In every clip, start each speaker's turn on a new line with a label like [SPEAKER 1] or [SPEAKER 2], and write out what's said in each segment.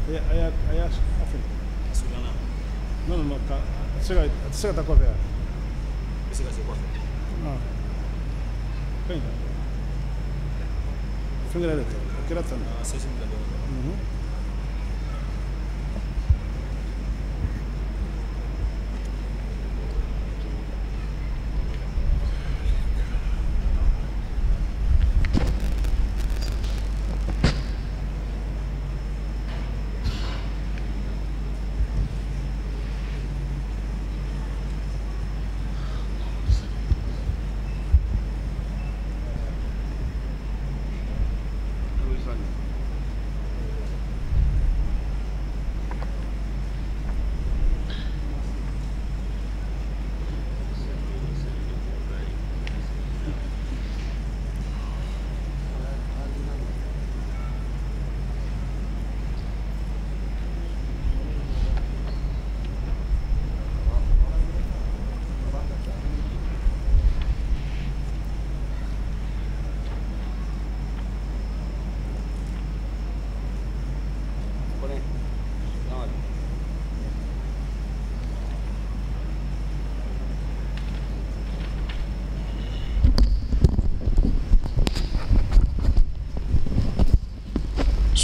[SPEAKER 1] Aya afin. Non non non, a tɛ se ka taa kɔfɛ yan.
[SPEAKER 2] Bɛ se ka se kɔfɛ.
[SPEAKER 1] Ah. Ka ɲi. Fɛn kɛra de tɛ. A kɛra tan.
[SPEAKER 2] Ah, sɛsi bila dɔɔnin. Kɔnɛ. Salaam.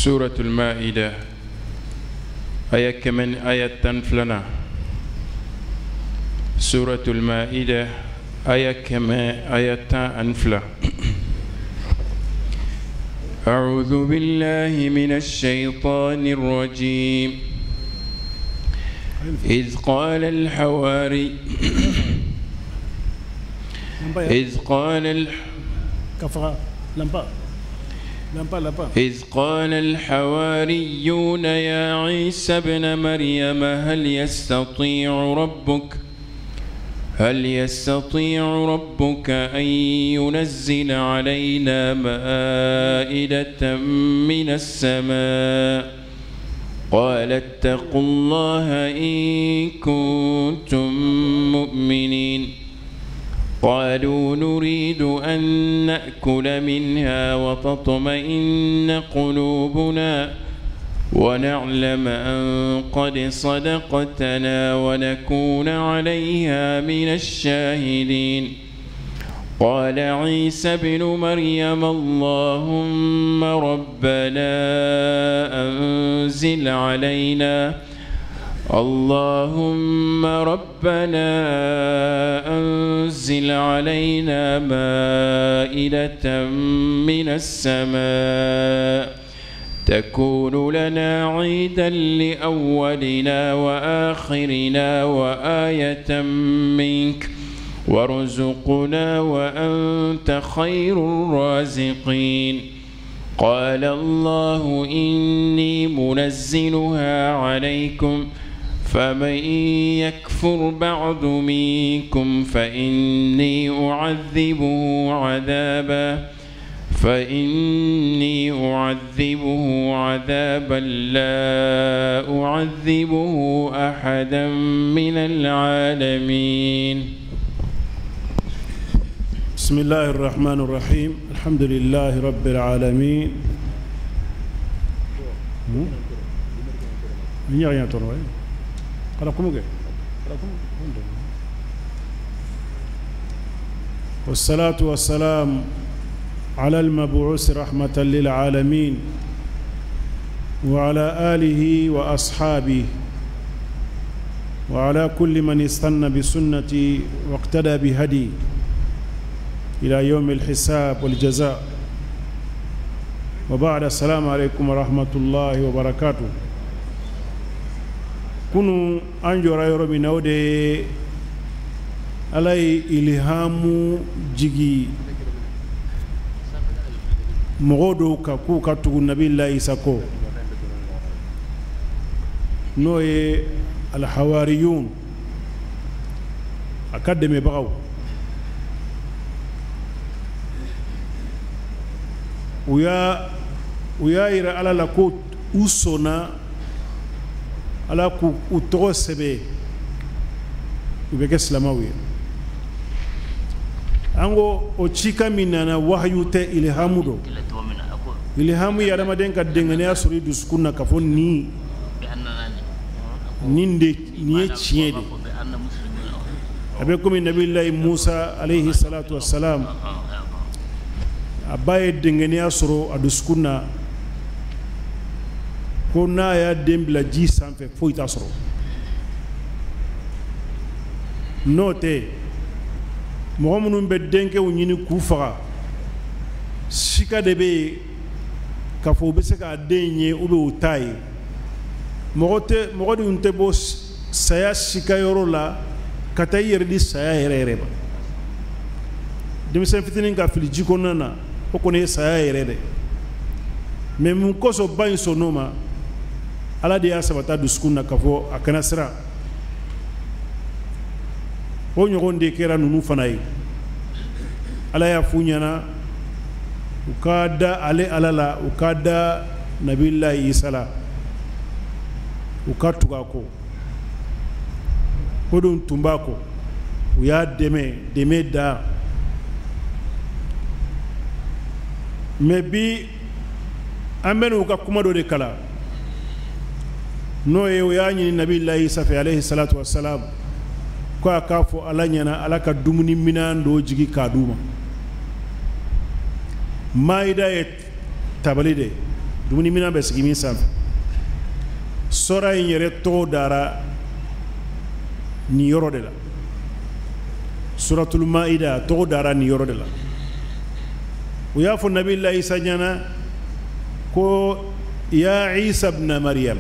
[SPEAKER 3] سورة المائدة آية كمن آية تنفلنا. سورة المائدة آية كما آية أنفلا. أعوذ بالله من الشيطان الرجيم. إذ قال الحواري إذ قال الح
[SPEAKER 1] Ka faga lampa. Lampa lampa.
[SPEAKER 3] إذ قال الحواريون يا عيسى ابن مريم، هل يستطيع ربك أن ينزل علينا مائدة من السماء؟ قال اتقوا الله إن كنتم مؤمنين. قالوا نريد أن نأكل منها وتطمئن قلوبنا ونعلم أن قد صدقتنا ونكون عليها من الشاهدين. قال عيسى ابن مريم اللهم ربنا أنزل علينا مائدة من السماء تكون لنا عيدا لأولنا وآخرنا وآية منك، وارزقنا وأنت خير الرازقين. قال الله إني منزلها عليكم، فمن يكفر بعد منكم فإني أعذبه عذابا لا أعذبه أحدا من العالمين.
[SPEAKER 1] بسم الله الرحمن الرحيم، الحمد لله رب العالمين. Il n'y a rien. قال قوموا. والصلاة والسلام على المبعوث رحمة للعالمين وعلى آله وأصحابه وعلى كل من استنى بسنته واقتدى بهديه إلى يوم الحساب والجزاء، وبعد، السلام عليكم ورحمة الله وبركاته. Kunu an jɔra yɔrɔ min na, o de ye Ala ye ilhamu jigi mɔgɔw dɔw kan k'u ka tugu Nabila Isa kɔ, n'o ye alhawariyun, a ka dɛmɛbagaw. U y'a yira Ala la ko u sɔnna Ala k'u u tɔgɔ sɛbɛn, u bɛ kɛ silamɛw ye. An ko o cikan min nana, wahayu tɛ, ilhamu don. Ilhamu ye adamaden ka dɛngɛnɛya sɔrɔ i dusukun na k'a fɔ nin Nin de nin ye tiɲɛ de a bɛ komi nabilayi Musa alayhi salatu wassalam a ba ye dengeniya sɔrɔ a dusukun na ko n'a y'a den bila ji sanfɛ foyi t'a sɔrɔ n'o tɛ mɔgɔ minnu bɛ denkɛw ɲini k'u faga sika de bɛ yen k'a fɔ u bɛ se k'a den ye ou bien u t'a ye mɔgɔ dun tɛ bɔ saya sika yɔrɔ la ka taa i yɛrɛ di saya yɛrɛ yɛrɛ ma denmisɛn fitinin ka fili ji kɔnɔna na o kɔni ye saya yɛrɛ dɛ mais mun kosɔn ba in sɔnn'o ma ala de y'a sabata dusukun na k'a fɔ a kana siran o ɲɔgɔn de kɛra ninnu fana ye ala y'a f'u ɲɛna u ka da ale ala la u ka da nabilayi Isa la u ka tugu a kɔ o dun tun b'a kɔ u y'a dɛmɛ dɛmɛ da mais bi an bɛ n'u ka kuma dɔ de kalan n'o ye o y'a ɲini nabilayi Isa fɛ alayhi salatu wassalam ko a k'a fɔ ala ɲɛna ala ka dumuni minɛn dɔ jigi k'a d'u ma maayida ye tabali de dumuni minɛn bɛ sigi min sanfɛ sɔra in yɛrɛ tɔgɔ dara nin yɔrɔ de la suratul maayida tɔgɔ dara nin yɔrɔ de la u y'a fɔ nabilayi Isa ɲɛna ko ya Isa ibna Maryam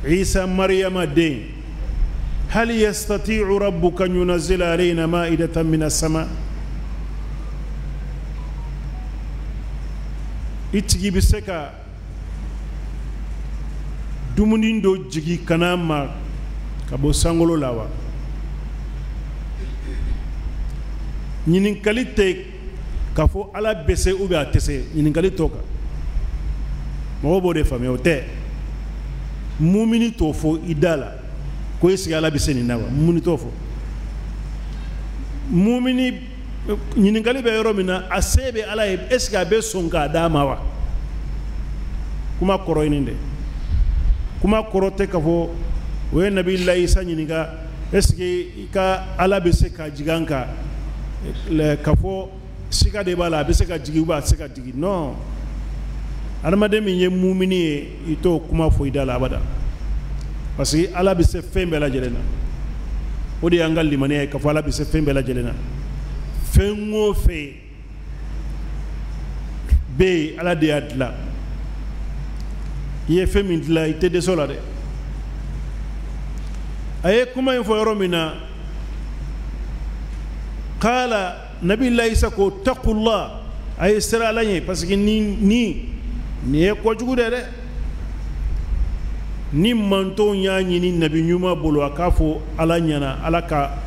[SPEAKER 1] Isa Maryama den hal yastati'u rabbuka an yunazila alayna ma'idatan minas sama i tigi bɛ se ka dumuni dɔ jigi ka n'a ma ka bɔ sankolo la wa ɲininkali tɛ k'a fɔ ala bɛ se ou bien a tɛ se ɲininkali t'o kan mɔgɔw b'o de faamuya o tɛ mumini t'o fɔ i da la ko est-ce que ala bɛ se nin na wa mumini t'o fɔ mumini ɲininkali bɛ yɔrɔ min na a se bɛ ala ye est-ce que a bɛ sɔn k'a d'a ma wa kuma kɔrɔ ye nin de kuma kɔrɔ tɛ k'a fɔ o ye nabilayi Isa ɲininka est-ce que i ka ala bɛ se ka jigin an kan k'a fɔ sika de b'a la a bɛ se ka jigin ou bien a tɛ se ka jigin non adamaden min ye mumini ye i t'o kuma fɔ i da la abada parce que ala bɛ se fɛn bɛɛ lajɛlen na o de y'an ka limaniya ye k'a fɔ ala bɛ se fɛn bɛɛ lajɛlen na fɛn o fɛn bɛ yen ala de y'a dilan i ye fɛn min dilan i tɛ dɛsɛ o la dɛ a ye kuma in fɔ yɔrɔ min na kala nabilayi Isa ko taqullah a ye siran ala ɲɛ parce que ni nin ye kojugu de dɛ ni mantonw y'a ɲini nabi ɲuman bolo a k'a fɔ ala ɲɛna ala ka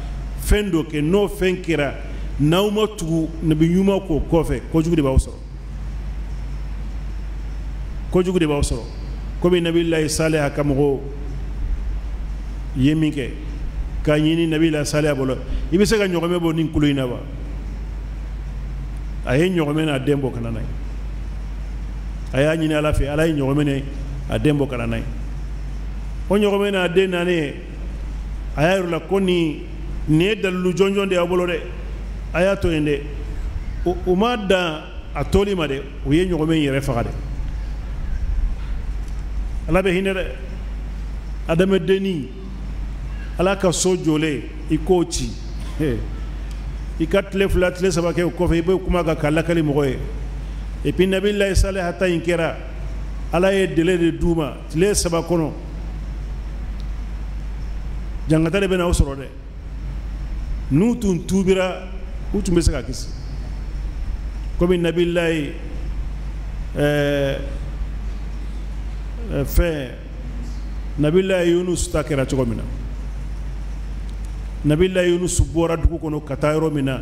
[SPEAKER 1] fɛn dɔ kɛ n'o fɛn kɛra n'aw ma tugu nabi ɲuman k'o kɔfɛ kojugu de b'aw sɔrɔ kojugu de b'aw sɔrɔ komi nabilayi Saliha ka mɔgɔw ye min kɛ k'a ɲini nabilayi Saliha bolo i bɛ se ka ɲɔgɔmɛ bɔ nin kulu in na wa a ye ɲɔgɔmɛ n'a den bɔ ka na n'a ye a y'a ɲini ala fɛ ala ye ɲɔgɔmɛ ni a den bɔ ka na n'a ye o ɲɔgɔmɛ n'a den nanen a y'a yir'u la ko nin ye dalilu jɔnjɔn de y'aw bolo dɛ a y'a to yen dɛ u ma dan a toli ma dɛ u ye ɲɔgɔmɛ in yɛrɛ faga dɛ ala bɛ hinɛ dɛ adamadenni ala ka so jɔlen i k'o ci i ka tile fila tile saba kɛ o kɔfɛ i bɛ kuma kan k'a lakali mɔgɔ ye et puis nabilayi Saliha ta in kɛra ala ye délai de d'u ma tile saba kɔnɔ jangata de bɛ n'aw sɔrɔ dɛ n'u tun tuubira u tun bɛ se ka kisi komi nabilayi fɛn nabilayi Yunus ta kɛra cogo min na nabilayi Yunus bɔra dugu kɔnɔ ka taa yɔrɔ min na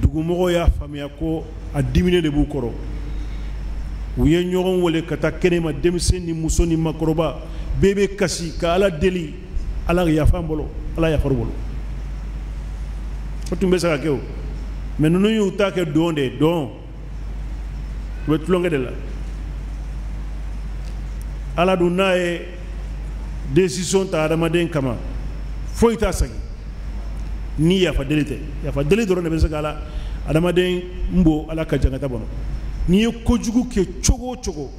[SPEAKER 1] dugumɔgɔw y'a faamuya ko a diminen de b'u kɔrɔ u ye ɲɔgɔn wele ka taa kɛnɛma denmisɛn ni muso ni makɔrɔba bɛɛ bɛ kasi ka ala deli ala yafa an bolo ala yafar'u bolo o tun bɛ se ka kɛ o mais ninnu y'u ta kɛ don de ye don u bɛ tulonkɛ de la ala dun n'a ye décision ta adamaden kama foyi t'a segin ni yafa deli tɛ yafa deli dɔrɔn de bɛ se ka ala adamaden n bo ala ka jangata bɔnɔ n'i ye kojugu kɛ cogo o cogo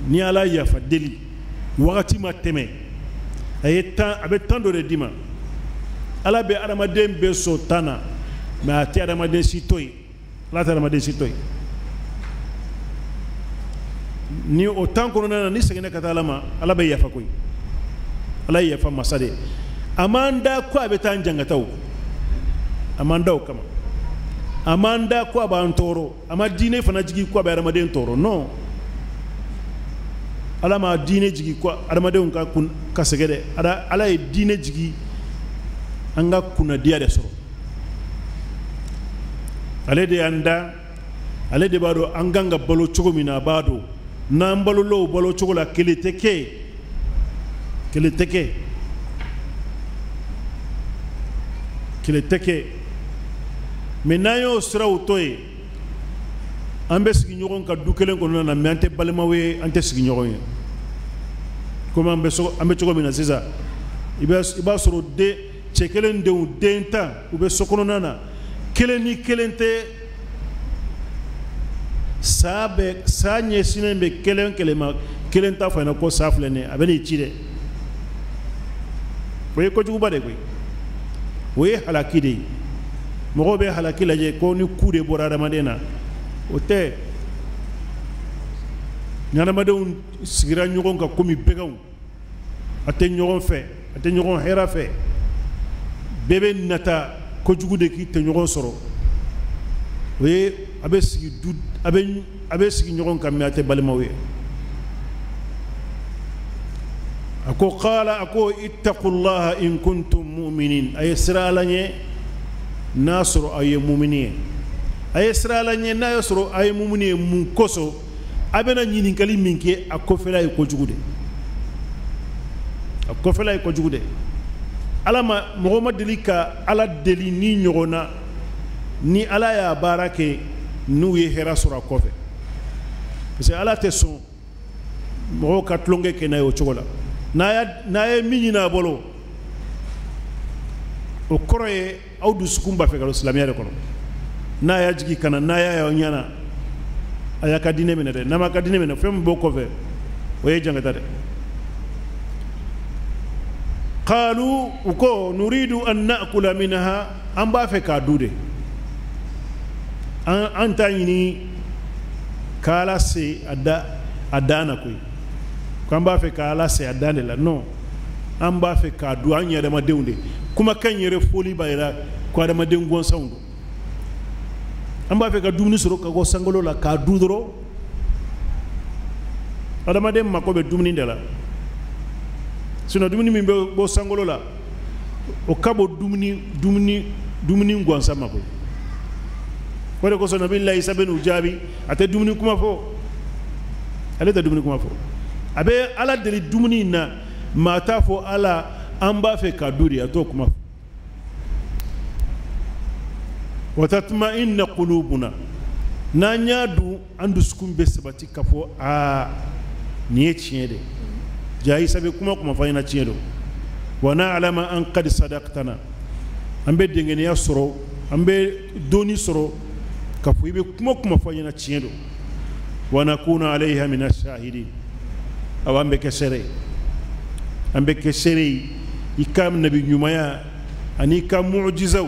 [SPEAKER 1] ni ala yafa deli wagati ma tɛmɛ a ye tan a bɛ tan dɔ de d'i ma ala bɛ adamaden bɛɛ sɔn tan na mais a tɛ adamaden si to yen ala tɛ adamaden si to yen ni o tan kɔnɔna na ni seginna ka taa ala ma ala bɛ yafa koyi ala ye yafa masa de ye a m'an da ko a bɛ taa an jangata o a m'an da o kama a m'an da ko a b'an tɔɔrɔ a ma diinɛ fana jigin ko a bɛ adamaden tɔɔrɔ non ala ma diinɛ jigin ko adamadenw ka kun ka sɛgɛn dɛ ala ye diinɛ jigin an ka kunnadiya de sɔrɔ ale de y'an da ale de b'a dɔn an kan ka balo cogo min na a b'a dɔn n'an balola o balo cogo la kelen tɛ kɛ kelen tɛ kɛ kelen tɛ kɛ mais n'an y'o siraw to yen an bɛ sigi ɲɔgɔn kan du kelen kɔnɔna na mais an tɛ balimaw ye an tɛ sigi ɲɔgɔn ye komi an bɛ cogo min na sisan i b'a sɔrɔ den cɛ kelen denw den 10 u bɛ so kɔnɔna na kelen ni kelen tɛ saa bɛ saa ɲɛsinnen bɛ kelen kelen ma kelen t'a fɔ a ɲɛna ko saa filɛ nin ye a bɛ n'i ci dɛ o ye kojuguba de koyi o ye halaki de ye mɔgɔw bɛ halaki lajɛ ko ni ku de bɔra adamaden na o tɛ ni adamadenw sigira ɲɔgɔn kan komi bɛganw a tɛ ɲɔgɔn fɛ a tɛ ɲɔgɔn hɛrɛ fɛ bɛɛ bɛ nata kojugu de k'i tɛ ɲɔgɔn sɔrɔ o ye a bɛ sigi du a bɛ sigi ɲɔgɔn kan mais a tɛ balimaw ye a ko qala a ko ittaqullaha in kuntum mu'minin a ye siran ala ɲɛ n'a sɔrɔ aw ye mumini ye a ye siran ala ɲɛ n'a y'a sɔrɔ aw ye mumini ye mun kosɔn a bɛna ɲininkali min kɛ a kɔfɛla ye kojugu de a kɔfɛla ye kojugu de ala ma mɔgɔ ma deli ka ala deli ni ɲɔgɔn na ni ala y'a baara kɛ n'u ye hɛrɛ sɔrɔ a kɔfɛ parce que ala tɛ sɔn mɔgɔw ka tulonkɛ kɛ n'a ye o cogo la n'a ye min ɲini a bolo o kɔrɔ ye aw dusukun b'a fɛ ka don silamɛya de kɔnɔ n'a y'a jigin ka na n'a y'a y'aw ɲɛna a y'a ka diinɛ minɛ dɛ n'a m'a ka diinɛ minɛ fɛn min b'o kɔfɛ o ye jangata dɛ qalu u ko nuridu an na'kula minha an b'a fɛ k'a dun de an t'a ɲini k'ala se a dan na koyi k'an b'a fɛ k'ala se a dan de la non an b'a fɛ k'a dun an ye adamadenw de kumakan yɛrɛ foli b'a yira ko adamaden gansanw don an b'a fɛ ka dumuni sɔrɔ ka bɔ sankolo la k'a dun dɔrɔn adamaden mako bɛ dumuni de la sinon dumuni min bɛ bɔ sankolo la o ka bon dumuni gansan ma koyi o de kosɔn nabilahi Isa bɛ n'u jaabi a tɛ dumuni kuma fɔ ale tɛ dumuni kuma fɔ a bɛ ala deli dumuni in na maa t'a fɔ ala an b'a fɛ k'a dun de a t'o kuma fɔ wa tatma'inna qulubuna n'an y'a dun an dusukun bɛ sabati k'a fɔ aa nin ye tiɲɛ de ja Isa bɛ kuma fɔ an ɲɛna tiɲɛ don wa na'lama an qad sadaqtana an bɛ dengeniya sɔrɔ an bɛ dɔnni sɔrɔ k'a fɔ i bɛ kuma fɔ an ɲɛna tiɲɛ don wa nakuna alayha mina shahidin awa an bɛ kɛ seere ye an bɛ kɛ seere ye i ka nabi ɲumanya ani i ka mujizaw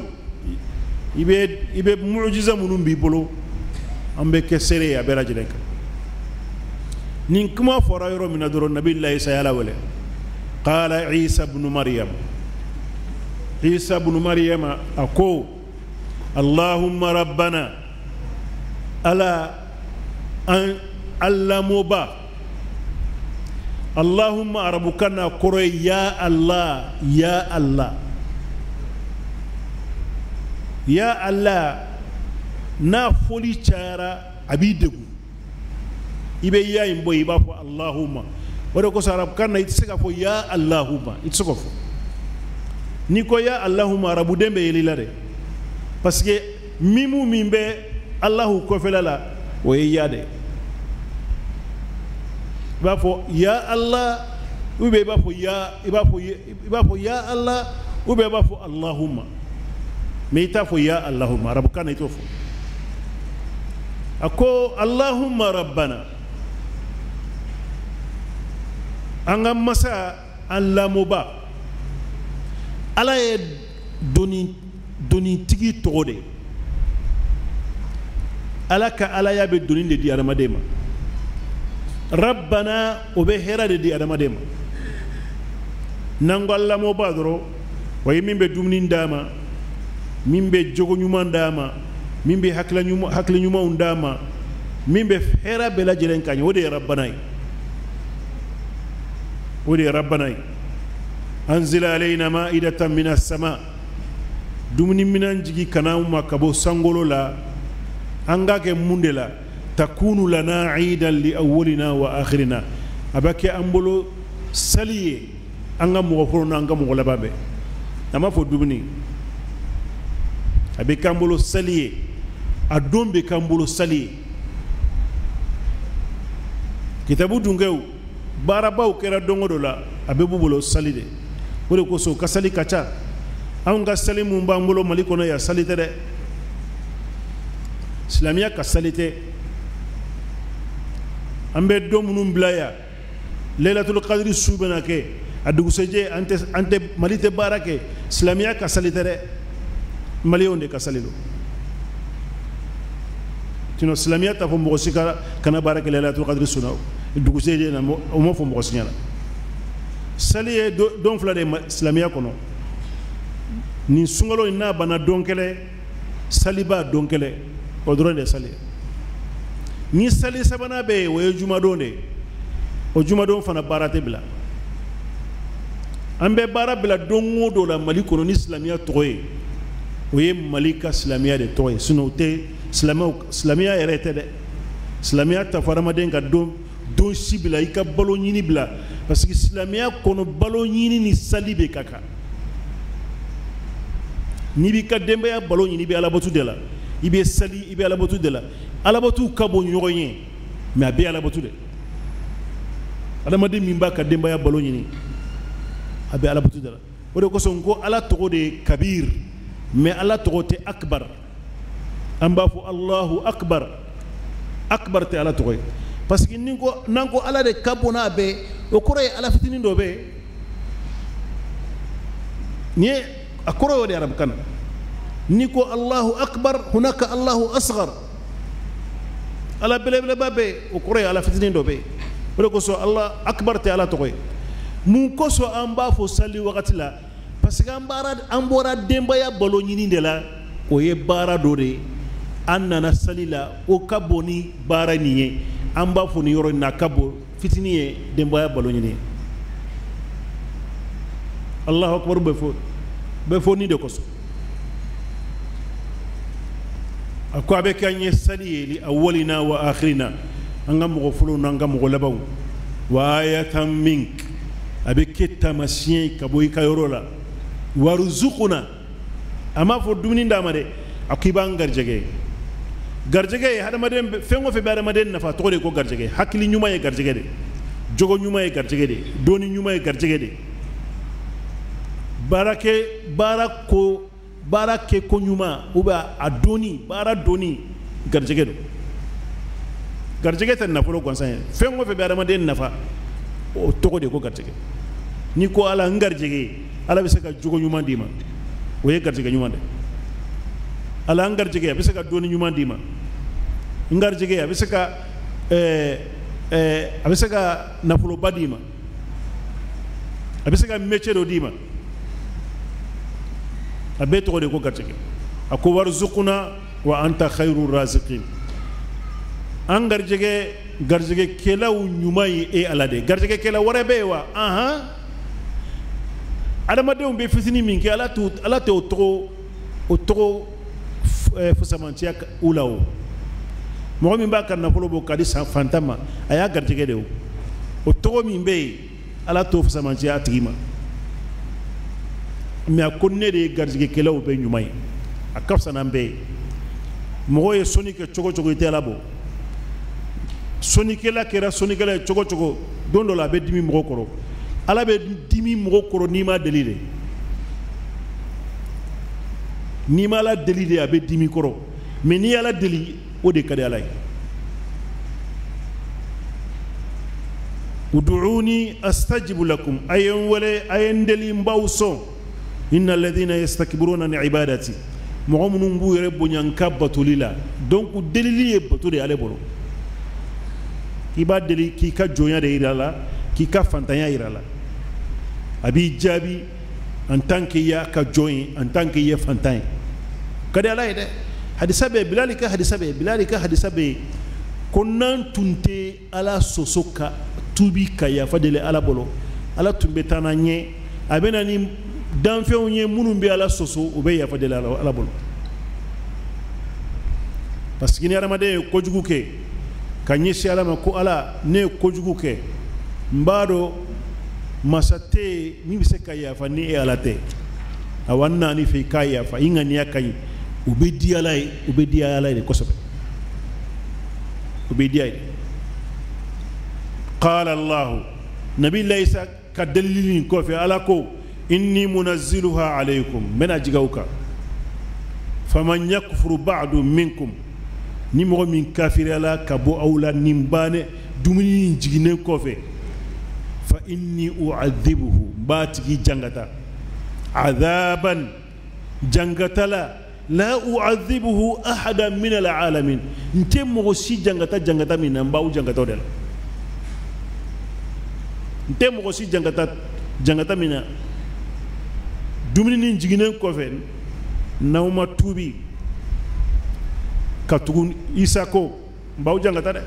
[SPEAKER 1] i bɛ mujiza minnu b'i bolo an bɛ kɛ seere ye a bɛɛ lajɛlen kan nin kuma fɔra yɔrɔ min na dɔrɔn nabilahi Isa y'Ala wele qala Isa ibnu Maryam Isa ibnu Maryam a ko Allahumma rabbana ala an alamoba Allahumma arabukan na kɔrɔ ye ya Allah ya Allah ya Allah n'a fɔli cayara a b'i degun i bɛ ya in bɔ yen i b'a fɔ Allahumma o de kosɔn arabukan na i tɛ se k'a fɔ ya Allahumma i tɛ se k'o fɔ n'i ko ya Allahumma arabuden bɛ yɛlɛ i la dɛ parce que mimu min bɛ Allahu kɔfɛla la o ye ya de. I b'a fɔ ya Allah ou bien i b'a fɔ ya i b'a fɔ i b'a fɔ ya Allah ou bien i b'a fɔ Allahumma, mais i t'a fɔ ya Allahumma arabukan na, i t'o fɔ. A ko Allahumma rabbana, an ka masa, an lamɔba. Ala ye donitigi tɔgɔ de ye. Ala ka alaya bɛ doni de di adamaden ma. Rabbana, o bɛ hɛrɛ de di adamaden ma. N'an ko an lamɔba dɔrɔn, o ye min bɛ dumuni d'a ma, min bɛ jogo ɲuman d'a ma, min bɛ hakili ɲumanw d'a ma, min bɛ hɛrɛ bɛɛ lajɛlen ka ɲɛ, o de ye rabbana ye. O de ye rabbana ye. Anzila alayna ma'idatan minas sama, dumuni minan jigi ka na anw ma ka bɔ sankolo la. An k'a kɛ mun de la? Takunu lana iidan li awwalina wa akhirina, a bɛ kɛ an bolo sali ye an ka mɔgɔ fɔlɔ n'an ka mɔgɔ laban bɛɛ. A m'a fɔ dumuni, a bɛ k'an bolo sali ye, a don bɛ k'an bolo sali ye. Kitabu dunkɛw baarabaw kɛra don o dɔ la, a bɛɛ b'u bolo sali de. O de kosɔn u ka sali ka ca. Anw ka sali mun b'an bolo Mali kɔnɔ yan, sali tɛ dɛ. Silamɛya ka sali tɛ. An bɛ don minnu bila yan, Laylatul Qadri su bɛna kɛ, a dugusɛjɛ an tɛ, an tɛ, Mali tɛ baara kɛ. Silamɛya ka sali tɛ dɛ, maliyɛnw de ka sali don. Sinon silamɛya t'a fɔ mɔgɔ si ka kana baara kɛ Laylatul Qadri su na dugusɛjɛ na, o m'o fɔ mɔgɔ si ɲɛna. Sali ye don fila de ye silamɛya kɔnɔ. Nin sunkalo in n'a banna don kelen, saliba don kelen, o dɔrɔn de ye sali ye. Ni sali sabanan bɛ yen, o ye jumadon de ye. O jumadon fana baara tɛ bila. An bɛ baara bila don o don la Mali kɔnɔ ni silamɛya tɔgɔ ye, o ye Mali ka silamɛya de tɔgɔ ye. Sinon o tɛ silamɛw, silamɛya yɛrɛ tɛ dɛ. Silamɛya t'a fɔ adamaden ka don si bila, i ka balo ɲini bila, parce que silamɛya kɔnɔ balo ɲini ni sali bɛ ka kan. N'i b'i ka denbaya balo ɲini, i bɛ alabato de la, i bɛ sali, i bɛ alabato de la. Alabatow ka bon ɲɔgɔn ye, mais a bɛɛ ye alabato de. Adamaden min b'a ka denbaya balo ɲini, a bɛ alabato de la. O de kosɔn n ko Ala tɔgɔ de ye kabir, mais Ala tɔgɔ tɛ akbar. An b'a fɔ Allahu akbar, akbar tɛ Ala tɔgɔ ye, parce que ni ko n'an ko Ala de ka bon n'a bɛɛ, o kɔrɔ ye Ala fitinin dɔ bɛ yen. Nin ye a kɔrɔ y'o de ye arabukan na. N'i ko Allahu akbar, hunaka Allahu asghar, Ala belebeleba bɛ yen, o kɔrɔ ye Ala fitinin dɔ bɛ yen. O de kosɔn Ala akbar tɛ Ala tɔgɔ ye. Mun kosɔn an b'a fɔ sali wagati la? Parce que an bɔra denbaya balo ɲini de la, o ye baara dɔ de ye. An nana sali la, o ka bon ni baara nin ye. An b'a fɔ nin yɔrɔ in na, a ka bon fitinin ye denbaya balo ɲini ye. Allahu akbar bɛ fɔ nin de kosɔn. A ko a bɛ kɛ an ye sali ye li awwalina wa akhirina, an ka mɔgɔ fɔlɔw n'an ka mɔgɔ labanw. Wa ayatan mink, a bɛ kɛ taamasiyɛn ye ka bɔ i ka yɔrɔ la. Warzuquna, a m'a fɔ dumuni d'a ma dɛ, a ko i b'an garijɛgɛ. Garijɛgɛ ye hadamaden fɛn o fɛn bɛ hadamaden nafa, tɔgɔ de ko garijɛgɛ. Hakili ɲuman ye garijɛgɛ de, jogo ɲuman ye garijɛgɛ de, dɔnni ɲuman ye garijɛgɛ de, baara kɛ ko ɲuman ou bien a dɔnni, baara dɔnni garijɛgɛ don. Garijɛgɛ tɛ nafolo gansan ye, fɛn o fɛn bɛ hadamaden nafa, o tɔgɔ de ko garijɛgɛ. N'i ko Ala n garijɛgɛ, Ala bɛ se ka jogo ɲuman d'i ma, o ye garijɛgɛ ɲuman de. Ala n garijɛgɛ, a bɛ se ka dɔnni ɲuman d'i ma. N garijɛgɛ, a bɛ se ka a bɛ se ka nafoloba d'i ma, a bɛ se ka métier dɔ d'i ma. A bɛɛ tɔgɔ de ko garijɛgɛ. A ko warzuquna wa anta khayru raziqin, an garijɛgɛ, garijɛgɛkɛlaw ɲuman ye e Ala de ye. Garijɛgɛkɛla wɛrɛ bɛ yen wa? Ahan, adamadenw bɛ fitinin min kɛ, Ala tɛ o tɔgɔ fusamantiya u la o. Mɔgɔ min b'a ka nafolo bɔ k'a di fantan ma, a y'a garijɛgɛ de o. O tɔgɔ min bɛ yen, Ala t'o fusamantiya a tigi ma. Mais a ko ne de ye garijɛgɛkɛlaw bɛɛ ɲuman ye, a ka fisa n'an bɛɛ ye. Mɔgɔ ye sɔnni kɛ cogo o cogo, i tɛ Ala bɔ. Sɔnnikɛla kɛra sɔnnikɛla ye cogo cogo, don dɔ la a bɛ dimi mɔgɔ kɔrɔ. Ala bɛ dimi mɔgɔ kɔrɔ n'i ma deli de. N'i ma Ala deli de, a bɛ dimi kɔrɔ. Mais n'i y'Ala deli, o de ka di Ala ye. Uduuni astajibu lakum, a ye n wele, a ye n deli, n b'aw sɔn. Inna alladhina yastakbiruna an ibadati, mɔgɔ minnu b'u yɛrɛ bonya n ka batoli la. Donc delili ye bato de y'ale bolo. I b'a deli k'i ka jɔnya de yira a la, k'i ka fantanya yira a la. A b'i jaabi en tant que i y'a ka jɔn ye, en tant que i ye fantan ye. Ka di Ala ye dɛ. Hadisa bɛ yen, Bilali ka hadisa bɛ yen, Bilali ka hadisa bɛ yen ko n'an tun tɛ Ala sɔsɔ ka tuubi ka yafa deli Ala bolo, Ala tun bɛ taa n'an ɲɛ, a bɛ na ni danfɛnw ye minnu bɛ Ala sɔsɔ, u bɛ yafa deli Ala bolo. Parce que ni hadamaden ye kojugu kɛ ka ɲɛsin Ala ma ko Ala, ne ye kojugu kɛ, n b'a dɔn masa tɛ yen min bɛ se ka yafa ni e Ala tɛ. Awa n nan'i fɛ i k'a yafa, i ŋaniya ka ɲi, o bɛ di Ala ye, o bɛ di Ala ye de kosɛbɛ, o bɛ di a ye. Qala Allahu, Nabilahi Isa ka delili nin kɔfɛ, Ala ko inni munazziluha alaykum, n bɛna jigin aw kan. Faman yakfuru ba'du minkum, ni mɔgɔ min kafiriyala ka bɔ aw la nin bannen dumuni in jiginnen kɔfɛ, fa inni u'adhibuhu, n b'a tigi jangata, adhaban, jangata la, la u'adhibuhu ahadan min alalamin, n tɛ mɔgɔ si jangata jangata min na, n b'aw jangata o de la. N tɛ mɔgɔ si jangata jangata min na, dumuni nin jiginnen kɔfɛ, n'aw ma tuubi ka tugu Isa ko, n b'aw jangata dɛ.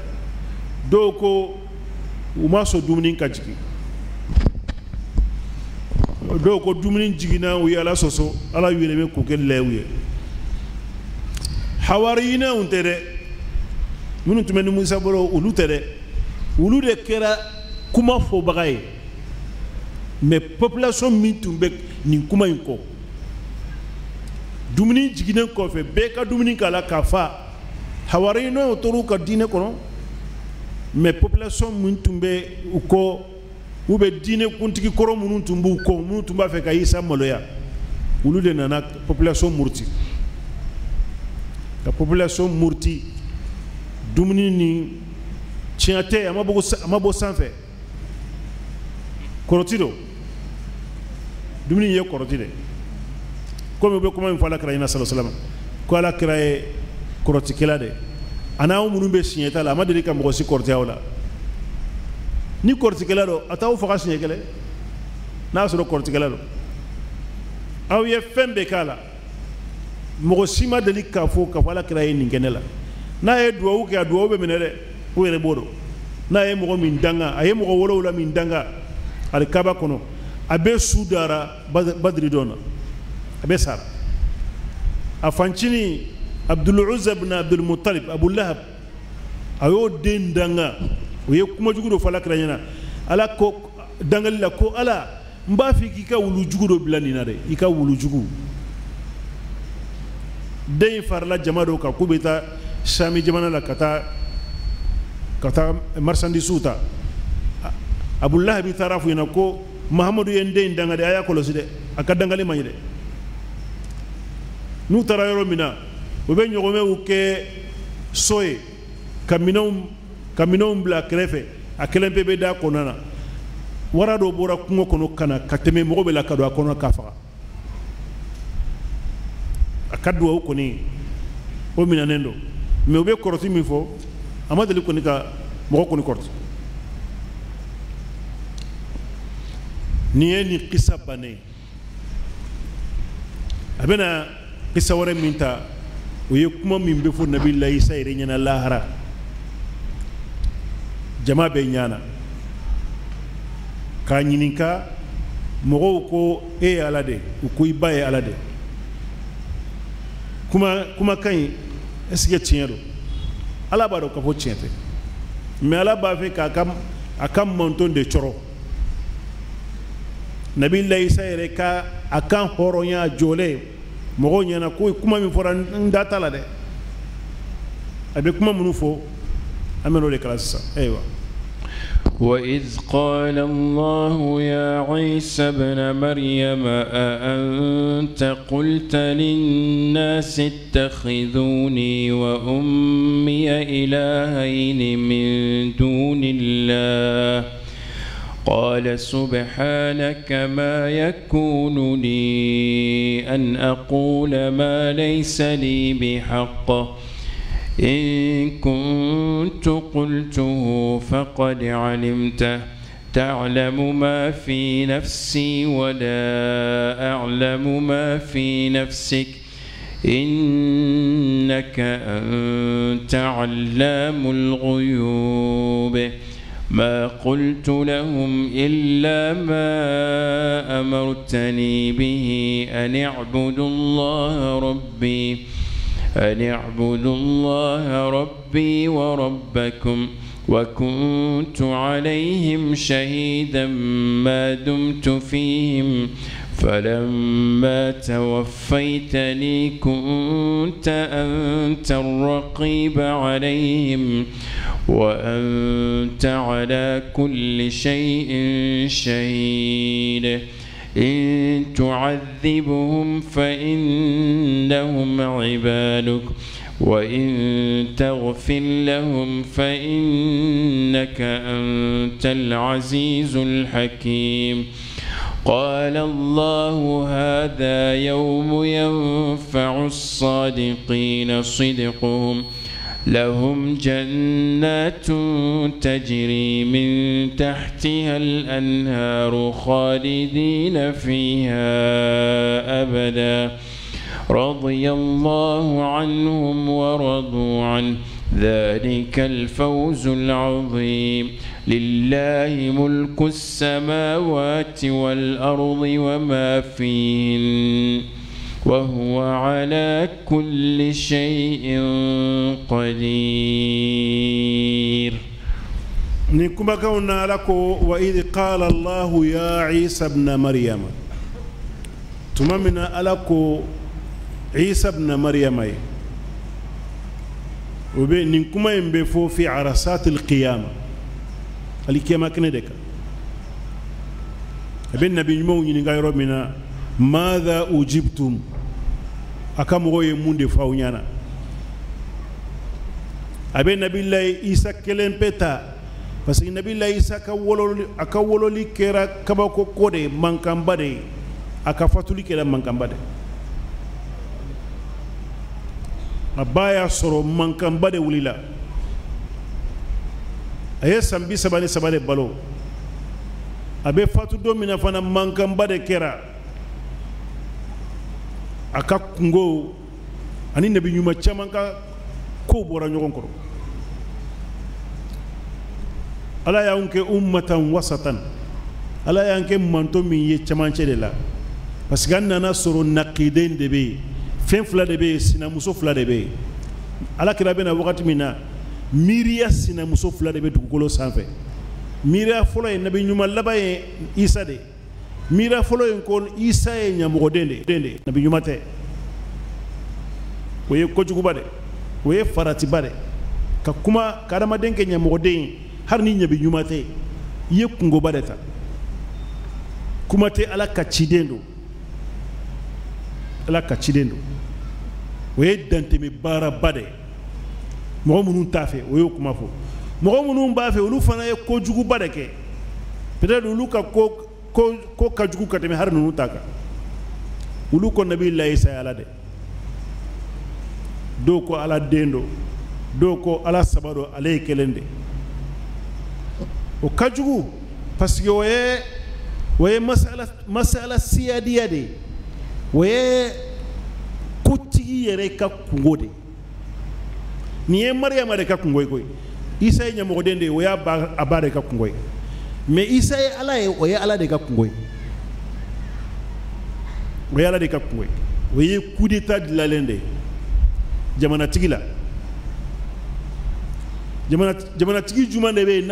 [SPEAKER 1] Dɔw ko u ma sɔn dumuni ka jigin, dɔw ko dumuni jiginna u ye Ala sɔsɔ, Ala y'u yɛlɛmɛ k'u kɛ lɛw ye. Hawariyinɛw tɛ dɛ, minnu tun bɛ ni Musa bolo olu tɛ dɛ, olu de kɛra kuma fɔbaga ye. Mais population min tun bɛ nin kuma in kɔ, dumuni jiginnen kɔfɛ bɛɛ ka dumuni k'a la k'a fa. Hawariyinɛw tor'u ka diinɛ kɔnɔ, mais population min tun bɛ u kɔ, u bɛ diinɛ kuntigi kɔrɔ minnu tun b'u kɔ, minnu tun b'a fɛ ka Isa maloya, olu de nana population muruti, ka population muruti. Dumuni ni tiɲɛ tɛ, a ma bɔ sanfɛ, kɔrɔti don, dumuni ye kɔrɔti de. Komi u bɛ kuma min fɔ Ala kira ɲɛna sallallahu alaihi wasallam, ko Ala kira ye kɔrɔtikɛla de, a n'aw minnu bɛ siɲɛ ta la, a ma deli ka mɔgɔ si kɔrɔti aw la. Ni kɔrɔtikɛla don, a t'aw faga siɲɛ kelen, n'a sɔrɔ kɔrɔtikɛla don. Aw ye fɛn bɛɛ k'a la, mɔgɔ si ma deli k'a fɔ Ala kira ye nin kɛ ne la. N'a ye duwawu kɛ, a duwawu bɛ minɛ dɛ, o yɛrɛ b'o dɔn. N'a ye mɔgɔ min danga, a ye mɔgɔ 7 min danga alikaba kɔnɔ, a bɛ su dara Badiri dɔn na, a bɛ sara. A fancinin Abdul Uzza ibn Abdul Muttalib, Abu Lahab, a y'o den danga, o ye kuma jugu dɔ fɔ Ala kira ɲɛna. Ala ko dangali la ko Ala, n b'a fɛ k'i ka wulu jugu dɔ bila nin na dɛ, i ka wulu jugu. Den in farala jama dɔw kan k'u bɛ taa Sami jamana la ka taa marchandise ta. Abu Lahab taara f'u ɲɛna ko Mahamadu ye n den in danga dɛ, a y'a kɔlɔsi dɛ, a ka dangali man ɲi dɛ. N'u taara yɔrɔ min na, u bɛ ɲɔgɔmɛw kɛ so ye ka minɛnw bila kɛrɛfɛ, a kelen pe bɛ da kɔnɔna na. Wara dɔ bɔra kungo kɔnɔ ka na ka tɛmɛ mɔgɔ bɛ la ka don a kɔnɔ k'a faga. A ka duwawu kɔni o minɛnen don, mais u bɛ kɔrɔti min fɔ, a ma deli kɔni ka mɔgɔ kɔni kɔrɔti. Nin ye nin kisa bannen ye. A bɛna kisa wɛrɛ min ta, o ye kuma min bɛ fɔ Nabilahi Isa yɛrɛ ɲɛna lahara, jama bɛ ɲana k'a ɲininka, mɔgɔw ko e ye Ala de, u ko i ba ye Ala de. Kumakan in est ce que tiɲɛ don? Ala b'a dɔn k'a fɔ tiɲɛ tɛ, mais Ala b'a fɛ k'a a ka manton de cɔrɔ. Nabilahi Isa yɛrɛ ka a kan hɔrɔnya jɔlen mɔgɔw ɲɛna ko kuma min fɔra n da t'a la dɛ. A bɛ kuma minnu fɔ, An bɛ n'o de kalan sisan. Ayiwa.
[SPEAKER 3] وإذ قال الله يا عيسى ابن مريم أأنت قلت للناس اتخذوني وأمي إلهين من دون الله قال سبحانك ما يكون لي أن أقول ما ليس لي بحق إن كنت قلته فقد علمته تعلم ما في نفسي ولا أعلم ما في نفسك إنك أنت علام الغيوب ما قلت لهم إلا ما أمرتني به أن اعبدوا الله ربي وربكم وكنت عليهم شهيدا ما دمت فيهم فلما توفيتني كنت أنت الرقيب عليهم وأنت على كل شيء شهيد إن تعذبهم فإنهم عبادك وإن تغفر لهم فإنك أنت العزيز الحكيم قال الله هذا يوم ينفع الصادقين صدقهم لهم جنات تجري من تحتها الأنهار خالدين فيها أبدا رضي الله عنهم ورضوا عنه ذلك الفوز العظيم لله ملك السماوات والأرض وما فيهن وهو على كل شيء قدير.
[SPEAKER 1] نكما لكو وإذ قال الله يا عيسى ابن مريم تمامنا ألكو عيسى ابن مريم وبي نكما ينبفو في عرصات القيامة القيامة كندك ابن نبي مو ينغير منا ماذا أجبتم أكمغو يمون دفاو نيانا أبي نبي الله إيسا كلين بيتا parce que نبي الله إيسا كولولي كيرا كباكو كودي مانكامبادي أكا فاتولي كيرا مانكامبادي أبايا سورو مانكامبادي وليلا أيه سامبي سباني سباني بالو أبي فاتو دو mina fana mankanba kɛra a ka kungo ani nabi ɲuman caman ka kow bɔra ɲɔgɔn kɔrɔ. Ala y'anw kɛ ummatan wasatan, Ala y'an kɛ manto min ye cɛmancɛ de la, parce que an nana sɔrɔ naqiden de bɛ yen, fɛn fila de bɛ yen, sinamuso fila de bɛ yen. Ala kira bɛ na wagati min na, miiriya sinamuso fila de bɛ dugukolo sanfɛ. Miiriya fɔlɔ ye nabi ɲuman laban ye Isa de. Miiriya fɔlɔ ye ko Isa ye ɲamɔgɔden de, nabi ɲuman tɛ. O ye kojuguba de, o ye faratiba de. Ka kuma ka adamaden kɛ ɲamɔgɔden ye hali ni nabi ɲuman tɛ, i ye kungoba de ta. Kuma tɛ Ala ka ciden don, Ala ka ciden don. O ye dantɛmɛ baaraba de ye. Mɔgɔ minnu t'a fɛ o y'o kuma fɔ. Mɔgɔ minnu b'a fɛ olu fana ye kojuguba de kɛ. Peut-être olu ka ko ka jugu ka tɛmɛ hali ninnu ta kan. Olu ko nabi Isa ye Ala de. Dɔw ko Ala den don, dɔw ko Ala saba don, ale ye kelen de. O ka jugu parce que o ye masala siyadiya de ye. O ye kotigi yɛrɛ ka kungo de ye. Nin ye Mariyama de ka kungo ye koyi. Isa ye ɲamɔgɔden de ye, o y'a ba de ka kungo ye. Mais Isa ye Ala ye, o ye Ala de ka kungo ye. O ye Ala de ka kungo ye. O ye coup d'état dilanlen de ye jamanatigi la. Jamanatigi jumɛn de bɛ yen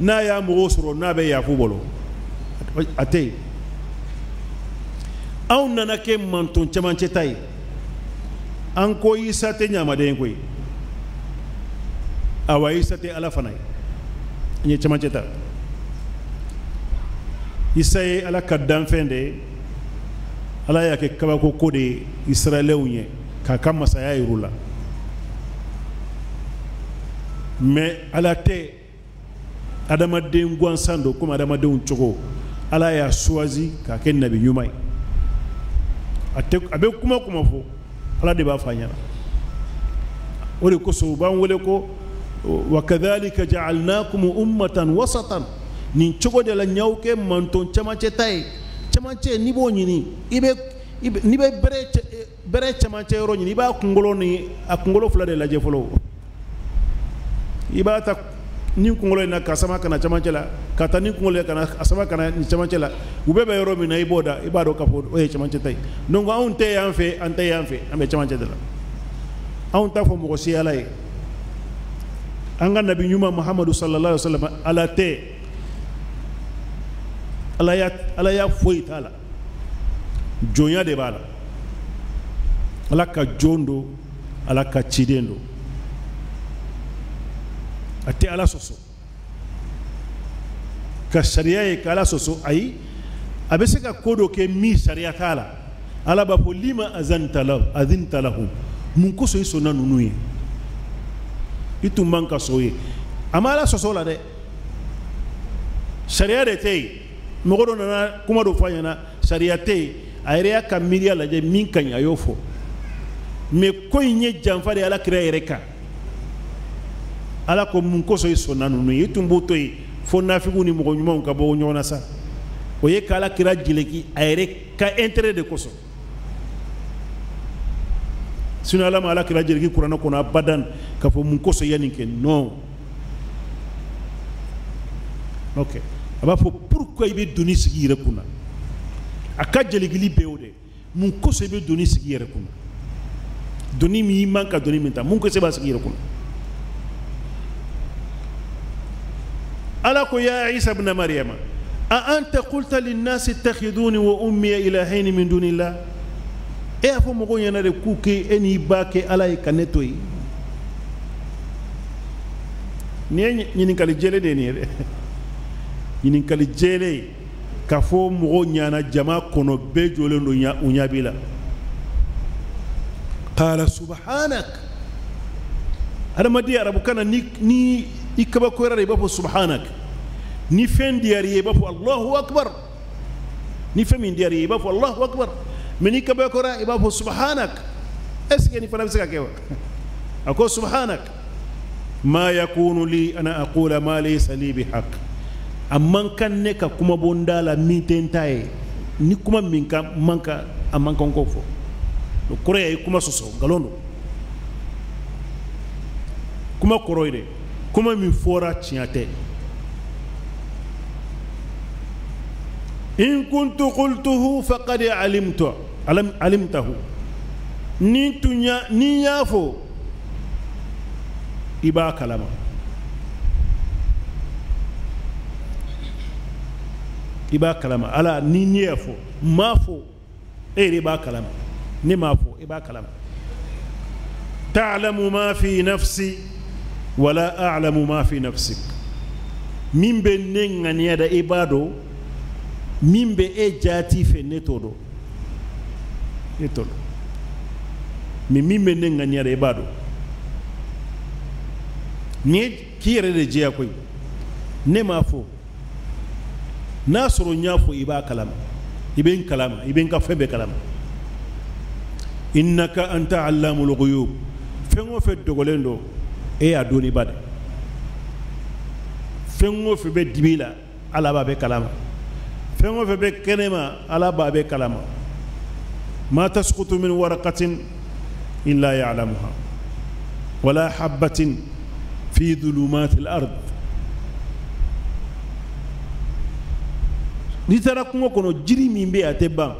[SPEAKER 1] n'a y'a mɔgɔw sɔrɔ n'a bɛ yafu bolo? A tɛ yen. Anw nana kɛ manton cɛmancɛ ta ye. An ko Isa tɛ ɲamaden ye koyi. Awa Isa tɛ Ala fana ye. N ye cɛmancɛ ta. Isa ye Ala ka danfɛn de ye. Ala y'a kɛ kabako ko de ye Israɛlɛnw ye k'a ka masaya yir'u la. Mais Ala tɛ adamaden gansan don komi adamadenw cogo. Ala y'a choisi k'a kɛ nabi ɲuman ye. A bɛ kuma fɔ Ala de b'a fɔ a ɲɛna. O de kosɔn u b'an wele ko wa kadhalika ja'alnakum ummatan wasatan. Nin cogo de la n y'aw kɛ manton cɛmancɛ ta ye. Cɛmancɛ n'i b'o ɲini i bɛ n'i bɛ bɛrɛ cɛmancɛ yɔrɔ ɲini i b'a kunkolo ni a kunkolo fila de lajɛ fɔlɔ. I b'a ta ni kunkolo in na ka sama ka na cɛmancɛ la, ka taa ni kunkolo ye ka na a sama ka na nin cɛmancɛ la. U bɛɛ bɛ yɔrɔ min na i b'o da, i b'a dɔn k'a fɔ o ye cɛmancɛ ta ye. Donc anw tɛ yan fɛ, an tɛ yan fɛ, an bɛ cɛmancɛ de la. Anw t'a fɔ mɔgɔ si Ala ye. An ka nabi ɲuman Muhamadu sallallahu alaihi wa sallam Ala tɛ. Ala ya foyi t'a la. Jɔnya de b'a la. Ala ka jɔn don, Ala ka ciden don. A tɛ Ala sɔsɔ. Ka sariya ye ka Ala sɔsɔ, ayi. A bɛ se ka ko dɔ kɛ min sariya t'a la. Ala b'a fɔ lima azinta lahum. Mun kosɔn i sɔnna ninnu ye? I tun man ka sɔn o ye. A ma Ala sɔsɔ la dɛ. Sariya de tɛ yen. Mɔgɔ dɔ nana kuma dɔ fɔ a ɲɛna, sariya tɛ yen. A yɛrɛ y'a ka miiriya lajɛ min ka ɲi a y'o fɔ. Mais ko in ye janfa de ye Ala kira yɛrɛ kan. Ala ko mun kosɔn i sɔnna ninnu ye? I tun b'o to yen fo nafigiw ni mɔgɔ ɲumanw ka bɔ ɲɔgɔn na sa. O ye k'Ala kira jeleki a yɛrɛ ka intérêt de kosɔn. Sinon Ala ma Ala kira jeleki kuranɛ kɔnɔ abadan k'a fɔ mun kosɔn i ye nin kɛ. Non. Ok. A b'a fɔ pourquoi i bɛ doni sigi i yɛrɛ kunna? A ka jelikili bɛɛ y'o de ye. Mun kosɔn i bɛ doni sigi i yɛrɛ kunna? Doni min i man ka doni min ta, mun kosɔn i b'a sigi i yɛrɛ kunna? Ala ko ya Isa ibn Maryama a anta qulta linnasi ittakhiduni wa ummiya ilahayni min dunillah. E y'a fɔ mɔgɔw ɲɛna de k'u kɛ e n'i ba kɛ Ala ye ka ne to yen. Nin ye ɲininkali jɛlen de ye nin ye dɛ. Ɲininkali jɛlen k'a fɔ mɔgɔw ɲɛna jama kɔnɔ bɛɛ jɔlen don u ɲɛ b'i la. Qala subhanak. Hadamaden arabukan na ni i kabakoyara de i b'a fɔ subhanak. Ni fɛn diyara i ye i b'a fɔ Allahu akbar. Ni fɛn min diyara i ye i b'a fɔ Allahu akbar. Mais n'i kabakoyara i b'a fɔ subhanak. Est ce que nin fana bɛ se ka kɛ wa? A ko subhanak. Ma yakunu li ana aqula ma laysa li bihaq. A man kan ne ka kuma bɔ n da la min tɛ n ta ye. Ni kuma min ka man kan, a man kan k'o fɔ. O kɔrɔ ye a ye kuma sɔsɔ, nkalon don. Kuma kɔrɔ ye dɛ, kuma min fɔra tiɲɛ tɛ. In kuntu qultuhu faqad alimtu alimtahu. Ni tun y'a ni y'a fɔ i b'a kalama. I b'a kalama. Ala ni ne y'a fɔ, n m'a fɔ, e yɛrɛ b'a kalama. Ne m'a fɔ, i b'a kalama. Ta'lamu ma fi nafsi wala a'lamu ma fi nafsik. Min bɛ ne ŋaniya da i b'a dɔn, min bɛ e jaati fɛ ne t'o dɔn. Ne t'o dɔn. Mais min bɛ ne ŋaniya da i b'a dɔn. Nin ye k'i yɛrɛ de jɛya koyi. Ne m'a fɔ. N'a sɔrɔ n y'a fɔ i b'a kalama. I bɛ n kalama, i bɛ n ka fɛn bɛɛ kalama. Innaka anta allamul ghuyub. Fɛn o fɛn dogolen don, e y'a dɔnniba de. Fɛn o fɛn bɛ dibi la, Ala b'a bɛɛ kalama. Fɛn o fɛn bɛ kɛnɛma, Ala b'a bɛɛ kalama. Ma tasqutu min waraqatin illa ya'lamuha wala habbatin fi dhulumatil ard. N'i taara kungo kɔnɔ, jiri min bɛ yen a tɛ ban.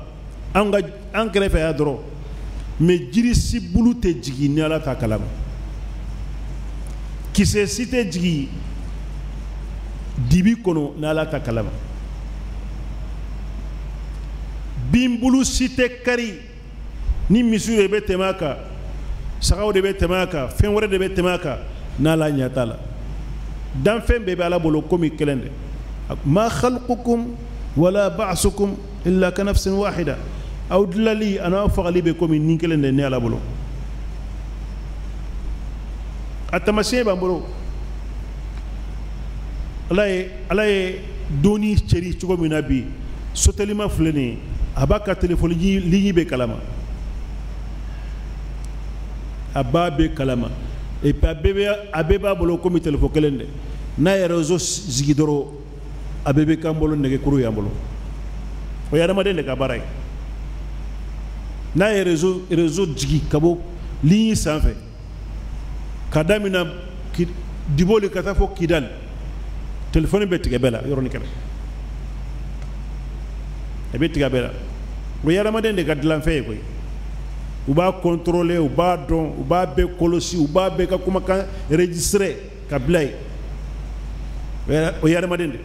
[SPEAKER 1] An ka an kɛrɛfɛ yan dɔrɔn, mais jiri si bulu tɛ jigin ni Ala t'a kalama. Kisɛ si tɛ jigin dibi kɔnɔ ni Ala t'a kalama. Binbulu si tɛ kari ni misiw de bɛ tɛmɛ a kan, sagaw de bɛ tɛmɛ a kan, fɛn wɛrɛ de bɛ tɛmɛ a kan. N'ala ɲɛ t'a la. Danfɛn bɛɛ bɛ Ala bolo komi kelen de. Ma khalqukum wala ba'sukum illa ka nafsin wahida. Aw dilali an'aw fagali bɛ komi nin kelen de ne Ala bolo. A taamasiyɛn b'an bolo. Ala ye donni cɛri cogo min na bi, sotelima filɛ nin ye, a b'a ka telefɔni ligne bɛ kalama. A b'a bɛɛ kalama. Et puis a bɛɛ b'a bolo komi telefɔni kelen de. N'a ye réseau sigi dɔrɔn, a bɛɛ bɛ k'an bolo nɛgɛkuru y'an bolo. O ye adamaden de ka baara ye. N'a ye réseau jigi ka bɔ ligne sanfɛ, ka daminɛ Diboli ka taa fo Kidali, telefɔni bɛ tigɛ bɛɛ la yɔrɔnin kelen. A bɛ tigɛ bɛɛ la. O ye adamaden de ka dilanfɛn ye koyi. U b'a contrôler, u b'a dɔn, u b'a bɛɛ kɔlɔsi, u b'a bɛɛ ka kumakan enregistrer ka bila yen. O ye adamaden de.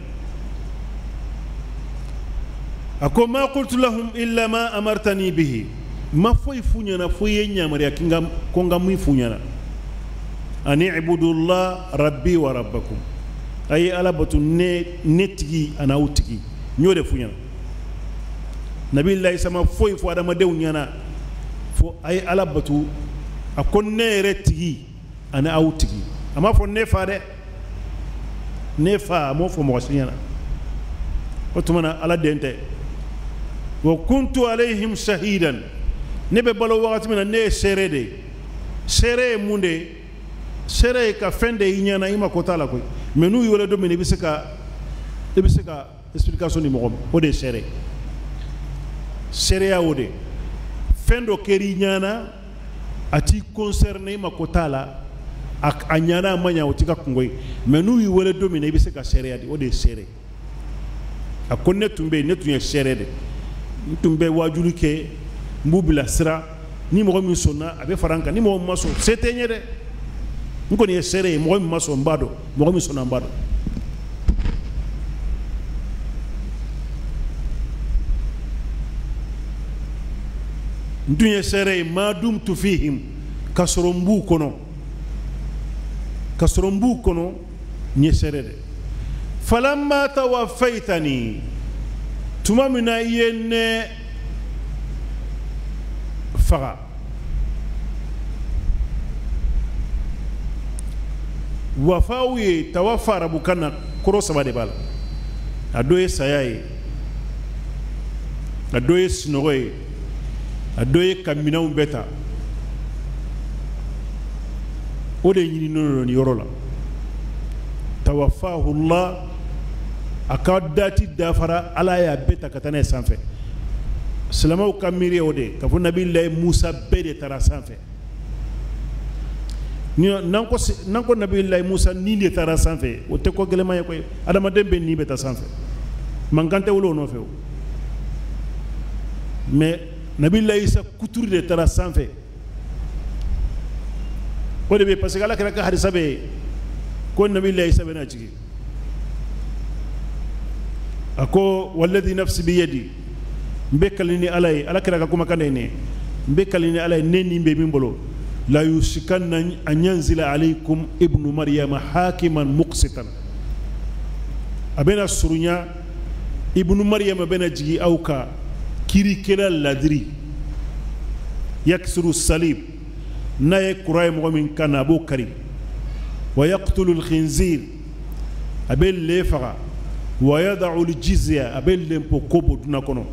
[SPEAKER 1] A ko ma qultu lahum illa ma amartani bihi. Ma foyi f'u ɲɛna fo i ye n yamaruya ko n ka min f'u ɲɛna. Ani ibudullah rabbi wa rabbakum. A ye Ala bato ne tigi ani aw tigi. N y'o de f'u ɲɛna. Nabilahi Isa ma foyi fɔ adamadenw ɲɛna fo a ye Ala bato, a ko ne yɛrɛ tigi ani aw tigi. A m'a fɔ ne fa dɛ, ne fa a m'o fɔ mɔgɔ si ɲɛna. O tuma na Ala den tɛ. Wa kuntu alayhim shahidan. Ne bɛ balo wagati min na ne ye seere de ye. Seere ye mun de ye? Seere ye ka fɛn de y'i ɲɛna i mako t'a la koyi. Mais n'u y'i wele don min na i bɛ se ka explication di mɔgɔ ma, o de ye seere ye. Seereya o de ye. Fɛn dɔ kɛr'i ɲɛna a t'i concerné i mako t'a la, a ɲɛna a ma ɲa o t'i ka kungo ye. Mais n'u y'i wele don min na i bɛ se ka seereya di, o de ye seere ye. A ko ne tun bɛ yen, ne tun ye seere de. N tun bɛ waajuli kɛ, n b'u bilasira. Ni mɔgɔ min sɔnna a bɛ fara n kan, ni mɔgɔ min ma sɔn se tɛ n ye dɛ. N kɔni ye seere ye, mɔgɔ min ma sɔn n b'a dɔn, mɔgɔ min sɔnna n b'a dɔn. N tun ye seere ye ma dumtu fihim, ka sɔrɔ n b'u kɔnɔ, ka sɔrɔ n b'u kɔnɔ, n ye seere de. Falamma tawaffaytani, tuma min na i ye ne faga, wafaw ye tawafa arabukan na kɔrɔ saba de b'a la. A dɔ ye saya ye, a dɔ ye sunɔgɔ ye, a dɔ ye ka minɛnw bɛɛ ta. O de ɲininen don nin yɔrɔ la. Tawafahullah, a ka dati dafara, Ala y'a bɛɛ ta ka taa n'a ye sanfɛ. Silamɛw ka miiri o de ye k'a fɔ Nabilayi Musa bɛɛ de taara sanfɛ. N'an ko Nabilayi Musa ni de taara sanfɛ, o tɛ ko gɛlɛman ye koyi. Adamaden bɛɛ ni bɛ taa sanfɛ, mankan tɛ wolo o nɔfɛ o. Mais Nabilayi Isa kuturu de taara sanfɛ. O de bɛ parce que Ala kɛra ka hadisa bɛ yen ko Nabilayi Isa bɛna jigin. A ko walladhi nafsi biyadi, n bɛ kali ni Ala ye, Ala kɛra ka kumakan de ye nin ye. N bɛ kali ni Ala ye, ne ni bɛ min bolo. La yusikanna an yanzila alaykum ibnu Maryama hakiman muqsitan. A bɛna surunya, ibnu Maryama bɛna jigin aw kan kiirikɛla ladiri. Yaksuru salib, n'a ye kura ye mɔgɔ min kan na a b'o kari. Wa yaqtulu al-khinzir, a bɛ le faga. Wa yada'u al-jizya, a bɛ lempo ko bɔ dunan kɔnɔ.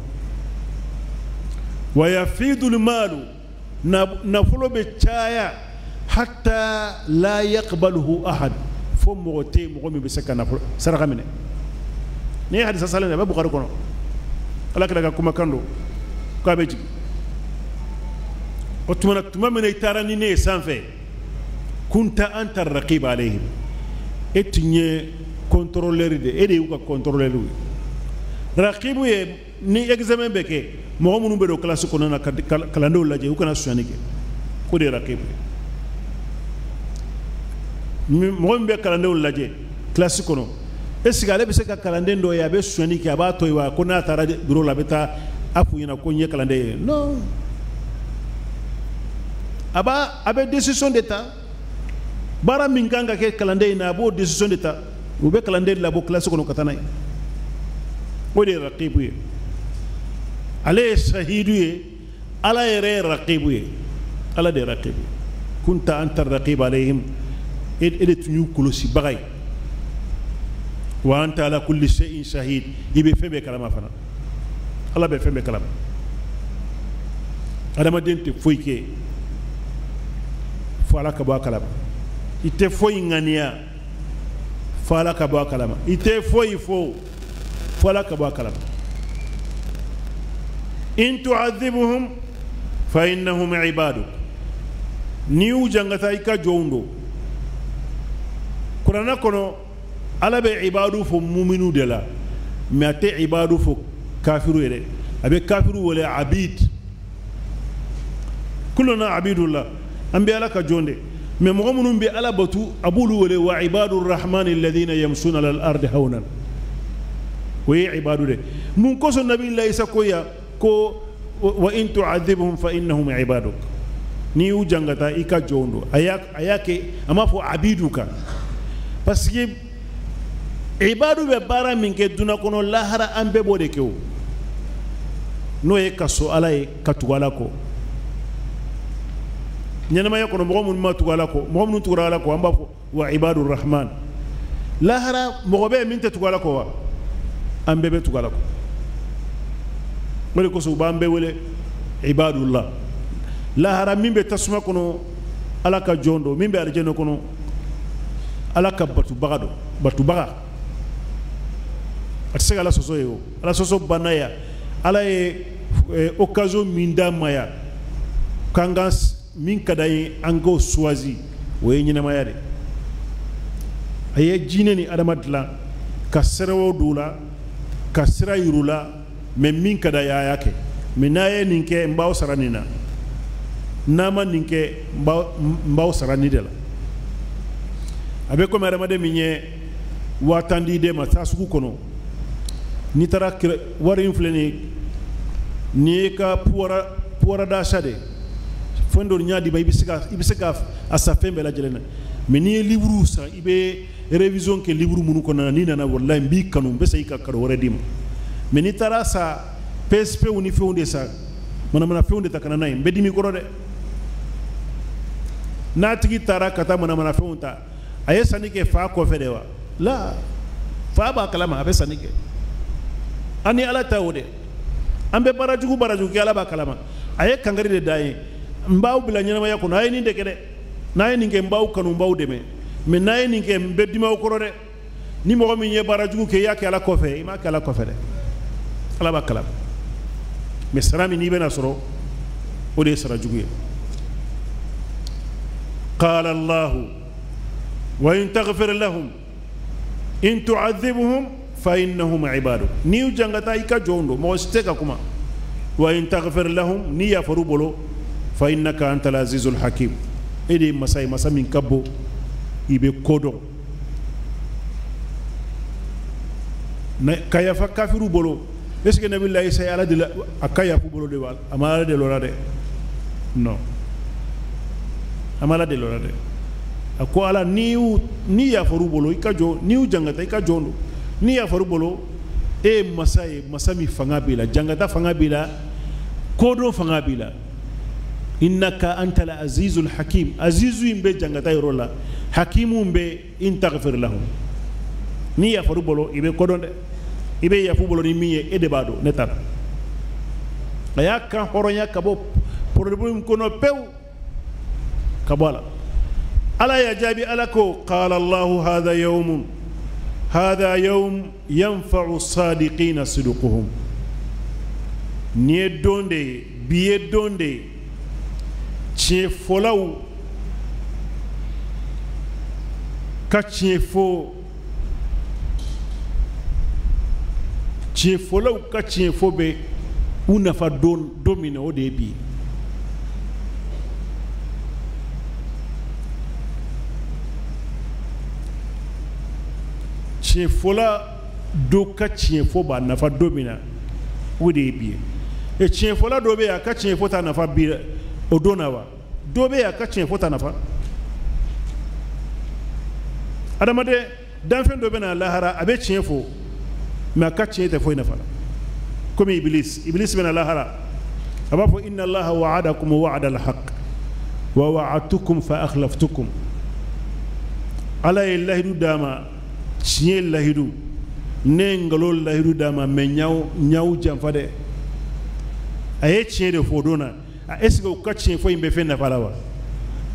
[SPEAKER 1] Wa yafidu al-malu, nafolo bɛ caya, hatta la yaqbaluhu ahad, fo mɔgɔ tɛ yen mɔgɔ min bɛ se ka nafolo saraka minɛ. N'i ye hadisa salen a bɛ Bukari kɔnɔ. Ala kɛra ka kumakan don k'a bɛ jigin. O tuma na tuma min na i taara ni ne ye sanfɛ, kunta anta raqib alayhim, e tun ye contrôleur de, e de y'u ka contrôleur ye. Raqibu ye ni examen bɛ kɛ, mɔgɔ minnu bɛ don classe kɔnɔna na ka kalandenw lajɛ u kana sonyani kɛ, o de ye raqibu ye. Mɔgɔ min bɛ kalandenw lajɛ classe kɔnɔ, est ce que ale bɛ se ka kalanden dɔ ye a bɛ sonyani kɛ a b'a to yen wa, ko n'a taara bureau la a bɛ taa a f'u ɲɛna ko n ye kalanden ye? Non, a bɛ décision de ta. Baara min kan ka kɛ kalanden in na, a b'o décision de ta. U bɛ kalanden labɔ kilasi kɔnɔ ka taa n'a ye. O de ye raqibu ye. Ale ye sahidu ye, Ala yɛrɛ ye raqibu ye. Ala de ye raqibu ye. Kunta anta raqib alayhim, e de tun y'u kɔlɔsibaga ye. Wa anta ala kulli shay'in shahid, i bɛ fɛn bɛɛ kalama fana. Ala bɛ fɛn bɛɛ kalama. Adamaden tɛ foyi kɛ fo Ala ka bɔ a kalama. I tɛ foyi ŋaniya fo Ala ka bɔ a kalama. I tɛ foyi fo fo Ala ka bɔ a kalama. In tu'adhibuhum fa innahum ibaduk, n'i y'u jangata i ka jɔnw don. Kuranɛ kɔnɔ Ala bɛ ibadu fɔ muminu de la, mais a tɛ ibadu fɔ kafiru ye dɛ. A bɛ kafiru wele abid. Kulluna abidullah, an bɛ Ala ka jɔn de. Mais mɔgɔ minnu bɛ Ala batu, a b'olu wele wa ibadu rahmani alladhina yamshuna ala al-ardi hawnan. O ye ibadu de. Mun kosɔn Nabilahi Isa ko yan ko wa in tu'adhibhum fa innahum ibaduk, n'i y'u jangata i ka jɔnw don. A y'a kɛ, a m'a fɔ abidu kan, parce que ibadu bɛ baara min kɛ dunan kɔnɔ, lahara an bɛɛ b'o de kɛ o. N'o ye ka sɔn Ala ye, ka tugu Ala kɔ. Ɲɛnamaya kɔnɔ mɔgɔ minnu ma tugu Ala kɔ, mɔgɔ minnu tugura Ala kɔ, an b'a fɔ wa ibadu rahman. Lahara mɔgɔ bɛ yen min tɛ tugu Ala kɔ wa? An bɛɛ bɛ tugu Ala kɔ. O de kosɔn u b'an bɛɛ wele ibadullah. Lahara min bɛ tasuma kɔnɔ, Ala ka jɔn don. Min bɛ alijinɛ kɔnɔ, Ala ka batubaga don. Batubaga a tɛ se ka Ala sɔsɔ ye o. Ala sɔsɔ banna yan. Ala ye occasion min d'an ma yan k'an ka min ka d'an ye an k'o choisi, o ye ɲɛnamaya de. A ye jinɛ ni adama dilan ka siraw don u la, ka sira yir'u la, mais min ka d'an ye a y'a kɛ. Mais n'a ye nin kɛ, n b'aw sara nin na. N'a ma nin kɛ, n b'aw sara nin de la. A bɛ komi adamaden min ye 10,000 di den ma taa sugu kɔnɔ. N'i taara wari in filɛ nin ye, nin ye ka pouvoir d'achat de ye. Fɛn dɔ ɲa d'i ma, i bɛ se ka a san fɛn bɛɛ lajɛlen na. Mais n'i ye livre san, i bɛ révision kɛ livre minnu kɔnɔna na, n'i nana walahi n b'i kanu, n bɛ segin ka cadeau wɛrɛ d'i ma. Mais n'i taara san PSP ni fɛnw de san, manamana fɛnw de ta ka na n'a ye, n bɛ dimi kɔrɔ dɛ. N'a tigi taara ka taa manamana fɛnw ta, a ye sanni kɛ fa kɔfɛ de wa? La, fa b'a kalama, a bɛ sanni kɛ. An ni Ala ta o de. An bɛ baara jugu kɛ, Ala b'a kalama. A ye kangari de d'an ye. N b'aw bila ɲɛnamaya kɔnɔ, a ye nin de kɛ dɛ. N'a ye nin kɛ, n b'aw kanu, n b'aw dɛmɛ. Mais n'a ye nin kɛ, n bɛ dimi aw kɔrɔ dɛ. Ni mɔgɔ min ye baara jugu kɛ, i y'a kɛ Ala kɔfɛ, i m'a kɛ Ala kɔfɛ dɛ. Ala b'a kalama. Mais sara min n'i bɛna sɔrɔ, o de ye sara jugu ye. Qala Allahu wa in taghfir lahum in tu'adhibhum fa innahum ibaduk. N'i y'u jangata i ka jɔnw don, mɔgɔ si tɛ ka kuma. Wa in taghfir lahum, n'i yafar'u bolo, fa innaka antal azizul hakim. E de ye masa ye, masa min ka bon, i bɛ ko dɔn. Ka yafa kafiru bolo, est ce que Nabilahi Isa ye Ala deli a ka yafa bolo de wa? A ma Ala deli o la dɛ. Non, a ma Ala deli o la dɛ. A ko Ala, n'i yafar'u bolo, i ka jɔn, n'i y'u jangata i ka jɔn don. N'i yafar'u bolo, e ye masa ye, masa min fanga b'i la, jangata fanga b'i la, kodɔn fanga b'i la. Innaka antal azizul hakim. Azizu in bɛ jangata yɔrɔ la, hakimu bɛ in taghfir lahum. N'i yafar'u bolo, i bɛ kodɔn dɛ. I bɛ yafu bolo ni min ye, e de b'a dɔn, ne t'a dɔn. A y'a kan hɔrɔnya ka bɔ problème kɔnɔ pewu ka bɔ a la. Ala y'a jaabi, Ala ko qala Allahu hadha yawmun hadha yawm yanfa'u sadiqina sidquhum. Nin ye don de ye, bi ye don de ye, tiɲɛ fɔlaw ka tiɲɛ fɔ, tiɲɛ fɔlaw ka tiɲɛ fɔ bɛ u nafa don min na, o de ye bi ye. Tiɲɛ fɔla dɔ ka tiɲɛ fɔ b'a nafa don min na, o de ye bi ye. E tiɲɛ fɔla dɔ bɛ yen, a ka tiɲɛ fɔ t'a nafa bi o don na wa? Dɔ bɛ yen, a ka tiɲɛ fɔ t'a nafa. Adamaden danfɛn dɔ bɛ na lahara a bɛ tiɲɛ fɔ mɛ a ka tiɲɛ tɛ foyi nafa la komi Iblis. Iblis bɛ na lahara a b'a fɔ inna Allaha wa'adakum wa'ada al-haqq wa wa'adtukum fa akhlaftukum. Ala ye lahidu d'a ma tiɲɛ lahidu ne ye nkalon lahidu d'a ma mɛ n y'aw janfa dɛ. A ye tiɲɛ de fɔ o don na. Est ce que u ka tiɲɛ fɔ in bɛ fɛn nafa la wa?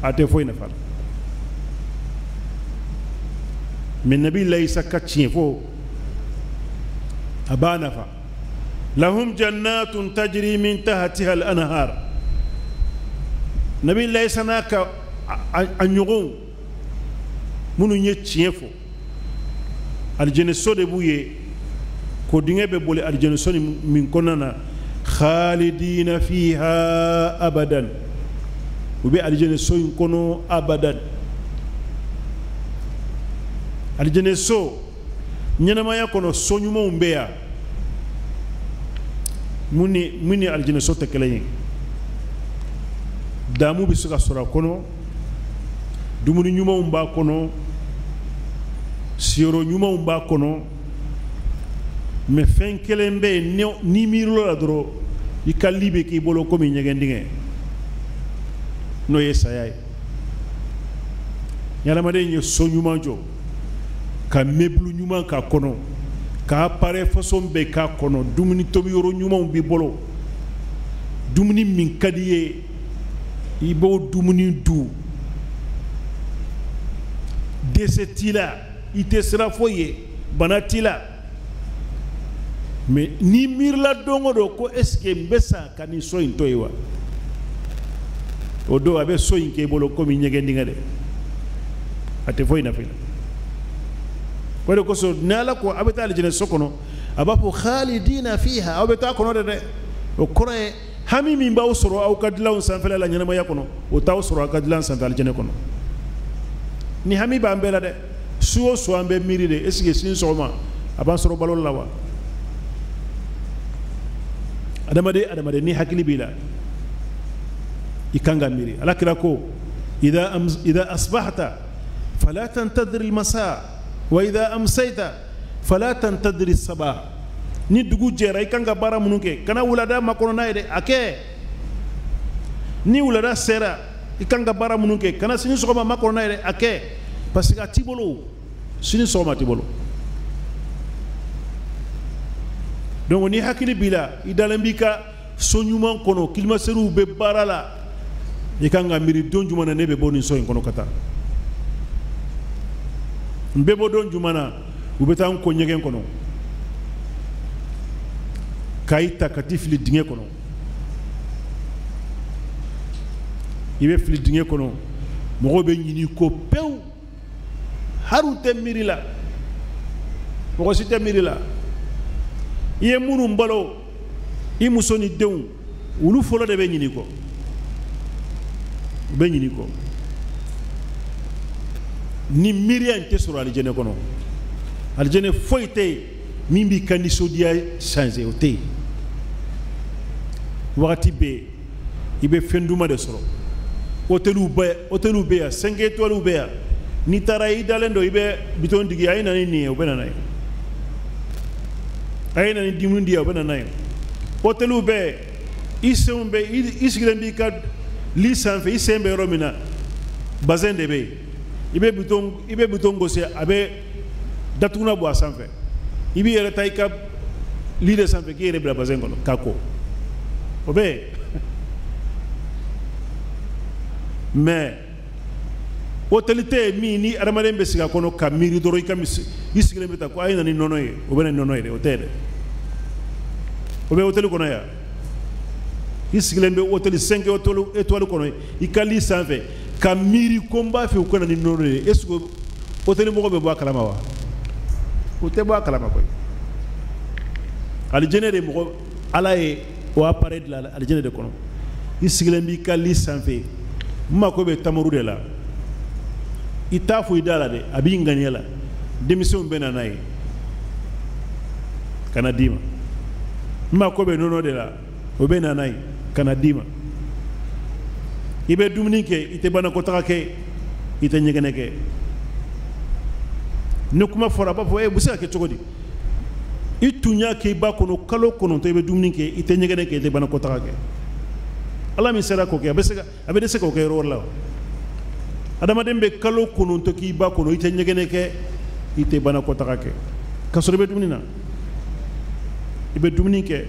[SPEAKER 1] A tɛ foyi nafa la. Mɛ Nabi Isa ka tiɲɛ fɔ a b'a nafa. Lahum jannatun tajri min tahtiha al-anhar. Nabi Isa n'a ka a ɲɔgɔnw minnu ye tiɲɛ fɔ alijɛnɛso de b'u ye ko dingɛ bɛ boli alijɛnɛso min kɔnɔna na khalidina fiha abadan. U bɛ alijɛnɛso in kɔnɔ abadan. Alijɛnɛso ɲɛnamaya kɔnɔ so ɲumanw bɛ yan mun ni alijɛnɛso tɛ kelen ye. Damu bɛ se ka sɔrɔ a kɔnɔ, dumuni ɲumanw b'a kɔnɔ, siyɔrɔ ɲumanw b'a kɔnɔ, mɛ fɛn kelen bɛ yen n'i miirila la dɔrɔn i ka li bɛ k'i bolo komi ɲɛgɛn dingɛ, n'o ye saya ye. Ni adamaden ye so ɲuman jɔ ka meuble ɲuman k'a kɔnɔ, ka appareil façon bɛɛ k'a kɔnɔ, dumuni tobi yɔrɔ ɲumanw b'i bolo, dumuni min ka di i ye i b'o dumuni dun, dɛsɛ t'i la, i tɛ siran foyi ye, bana t'i la. Mɛ n'i miirila don o don ko est ce que n bɛ sa ka nin so in to yen wa, o don a bɛ so in k'i bolo komi ɲɛgɛn dingɛ dɛ, a tɛ foyi nafa i la. O de kosɔn ni Ala ko a bɛ taa alijinɛ so kɔnɔ, a b'a fɔ khalidina fiha, aw bɛ taa kɔnɔ de dɛ. O kɔrɔ ye hami min b'aw sɔrɔ aw ka dilanw sanfɛla la ɲɛnamaya kɔnɔ, o t'aw sɔrɔ aw ka dilan sanfɛ alijinɛ kɔnɔ. Ni hami b'an bɛɛ la dɛ, su o su an bɛ miiri de est ce que sini sɔgɔma a b'an sɔrɔ balo la wa? Adamaden adamaden ni hakili b'i la i kan ka miiri. Ala kira ko idha asbahta fala tantadir al-masa wa idha amsayta fala tantadir as-sabah. Ni dugu jɛra i kan ka baara minnu kɛ, kana wulada makɔnɔ n'a ye dɛ, a kɛ. Ni wulada sera i kan ka baara minnu kɛ, kana sini sɔgɔma makɔnɔ n'a ye dɛ, a kɛ. Parce que a t'i bolo, sini sɔgɔma t'i bolo. Donc ni hakili b'i la, i dalen b'i ka so ɲuman kɔnɔ, kilimaseriw bɛ baara la, i kan ka miiri don jumɛn na ne bɛ bɔ nin so in kɔnɔ ka taa. N bɛ bɔ don jumɛn na u bɛ taa n ko ɲɛgɛn kɔnɔ, k'a ta ka t'i fili dingɛ kɔnɔ. I bɛ fili dingɛ kɔnɔ, mɔgɔw bɛ ɲin'i kɔ pewu, hali u tɛ miiri la, mɔgɔ si tɛ miiri la. I ye minnu balo, i muso ni denw, olu fɔlɔ de bɛ ɲin'i kɔ, u bɛ ɲin'i kɔ. Ni miiriya in tɛ sɔrɔ alijɛnɛ kɔnɔ, alijɛnɛ foyi tɛ yen min b'i ka nisɔndiya changer, o tɛ yen. Wagati bɛɛ i bɛ fɛn duman de sɔrɔ. Hôteliw bɛ yan, 5 étoiles bɛ yan. N'i taara i dalen don, i bɛ bitɔn digi, a ye na ni nin ye, o bɛ na n'a ye. A ye na ni dumuni di yan, o bɛ na n'a ye. Hôteliw bɛ i senw bɛ i sigilen b'i ka li sanfɛ, i sen bɛ yɔrɔ min na, bazɛn de bɛ yen. I bɛ bitɔn gosi, a bɛ datugulan bɔ a sanfɛ. I b'i yɛrɛ ta i ka li de sanfɛ k'i yɛrɛ bila bazɛn kɔnɔ k'a ko, o bɛ yen. Mɛ hôtel tɛ yen min ni adamaden bɛ sigi a kɔnɔ ka miiri dɔrɔn i ka i sigilen bɛ taa ko a ye na ni nɔnɔ ye, o bɛ na ni nɔnɔ ye dɛ, o tɛ yen dɛ. O bɛ hôtel kɔnɔ yan, i sigilen bɛ hôtel 5 étoiles kɔnɔ i ka li sanfɛ ka miiri ko n b'a fɛ u ka na ni nɔnɔ ye, est ce que hôtel mɔgɔ bɛ bɔ a kalama wa? O tɛ bɔ a kalama koyi. Alijinɛ de mɔgɔ Ala ye o appareil dilan alijinɛ de kɔnɔ. I sigilen b'i ka li sanfɛ, n mako bɛ tamaro de la, i t'a fɔ i da la dɛ, a b'i ŋaniya la, denmisɛnw bɛ na n'a ye ka na d'i ma. N mako bɛ nɔnɔ de la, o bɛ na n'a ye ka na d'i ma. I bɛ dumuni kɛ, i tɛ banakɔtaga kɛ, i tɛ ɲɛgɛnɛ kɛ. Ni kuma fɔra a b'a fɔ e bɛ se ka kɛ cogo di? I tun y'a kɛ i ba kɔnɔ kalo 9 i bɛ dumuni kɛ, i tɛ ɲɛgɛnɛ kɛ, i tɛ banakɔtaga kɛ. Ala min sera k'o kɛ, a bɛ dɛsɛ k'o kɛ yɔrɔ wɛrɛ la wa? Adamaden bɛ kalo 9 k'i ba kɔnɔ, i tɛ ɲɛgɛnɛ kɛ, i tɛ banakɔtaga kɛ, k'a sɔrɔ i bɛ dumuni na, i bɛ dumuni kɛ.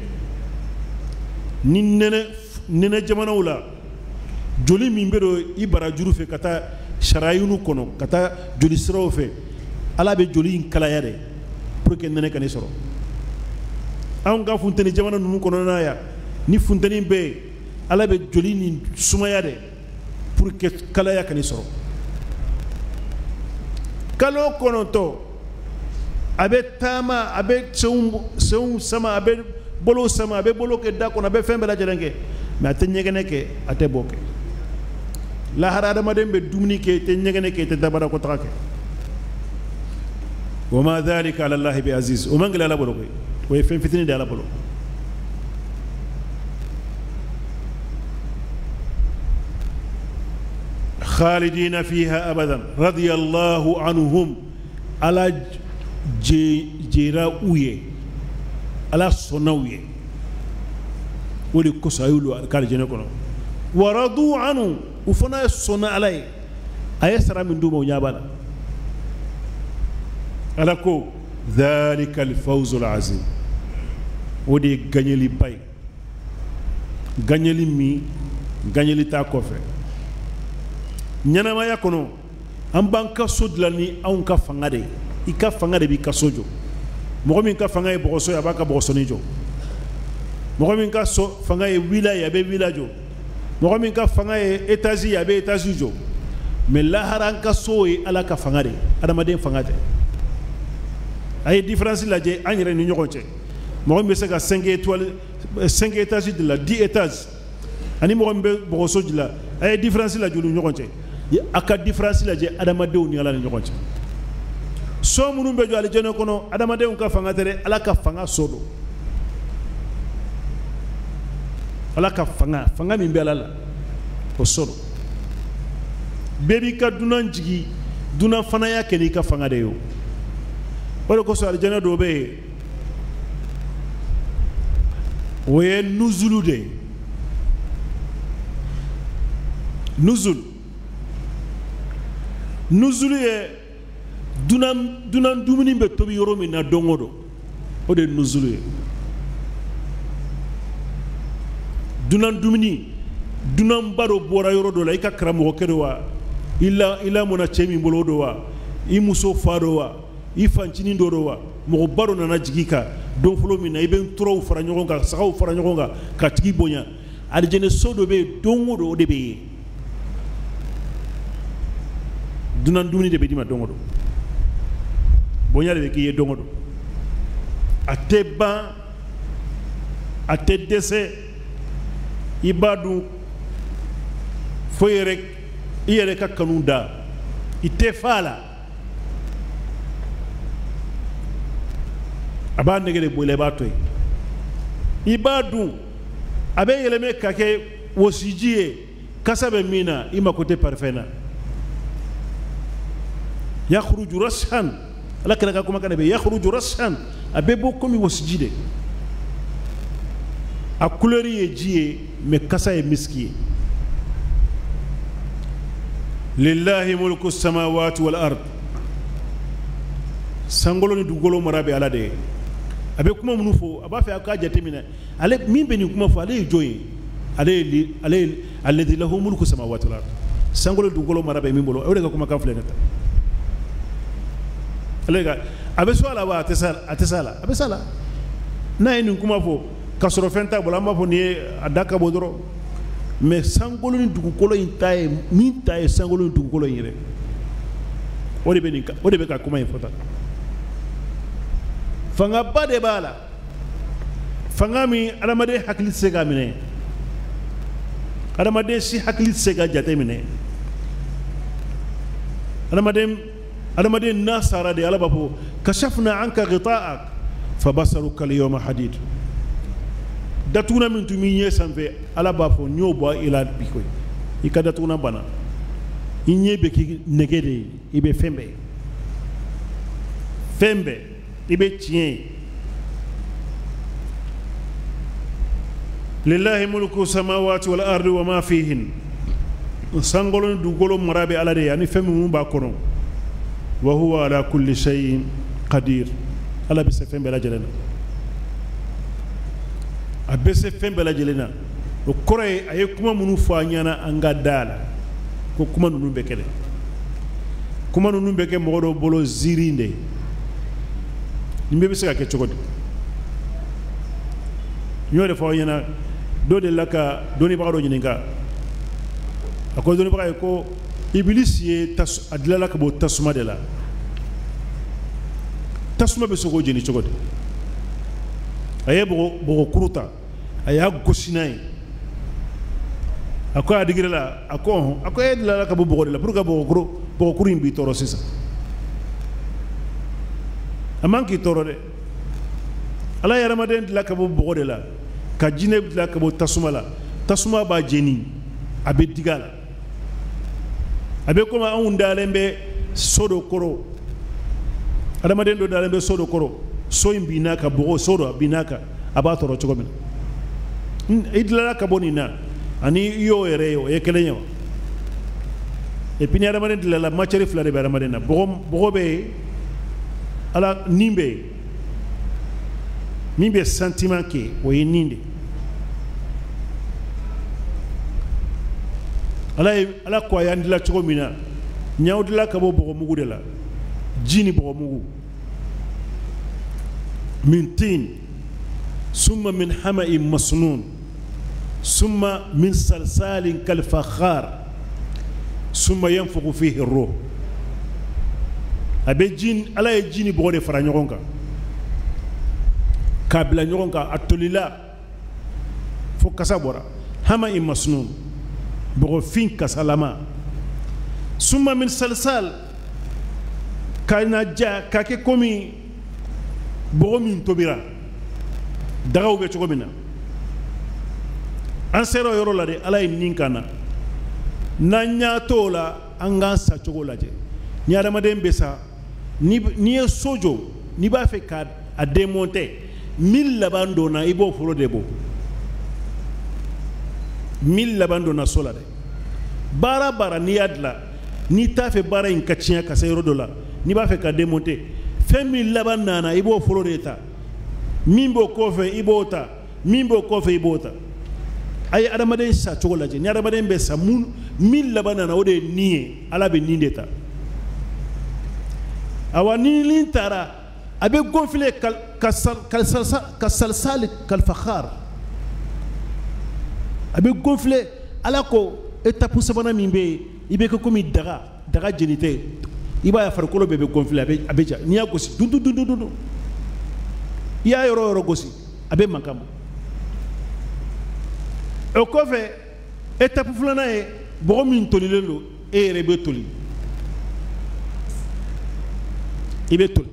[SPEAKER 1] Ni nɛnɛ jamanaw la, joli min bɛ don i barajuru fɛ ka taa sarayinu kɔnɔ, ka taa joli siraw fɛ, Ala bɛ joli in kalaya de pour que nɛnɛ ka ne sɔrɔ. Anw ka funteni jamana ninnu kɔnɔna yan, ni funteni bɛ yen, Ala bɛ joli nin sumaya de pour que kalaya ka ne sɔrɔ. Kalo 9 a bɛ taama, a bɛ senw sama, a bɛ bolo sama, a bɛ bolo kɛ da kɔnɔ, a bɛ fɛn bɛɛ lajɛlen kɛ, mais a tɛ ɲɛgɛnɛ kɛ, a tɛ bɔ kɛ. Lahara adamaden bɛ dumuni kɛ, i tɛ ɲɛgɛnɛ kɛ, i tɛ dabarakɔtaga kɛ. Wa ma dhalika ala Allahi bi aziz. O man gɛlɛn Ala bolo koyi, o ye fɛn fitinin de ye Ala bolo. Khalidina fiha abadan radiyallahu anhum. Ala jɛra u ye, Ala sɔnna u ye, o de kosɔn a y'olu kɛ alijinɛ kɔnɔ. Wa radu anhu, u fana sɔnna Ala ye, a ye sara min d'u ma u ɲɛ b'a la. Ala ko dhalika alfawzul azim, o de ye gagneliba ye, gagneli min gagneli t'a kɔfɛ. Ɲɛnamaya kɔnɔ an b'an ka so dilan ni anw ka fanga de ye. I ka fanga de b'i ka so jɔ. Mɔgɔ min ka fanga ye bɔgɔso ye, a b'a ka bɔgɔsɔni jɔ. Mɔgɔ min ka so fanga ye villa ye, a bɛ villa jɔ. Mɔgɔ min ka fanga ye étage ye, a bɛ étage jɔ. Mais lahara an ka so ye Ala ka fanga de ye, adamaden fanga tɛ. A ye différence lajɛ an yɛrɛ ni ɲɔgɔn cɛ. Mɔgɔ min bɛ se ka 5 étoiles, 5 étages dilan, 10 étages, ani mɔgɔ min bɛ bɔgɔso dilan, a ye différence lajɛ olu ni ɲɔgɔn cɛ. A ka différence lajɛ adamadenw ni Ala ni ɲɔgɔn cɛ. So minnu bɛ jɔ alijinɛ kɔnɔ, adamadenw ka fanga tɛ dɛ, Ala ka fanga so don. Ala ka fanga, fanga min bɛ Ala la, o so don. Bɛɛ b'i ka dunan jigi, dunan fana y'a kɛ n'i ka fanga de ye o. O de kosɔn alijinɛ dɔw bɛ yen, o ye nuzulu de ye. Nuzulu, nuzulu ye dunan dumuni bɛ tobi yɔrɔ min na don o don, o de ye nuzulu ye. Dunan dumuni, dunanba dɔ bɔra yɔrɔ dɔ la, i ka karamɔgɔkɛ don wa, i lamɔna cɛ min bolo o don wa, i muso fa don wa, i fancinin dɔ don wa, mɔgɔba dɔ nana jigin i kan don fɔlɔ min na, i bɛ nturaw fara ɲɔgɔn kan, sagaw fara ɲɔgɔn kan ka tigi bonya. Alijinɛ so dɔ bɛ yen don o don, o de bɛ yen. Dunan dumuni de bɛ d'i ma don o don, bonya de bɛ k'i ye don o don. A tɛ ban, a tɛ dɛsɛ, i b'a dun fo i yɛrɛ ka kanu da, i tɛ fa a la. A b'a nege de bɔ i la, i b'a to yen. I b'a dun, a bɛ yɛlɛmɛ ka kɛ wɔsiji ye, kasa bɛ min na, i mako tɛ parifɛn na. Yakhruju rashan, Ala kira ka kumakan de bɛ yakhruju rashan, a bɛ bɔ komi wɔsiji de. A couleur ye ji ye, mais kasa ye miski ye. Lillahi mulku samawati wal ard, sankolo ni dugukolo mara bɛ Ala de ye. A bɛ kuma minnu fɔ, a b'a fɛ a k'a jateminɛ. Ale min bɛ nin kuma fɔ, ale ye jɔn ye? Ale ye alladhi lahu mulku samawati wal ard, sankolo ni dugukolo mara bɛ min bolo, o de ka kumakan filɛ nin ye tan. Ale ka a bɛ so a la wa a tɛ s'a la, a bɛ s'a la. N'a ye nin kuma fɔ k'a sɔrɔ fɛn t'a bolo, an b'a fɔ nin ye a da ka bɔ dɔrɔn. Mais sankolo ni dugukolo in ta ye min ta ye sankolo ni dugukolo in yɛrɛ, o de bɛ nin, o de bɛ ka kuma in fɔ tan. Fangaba de b'a la, fanga min adamaden hakili tɛ se k'a minɛ, adamaden si hakili tɛ se ka jate minɛ. Adamaden n'a sara de, Ala b'a fɔ kashafna anka ghita'ak fa basaruka al-yawma hadid. Datuguna min tun b'i ɲɛ sanfɛ, Ala b'a fɔ n y'o bɔ i la bi koyi, i ka datuguna banna, i ɲɛ bɛ k'i nɛgɛ de ye, i bɛ fɛn bɛɛ ye. Fɛn bɛɛ i bɛ tiɲɛ ye. Lillahi mulku samawati wal ardi wa ma fihin. Sankolo ni dugukolo mara bɛ Ala de ye ani fɛn minnu b'a kɔnɔ. Wa huwa ala kulli shay'in qadir. Ala bɛ se fɛn bɛɛ lajɛlen na. A bɛ se fɛn bɛɛ lajɛlen na. O kɔrɔ ye a ye kuma minnu fɔ an ɲɛna an ka da la ko kuma ninnu bɛ kɛ dɛ. Kuma ninnu bɛ kɛ mɔgɔ dɔw bolo ziiri de ye. Nin bɛɛ bɛ se ka kɛ cogo di? N y'o de fɔ aw ɲɛna, dɔ delila ka dɔnnibaga dɔ ɲininka. A ko dɔnnibaga ye ko Ibilisi ye a dilanna ka bɔ tasuma de la. Tasuma bɛ se k'o jeni cogo di? A ye bɔgɔkuru ta, a y'a gosi n'a ye. A ko a digira la, a ko ɔhɔn, a ko e dilanna ka bɔ bɔgɔ de la, pour que bɔgɔkuru in b'i tɔɔrɔ sisan. A man k'i tɔɔrɔ dɛ. Ala ye hadamaden dilan ka bɔ bɔgɔ de la, ka jinɛ dilan ka bɔ tasuma la. Tasuma b'a jeni, a bɛ digi a la. A bɛ komi anw dalen bɛ so dɔ kɔrɔ, hadamaden dɔ dalen bɛ so dɔ kɔrɔ, so in binna ka bɔgɔ so dɔ binna kan, a b'a tɔɔrɔ cogo min na. I dilanna ka bɔ nin na ani i y'o yɛrɛ ye, o ye kelen ye wa? Et puis ni hadamaden dilanna, matière fila de bɛ hadamaden na, bɔgɔ bɛ yen, Ala nin bɛ yen. Min bɛ sentiment kɛ o ye nin de. Ala ye Ala ko a y'an dilan cogo min na, n y'aw dilan ka bɔ bɔgɔmugu de la, ji ni bɔgɔmugu. Min tin, summa min hama'in masnun, summa min salsalin kalfakhar, summa yanfukhu fihi ruh. A bɛ ji, Ala ye ji ni bɔgɔ de fara ɲɔgɔn kan k'a bila ɲɔgɔn kan, a tolila fo kasa bɔra. Hama'in masnun, bɔgɔfin kasalama. Summa min salsal, ka na ja k'a kɛ komi bɔgɔ min tobira, dagaw bɛ cogo min na. An sera o yɔrɔ la de, Ala ye nin k'an na. N'an y'a t'o la, an k'an sa cogo lajɛ. Ni hadamaden bɛ sa, n'i ye so jɔ, n'i b'a fɛ k'a démonter, min laban donna i b'o fɔlɔ de bɔ. Min laban donna so la dɛ. Baara baara n'i y'a dilan, n'i t'a fɛ baara in ka tiɲɛ ka se yɔrɔ dɔ la, n'i b'a fɛ ka démonter, fɛn min laban nana i b'o fɔlɔ de ta. Min b'o kɔfɛ i b'o ta, min b'o kɔfɛ i b'o ta. A ye hadamaden sa cogo lajɛ. Ni hadamaden bɛ sa, min laban nana o de ye nin ye, Ala bɛ nin de ta. Awa ni nin taara, a bɛ gonfler ka salsal kalfakhar. A bɛ gonfler. Ala ko étape sabanan min bɛ yen, i bɛ kɛ komi daga, daga jeni tɛ. I b'a ye farikolo bɛɛ bɛ gonfler, a bɛ ja. N'i y'a gosi dun dun dun dun dun, i y'a yɔrɔ o yɔrɔ gosi, a bɛ mankan bɔ. O kɔfɛ étape filanan ye bɔgɔ min tolilen don, e yɛrɛ bɛ toli, i bɛ toli.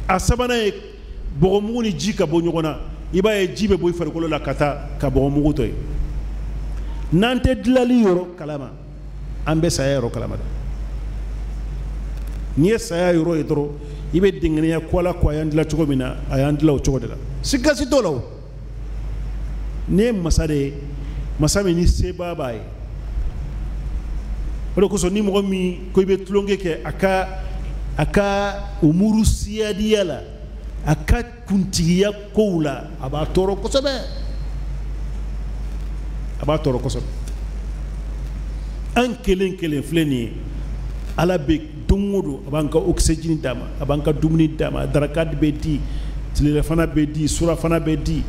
[SPEAKER 1] A sabanan ye bɔgɔmugu ni ji ka bɔ ɲɔgɔn na, i b'a ye ji bɛ bɔ i farikolo la ka taa ka bɔgɔmugu to yen. N'an tɛ dilanli yɔrɔ kalama, an bɛ saya yɔrɔ kalama dɛ. N'i ye saya yɔrɔ ye dɔrɔn, i bɛ dengeniya ko Ala ko a y'an dilan cogo min na, a y'an dilan o cogo de la. Sikasi t'o la o. N'i ye masa de ye, masa min ni seba b'a ye. O de kosɔn ni mɔgɔ min ko i bɛ tulonkɛ kɛ a ka umuru siyadiya la, a ka kuntigiya kow la, a b'a tɔɔrɔ kosɛbɛ. A b'a tɔɔrɔ kosɛbɛ. An kelen kelen filɛ nin ye, Ala bɛ don o don a b'an ka oxygène d'a ma, a b'an ka dumuni d'a ma, daraka bɛ di, tilelafana bɛ di, surafana bɛ di.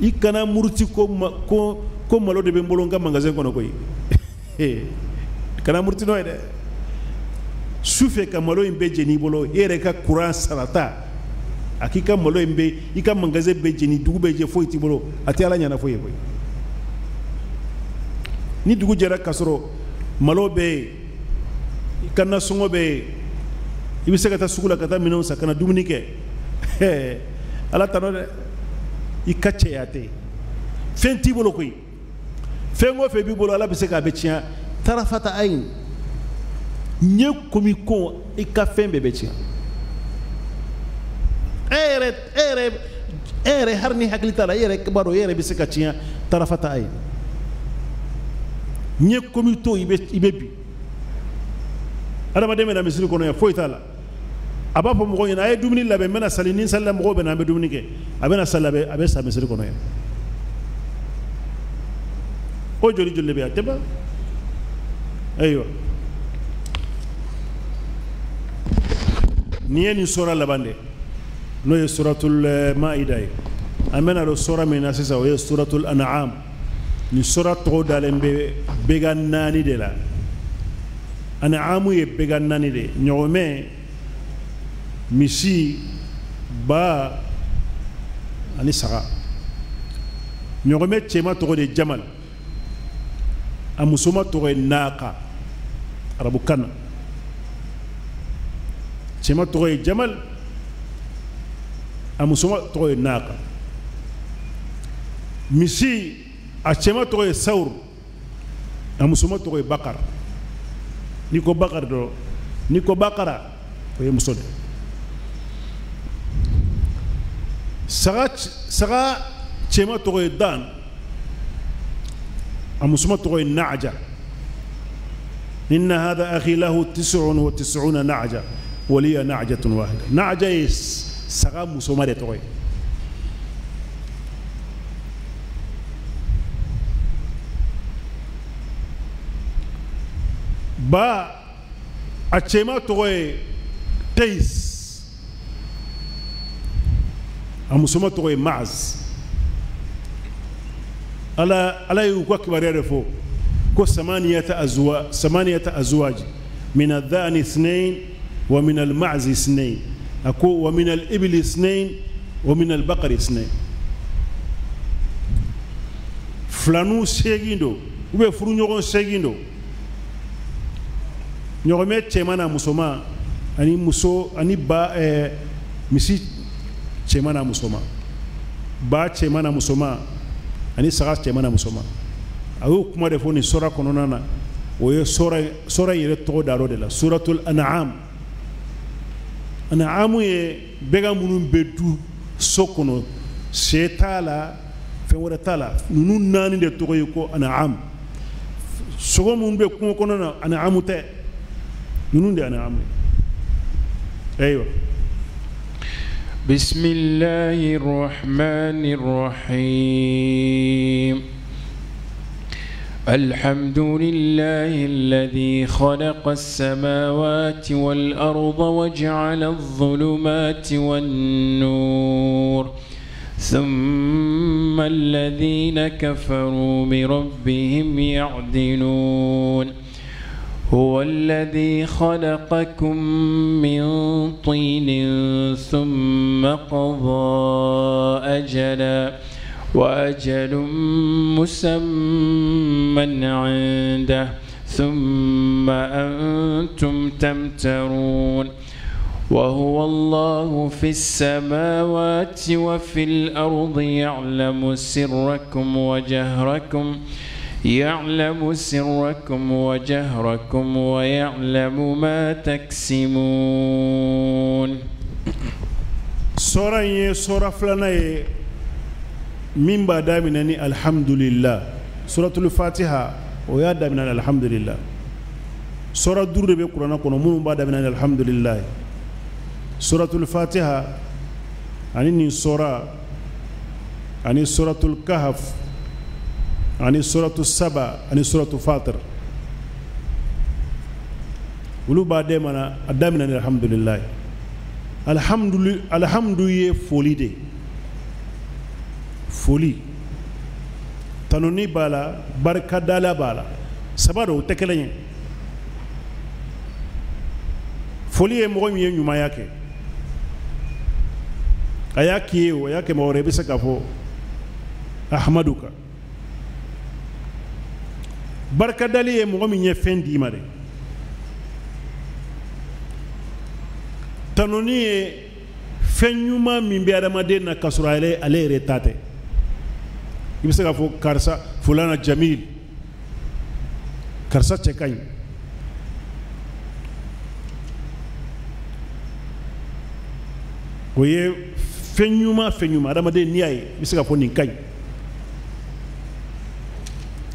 [SPEAKER 1] I kana muruti ko malo de bɛ n bolo n ka magasin kɔnɔ koyi. Kana muruti n'o ye dɛ. Su fɛ ka malo in bɛɛ jeni i bolo, e yɛrɛ ka courant sarata, a k'i ka malo in bɛɛ, i ka magasin bɛɛ jeni, dugu bɛɛ jɛ, foyi t'i bolo, a tɛ Ala ɲɛna foyi ye koyi. Ni dugu jɛra k'a sɔrɔ malo bɛ yen, i ka nasɔngɔ bɛ yen, i bɛ se ka taa sugu la ka taa minɛnw san ka na dumuni kɛ. Ala t'a dɔn dɛ. I ka cɛya tɛ, fɛn t'i bolo koyi. Fɛn o fɛn b'i bolo, Ala bɛ se k'a bɛ tiɲɛ. Tarafata ayin, ɲɛ komi ko i ka fɛn bɛɛ bɛ tiɲɛ. E yɛrɛ hali ni hakili t'a la, e yɛrɛ b'a dɔn e yɛrɛ bɛ se ka tiɲɛ tarafata a ye. N'i ye komi to i bɛ bin. Adamaden bɛ na misiri kɔnɔ yan, foyi t'a la. A b'a fɔ mɔgɔw ɲɛna a ye dumuni labɛn, n bɛna sali, ni n salila mɔgɔw bɛ na an bɛ dumuni kɛ. A bɛna sali, a bɛ sa misiri kɔnɔ yan. O joli joli de bɛ yan, a tɛ ban. Ayiwa, nin ye nin sura laban de, n'o ye suratul maida ye. An bɛna don sura min na sisan, o ye suratul an'am. Nin sura tɔgɔ dalen bɛ bɛgan naani de la. An'amu ye bɛgan naani de ye: ɲɔgɔmɛ, misi, ba ani saga. Ɲɔgɔmɛ cɛma tɔgɔ de ye jamal, a musoma tɔgɔ ye naaka arabukan na. Cɛma tɔgɔ ye jamal, a musoma tɔgɔ ye naaka. Misi, a cɛma tɔgɔ ye sawur, a musoma tɔgɔ ye bakara. N'i ko bakara dɔrɔn, n'i ko bakara, o ye muso de ye. Saga cɛma tɔgɔ ye dan, a musoma tɔgɔ ye naaja. Inna hadha akhi lahu 99 naaja waliya naajatun wahida. Naaja ye saga musoma de tɔgɔ ye. Ba, a cɛma tɔgɔ ye Teis, a musoma tɔgɔ ye Maaz. Ala y'u ka kibaruya de fɔ ko samaniyata azwaj min adh-dhani ithnain wa min al-ma'zi ithnain, a ko wa min al-ibli ithnain wa min al-baqari ithnain. Filanu 8 don, ou bien furuɲɔgɔn 8 don. Ɲɔgɔmɛ cɛman n'a musoman, ani muso ani ba, misi cɛman n'a musoman, ba cɛman n'a musoman, ani saga cɛman n'a musoman. A y'o kuma de fɔ nin sura kɔnɔna na. O ye sura yɛrɛ tɔgɔ dar'o de la, suratul an'am. An'amu ye bɛgan minnu bɛ du so kɔnɔ, sɛ t'a la, fɛn wɛrɛ t'a la. Ninnu naani de tɔgɔ ye ko an'am. Sogo minnu bɛ kungo kɔnɔ na, an'amu tɛ. Ninnu de an'amu ye. Ayiwa.
[SPEAKER 3] بسم الله الرحمن الرحيم. الحمد لله الذي خلق السماوات والأرض وجعل الظلمات والنور ثم الذين كفروا بربهم يعدلون. هو الذي خلقكم من طين ثم قضى أجلا وأجل مسمى عنده ثم أنتم تمترون. وهو الله في السماوات وفي الأرض يعلم سركم وجهركم ويعلم ما تكسبون.
[SPEAKER 1] Sura in ye sura filanan ye min b'a daminɛ ni alhamdulillah. Suratul Fatiha o y'a daminɛ ni alhamdulillah. Sura 5 de bɛ kuranɛ kɔnɔ minnu b'a daminɛ ni alhamdulillah. Suratul Fatiha ani nin sura ani suratul Kahf ani suratu Saba ani suratu Fatir, olu b'a daminɛ ni alhamdulillah. Alhamdu ye foli de, foli tanuni b'a la, barikadala b'a la, saba don, o tɛ kelen ye. Foli ye mɔgɔ min ye ɲumanya kɛ, a y'a k'i ye o, a y'a kɛ mɔgɔ wɛrɛ, i bɛ se k'a fɔ Ahamadu kan. Barikadali ye mɔgɔ min ye fɛn d'i ma dɛ. Tanuni ye fɛn ɲuman min bɛ adamaden na k'a sɔrɔ ale yɛrɛ ta tɛ. I bɛ se k'a fɔ karisa fulana jamil, karisa cɛ ka ɲi. O ye Fɛn ɲuman fɛn ɲuman adamaden n'i y'a ye i bɛ se ka fɔ nin ka ɲi.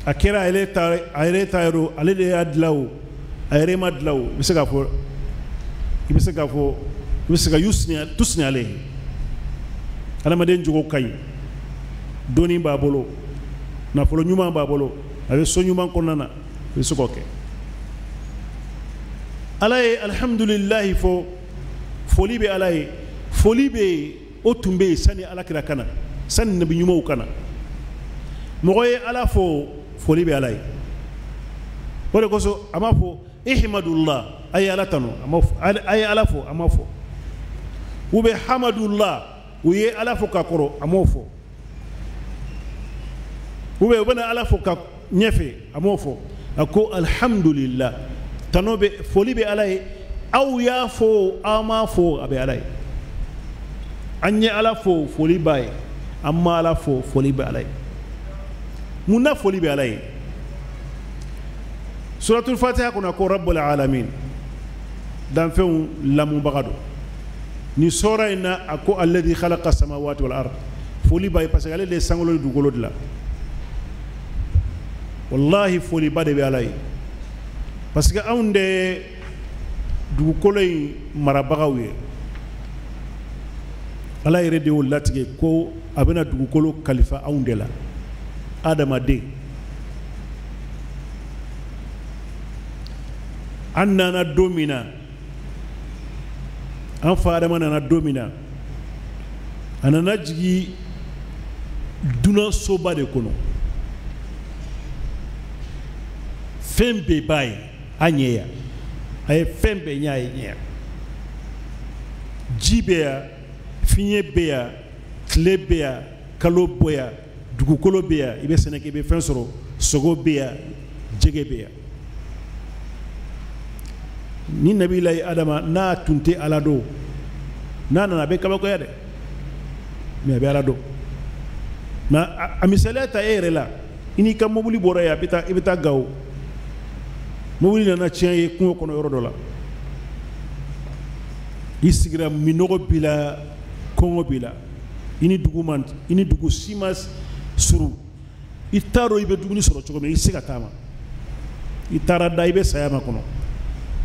[SPEAKER 1] A kɛra a yɛrɛ ta yɔrɔ ale de y'a dilan o a yɛrɛ ma dilan o i bɛ se k'a fɔ i bɛ se k'a fɔ i bɛ se ka tusini ale ye. Adamaden jogo ka ɲi, dɔnni b'a bolo, nafolo ɲuman b'a bolo, a bɛ so ɲuman kɔnɔna na, i bɛ se k'o kɛ. Ala ye alihamudulilayi fɔ, foli bɛ Ala ye, foli bɛ yen o tun bɛ yen sani Ala kira ka na, sani nabi ɲumanw ka na. Mɔgɔ ye Ala fo, foli bɛ Ala ye. O de kosɔn a m'a fɔ ihmadullah, a ye Ala tanu, a ma fɔ, a ye Ala fo, a ma fɔ. U bɛ hamadullah, u ye Ala fo ka kɔrɔ, a m'o fɔ. U bɛ u bɛna Ala fo ka ɲɛfɛ, a m'o fɔ. A ko alhamdulillah, tanu bɛ, foli bɛ Ala ye. Aw y'a fo, aw m'a fo, a bɛ Ala ye. An ye Ala fo, foli b'a ye. An ma Ala fo, foli bɛ Ala ye. Mun na foli bɛ Ala ye? Suratul Fatiha kɔnɔ ko Rabbul alamin, danfɛnw lamubaga don. Ni sɔra in na a ko alladhi khalaqa samawati wal ard, foli b'a ye parce que ale de ye sankolo ni dugukolo dilan. Wallahi foliba de bɛ Ala ye parce que anw de ye dugukolo in marabagaw ye. Ala yɛrɛ de y'o latigɛ ko a bɛna dugukolo kalifa anw de la, adamaden. An nana don min na, an fa Adama nana don min na, a nana jigin dunan soba de kɔnɔ. Fɛn bɛɛ b'a ye a ɲɛ yan, a ye fɛn bɛɛ ɲɛ a ye ɲɛ yan. Ji bɛ yan, fiɲɛ bɛ yan, tile bɛ yan, kalo bɛ yan, dugukolo bɛ yan, i bɛ sɛnɛ kɛ i bɛ fɛn sɔrɔ, sogo bɛ yan, jɛgɛ bɛ yan. Ni nabilayi Adama n'a tun tɛ Ala dɔn, n'a nana a bɛ kabakoya dɛ, mais a bɛ Ala dɔn. Mais a misaliya ta e yɛrɛ la, i n'i ka mobili bɔra yen, a bɛ taa i bɛ taa Gawo, mobili nana tiɲɛ ye kungo kɔnɔ yɔrɔ dɔ la, i sigira minɔgɔ b'i la, kɔngɔ b'i la, i ni dugu man, i ni dugu si ma surun, i t'a dɔn i bɛ dumuni sɔrɔ cogo min, i tɛ se ka taama, i taara da i bɛ saya ma kɔnɔ,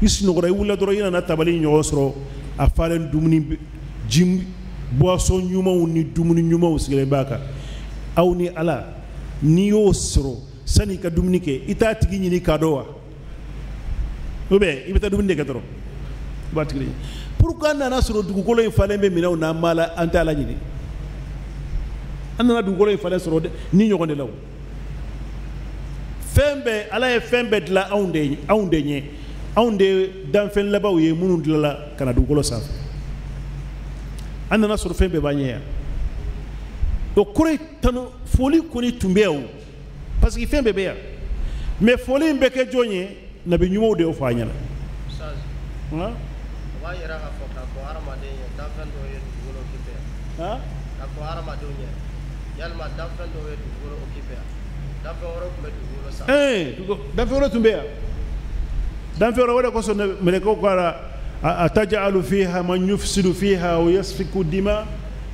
[SPEAKER 1] i sunɔgɔra, i wulila dɔrɔn i nana tabali ɲɔgɔn sɔrɔ a falen dumuni ji boisson ɲumanw ni dumuni ɲumanw sigilen b'a kan. Aw ni Ala, n'i y'o sɔrɔ sani i ka dumuni kɛ, i t'a tigi ɲini k'a dɔn wa? Ou bien i bɛ taa dumuni de kɛ dɔrɔn i b'a tigi ɲini. Pourquoi an nana sɔrɔ dugukolo in falen bɛ minɛnw na, an b'a la, an tɛ Ala ɲini? An nana dugukolo in falen sɔrɔ ni ɲɔgɔn de la o. Fɛn bɛɛ Ala ye fɛn bɛɛ dilan anw de ɲɛ, anw de ye danfɛn labanw ye minnu dilanla ka na dugukolo sanfɛ. An nana sɔrɔ fɛn bɛɛ b'an ɲɛ yan. O kɔrɔ ye tanu foli kɔni tun bɛ yan o, parce que fɛn bɛɛ bɛ yan. Mais foli in bɛ kɛ jɔn ye? Nabi ɲumanw de y'o fɔ an ɲɛna.
[SPEAKER 4] O b'a yira k'a fɔ k'a fɔ hadamaden ye danfɛn dɔw ye dugukolo occupé yan. K'a fɔ hadamadenw ye yalima danfɛn dɔw ye dugukolo occupé yan, danfɛn wɛrɛw tun bɛ dugukolo sanfɛ.
[SPEAKER 1] Danfɛn wɛrɛw tun bɛ yan. Danfɛn wɛrɛ o de kosɔn mɛlɛkɛw ko a atajalu fiha man yufsidu fiha wa yasfiku dima,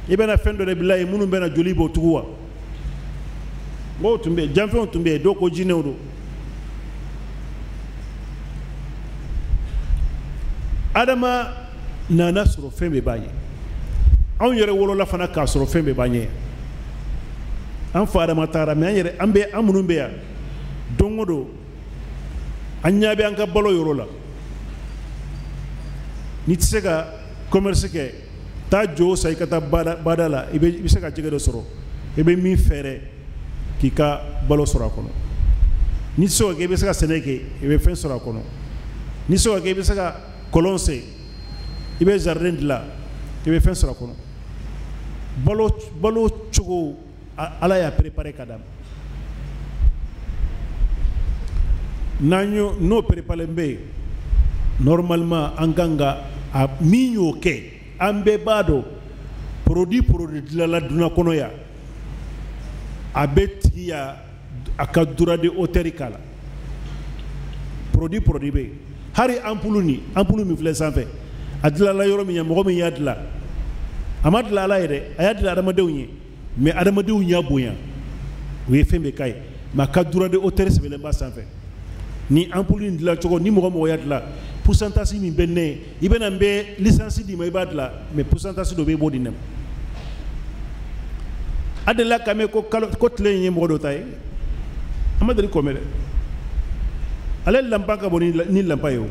[SPEAKER 1] i bɛna fɛn dɔ de bila yen minnu bɛna joli bɔ tugun wa? Mɔgɔw tun bɛ yen, janfɛnw tun bɛ yen, dɔw ko jinɛw don. Adama nana sɔrɔ fɛn bɛɛ b'a ɲɛ. Anw yɛrɛ wolola fana k'a sɔrɔ fɛn bɛɛ b'an ɲɛ. An fa Adama taara, mais an yɛrɛ an bɛ an minnu bɛ yan don o don an ɲɛ bɛ an ka balo yɔrɔ la. N'i tɛ se ka commerce kɛ, taa jo san i ka taa bada la, i bɛ se ka jɛgɛ dɔ sɔrɔ, i bɛ min fɛɛrɛ k'i ka balo sɔrɔ a kɔnɔ. N'i tɛ se k'o kɛ, i bɛ se ka sɛnɛ kɛ, i bɛ fɛn sɔrɔ a kɔnɔ. N'i tɛ se k'o kɛ, i bɛ se ka kɔlɔn sen, i bɛ jardin dilan, i bɛ fɛn sɔrɔ a kɔnɔ. Balo cogo Ala y'a préparé ka d'a ma. N'an y'o n'o préparé bɛ yen, normalement an kan ka a min y'o kɛ, an bɛɛ b'a dɔn produit dilanla dunan kɔnɔ yan, a bɛ tigiya a ka droit de hauteur k'a la. Produit bɛ yen, hali ampoule ni ampoule min filɛ sanfɛ, a dilanla yɔrɔ min ya, mɔgɔ min y'a dilan, A ma dilan Ala ye dɛ, a y'a dilan adamadenw ye, mais adamadenw y'a bonya, u ye fɛn bɛɛ k'a ye. Mais a ka droit d'auteur sɛbɛnlen b'a sanfɛ. Ni ampoule in dilan cogo ni mɔgɔ mɔgɔ y'a dilan, pourcentage min bɛ ne ye, i bɛna n bɛ licence d'i ma, i b'a dilan, mais pourcentage dɔ bɛ i b'o di ne ma. A delila ka mɛn ko kalo ko tile in ye mɔgɔ dɔ ta ye, an ma deli k'o mɛn dɛ. Ale lanpa ka bon ni lanpa ye o.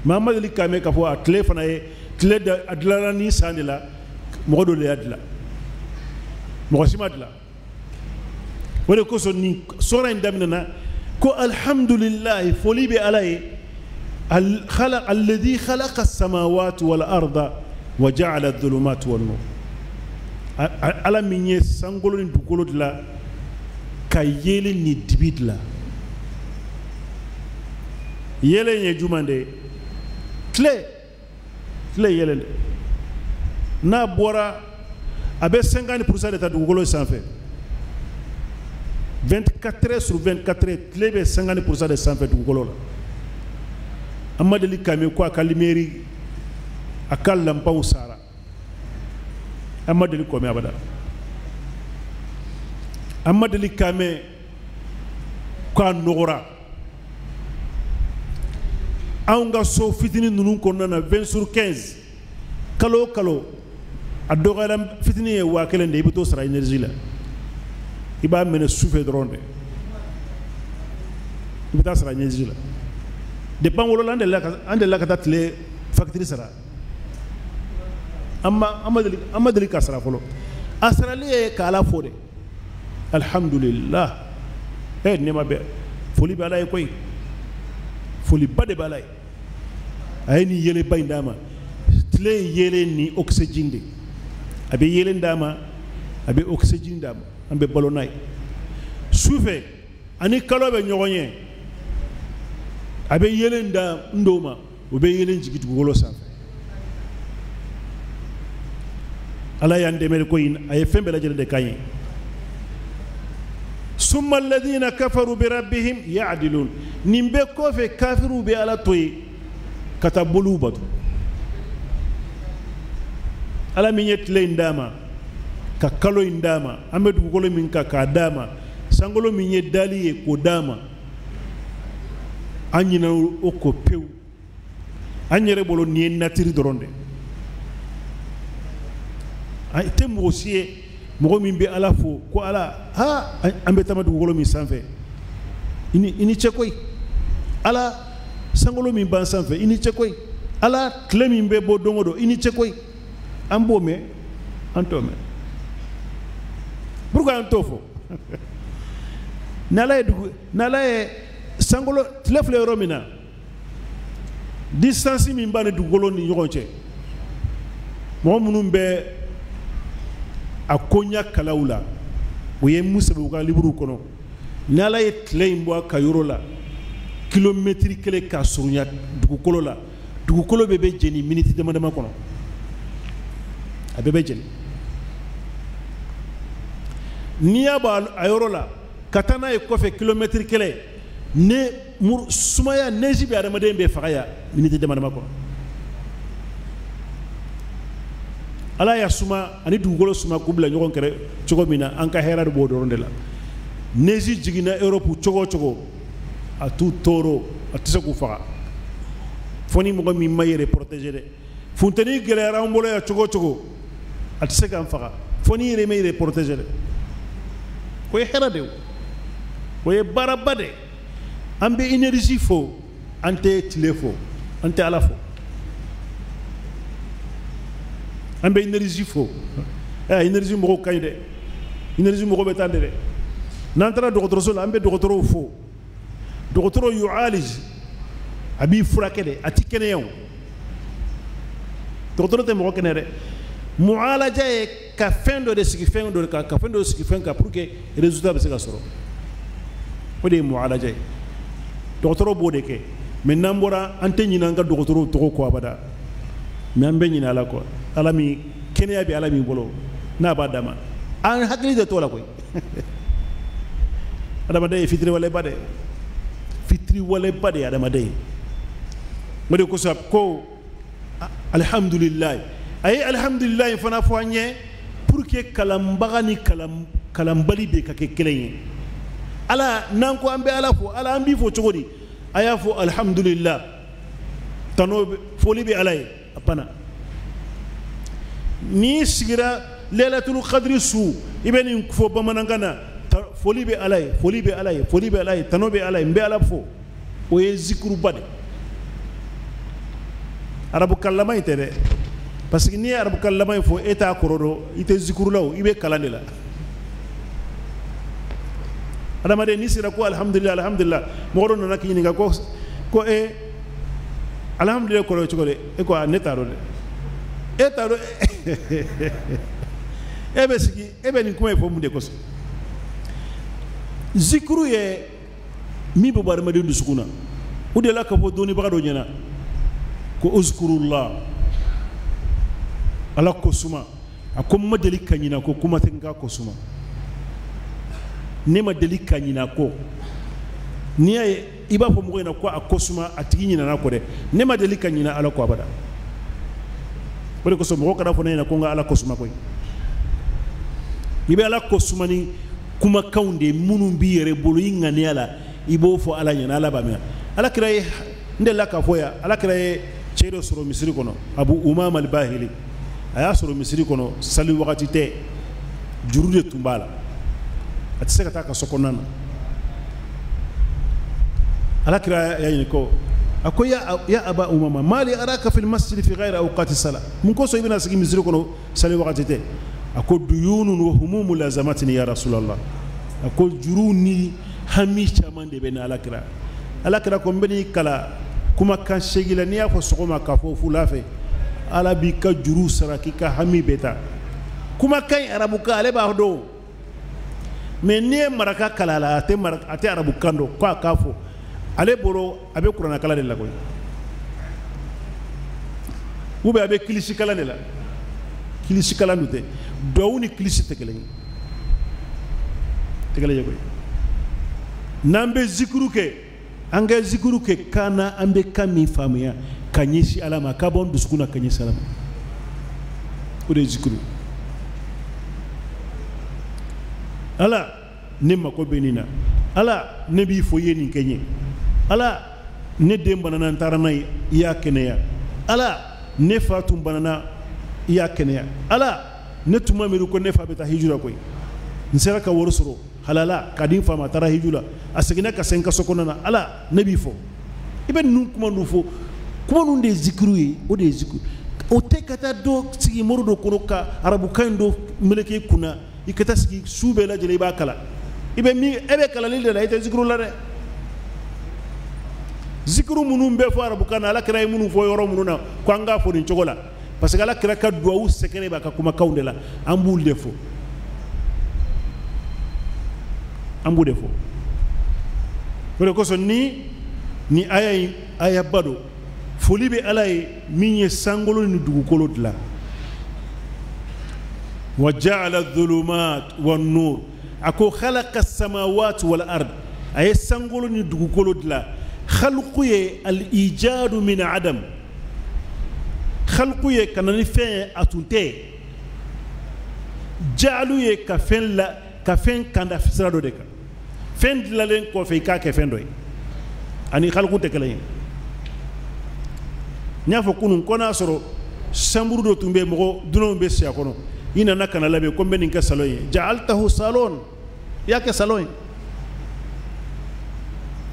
[SPEAKER 1] Mais an ma deli k'a mɛn k'a fɔ a tile fana ye tile da a dilanna ni san de la, mɔgɔ dɔ de y'a dilan, mɔgɔ si ma dilan. O de kosɔn nin sɔrɔ in daminɛna ko alhamdulilayi, foli bɛ Ala ye, alladhi khalaqa as-samawati wal arda wa ja'ala adh-dhulumati wan nur. Ala min ye sankolo ni dugukolo dilan ka yeelen ni dibi dilan. Yeelen ye jumɛn de ye? Tile, tile yeelen de. N'a bɔra a bɛ 50% de ta dugukolo sanfɛ. 24 heures sur 24 heures, tile bɛ 50% de sanfɛ dugukolo la. An ma deli k'a mɛn ko a ka lumière, a ka lanpaw sara. An ma deli k'o mɛn abada. An ma deli k'a mɛn k'a nɔgɔra. Anw ka so fitinin ninnu kɔnɔna na 20 sur 15, kalo o kalo a dɔgɔyara fitinin ye 1000 de ye, i bɛ t'o sara énergie la. I b'a minɛ sufɛ dɔrɔn de, i bɛ taa sara énergie la. Depuis an wolola an delila ka taa tile facture sara. An ma deli ka sara fɔlɔ. A sarali ye k'Ala fo de. Alhamdulillah. Nɛɛma bɛɛ, foli bɛ Ala ye koyi. Foliba de bɛ Ala ye. A ye nin yeelenba in d'a ma. Tile ye yeelen ni oxygène de. A bɛ yeelen d'a ma, a bɛ oxygène d'a ma. An bɛ balo n'a ye. Sufɛ ani kalo bɛ ɲɔgɔn ye, a bɛ yeelen da n dɔw ma, o bɛ yeelen jigin dugukolo sanfɛ. Ala y'an dɛmɛ ko in, a ye fɛn bɛɛ lajɛlen de k'an ye. Summa alladhina kafaru bi rabbihim ya'dilun. Nin bɛɛ kɔfɛ kafiriw bɛ Ala to yen ka taa boliw bato. Ala min ye tile in d'a ma, ka kalo in d'a ma, an bɛ dugukolo min kan k'a d'a ma, sankolo min ye dali ye k'o d'a ma, an ɲinɛ o kɔ pewu. An yɛrɛ bolo nin ye natiri dɔrɔn de. A tɛ mɔgɔ si ye mɔgɔ min bɛ Ala fo ko Ala, ha, an bɛ taama dugukolo min sanfɛ, i ni ce koyi. Ala, sankolo min b'an sanfɛ, i ni ce koyi. Ala, tile min bɛ bɔ don o don, i ni ce koyi. An b'o mɛn, an t'o mɛn. Pourquoi an t'o fɔ? N'Ala ye dugu, n'Ala ye sankolo tile filɛ yɔrɔ min na, distance min b'a ni dugukolo ni ɲɔgɔn cɛ, mɔgɔ minnu bɛ a koɲa kalaw la, o ye mun sɛbɛn u ka liburuw kɔnɔ, n'Ala ye tile in bɔ a ka yɔrɔ la kilomɛtiri kelen k'a surunya dugukolo la, dugukolo bɛɛ bɛ jeni miniti dama dama kɔnɔ, a bɛɛ bɛ jeni. N'i y'a bɔ a yɔrɔ la ka taa n'a ye kɔfɛ kilomɛtiri kelen, ne sumaya nɛji bɛ adamaden bɛɛ faga yan miniti dama dama kɔnɔ. Ala y'a suma ani dugukolo suma k'u bila ɲɔgɔn kɛrɛ cogo min na, an ka hɛrɛ de b'o dɔrɔn de la. Nɛji jiginna Europe cogo o cogo, a t'u tɔɔrɔ, a tɛ se k'u faga. Fo ni mɔgɔ min ma yɛrɛ protéger dɛ. Funteni gɛlɛyara an bolo yan cogo o cogo, a tɛ se k'an faga. Fo n'i yɛrɛ ma yɛrɛ protéger dɛ. O ye hɛrɛ de ye, o ye baaraba de ye. An bɛ énergie fo, an tɛ tile fo, an tɛ Ala fo. An bɛ énergie fo. Énergie mɔgɔw ka ɲi dɛ, énergie mɔgɔw bɛ taa de dɛ. N'an taara dɔgɔtɔrɔso la, an bɛ dɔgɔtɔrɔw fo. Dɔgɔtɔrɔ yu'alij, a b'i furakɛ de, a ti kɛnɛya o. Dɔgɔtɔrɔ tɛ mɔgɔ kɛnɛya dɛ. Mu'alaja ye ka fɛn dɔ de sigi fɛn dɔ kan, ka fɛn dɔ sigi fɛn kan pour que résultat bɛ se ka sɔrɔ. O de ye mu'alaja ye. Dɔgɔtɔrɔ b'o de kɛ. Mais n'an bɔra, an tɛ ɲinɛ an ka dɔgɔtɔrɔw tɔgɔ kɔ abada. Mais an bɛ ɲinɛ Ala kɔ. Ala min kɛnɛya bɛ Ala min bolo, n'a b'a d'a ma, an hakili tɛ t'o la koyi. Adamaden ye fitiriwaleba de, fitiriwaleba de ye adamaden ye. O de kosɔn ko alihamudulilayi, A ye alhamdulilayi fana fɔ an ye pour que kalanbaga ni kalanbali bɛ ka kɛ kelen ye. Ala n'an ko an bɛ Ala fo, Ala an b'i fo cogo di? A y'a fɔ alhamdulillah, tano foli bɛ Ala ye, a banna. N'i sigira Lailatul Qadri su, i bɛ nin fɔ bamanankan na, foli bɛ Ala ye, foli bɛ Ala ye, foli bɛ Ala ye, tano bɛ Ala ye, n bɛ Ala fo. O ye zikuruba de. Arabukalama in tɛ dɛ, parce que n'i ye arabukalama in fɔ e t'a kɔrɔ dɔn, i tɛ zikuru la o, i bɛ kalan de la. Adamaden n'i sera ko alhamdulilah alhamdulilah, mɔgɔ dɔ nana k'i ɲininka ko e alhamdulilah kɔrɔ ye cogo di? E ko ne t'a dɔn dɛ. E t'a dɔn, e bɛ sigi e bɛ nin kuma in fɔ mun de kosɔn? Zikuru ye min bɛ bɔ adamaden dusukun na. O de la ka fɔ dɔnnibaga dɔ ɲɛna ko uzkurullah, Ala ko suma. A ko n ma deli ka ɲinɛ ko kuma tɛ n k'a ko suma. Ne ma deli ka ɲinɛ ko. N'i y'a ye i b'a fɔ mɔgɔ ɲɛna ko a ko suma, a tigi ɲinɛna kɔ dɛ. Ne ma deli ka ɲinɛ Ala kɔ abada. O de kosɔn mɔgɔ kana fɔ ne ɲɛna ko n ka Ala ko suma koyi. I bɛ Ala ko suma ni kumakanw de ye minnu b'i yɛrɛ bolo i ŋaniya la, i b'o fɔ Ala ɲɛna, Ala b'a minɛ. Ala kira ye, n delila k'a fɔ yan, Ala kira ye cɛ dɔ sɔrɔ misiri kɔnɔ, Abu Umama al-Bahili. A y'a sɔrɔ misiri kɔnɔ, sali wagati tɛ, juru de tun b'a la, a tɛ se ka taa ka so kɔnɔna na. Ala kira y'a ɲininka ko, a ko ya Aba Umama, mali araka fil masjid fi ghayri awqati sala, mun kosɔn i bɛna sigi misiri kɔnɔ sali wagati tɛ? A ko duyunun wa humumu lazamatini ya Rasulallah. A ko juru ni hami caman de bɛ na Ala kira. Ala kira ko n bɛ n'i kala kumakan seegin la, n'i y'a fɔ sɔgɔma k'a fɔ fula fɛ, Ala b'i ka juru sara k'i ka hami bɛɛ ta. Kumakan in arabukan ale b'a dɔn, mais n'i ye maraka kalan a la, a tɛ arabukan dɔn ko a k'a fɔ. Ale bolo a bɛ kuranɛkalan de la koyi, ou bien a bɛ kilisikalan de la. Kilisikalan dun tɛ, duwawu ni kilisi tɛ kelen ye, tɛ kelen ye koyi. N'an bɛ zikuru kɛ, an ka zikuru kɛ kan na, an bɛ kan min faamuya ka ɲɛsin Ala ma, ka bɔ an dusukun na ka ɲɛsin Ala ma, o de ye zikuru. Ala ne mako bɛ nin na, Ala ne b'i fo i ye nin kɛ n ye, Ala ne den banana n taara n'a ye i y'a kɛnɛya, Ala ne fa tun banana i y'a kɛnɛya, Ala ne tun ma miiri ko ne fa bɛ taa hiju la koyi, n sera ka wari sɔrɔ halala ka di n fa ma, a taara hiju la, a seginna ka se n ka so kɔnɔna na, Ala ne b'i fo. I bɛ ninnu kuma ninnu fɔ, kuma ninnu de ye zikiru ye, o de ye zikiru. O tɛ ka taa dɔ sigi mori dɔ kɔrɔ ka arabukan in dɔ meleke i kunna, i ka taa sigi su bɛɛ lajɛlen i b'a kalan. I bɛ min, e bɛ kalanli de la, i tɛ zikiru la dɛ. Zikiru minnu bɛ fɔ arabukan na, Ala kira ye minnu fɔ yɔrɔ minnu na ko an k'a fɔ nin cogo la, parce que Ala kira ka duwawu sɛgɛrɛ b'a ka kumakanw de la, an b'olu de fɔ, an b'o de fɔ. O de kosɔn ni aya in ayaba don, foli bɛ Ala ye min ye sankolo ni dugukolo dilan. Wa ja'ala dhulumat wan nur, a ko khalaqa samawati wal ard, a ye sankolo ni dugukolo dilan. Khalqu ye al-ijadu min adam, khalqu ye ka na ni fɛn ye a tun tɛ, ja'alu ye ka fɛn la, ka fɛn kanda sira dɔ de kan, fɛn dilanlen kɔfɛ i k'a kɛ fɛn dɔ ye, ani khalqu tɛ kelen ye. N y'a fɔ kunun ko n'a sɔrɔ sanburu dɔ tun bɛ mɔgɔ dunanw bɛ si a kɔnɔ, i nana ka na labɛn ko n bɛ nin kɛ salon ye, ja'altahu salon, i y'a kɛ salon ye,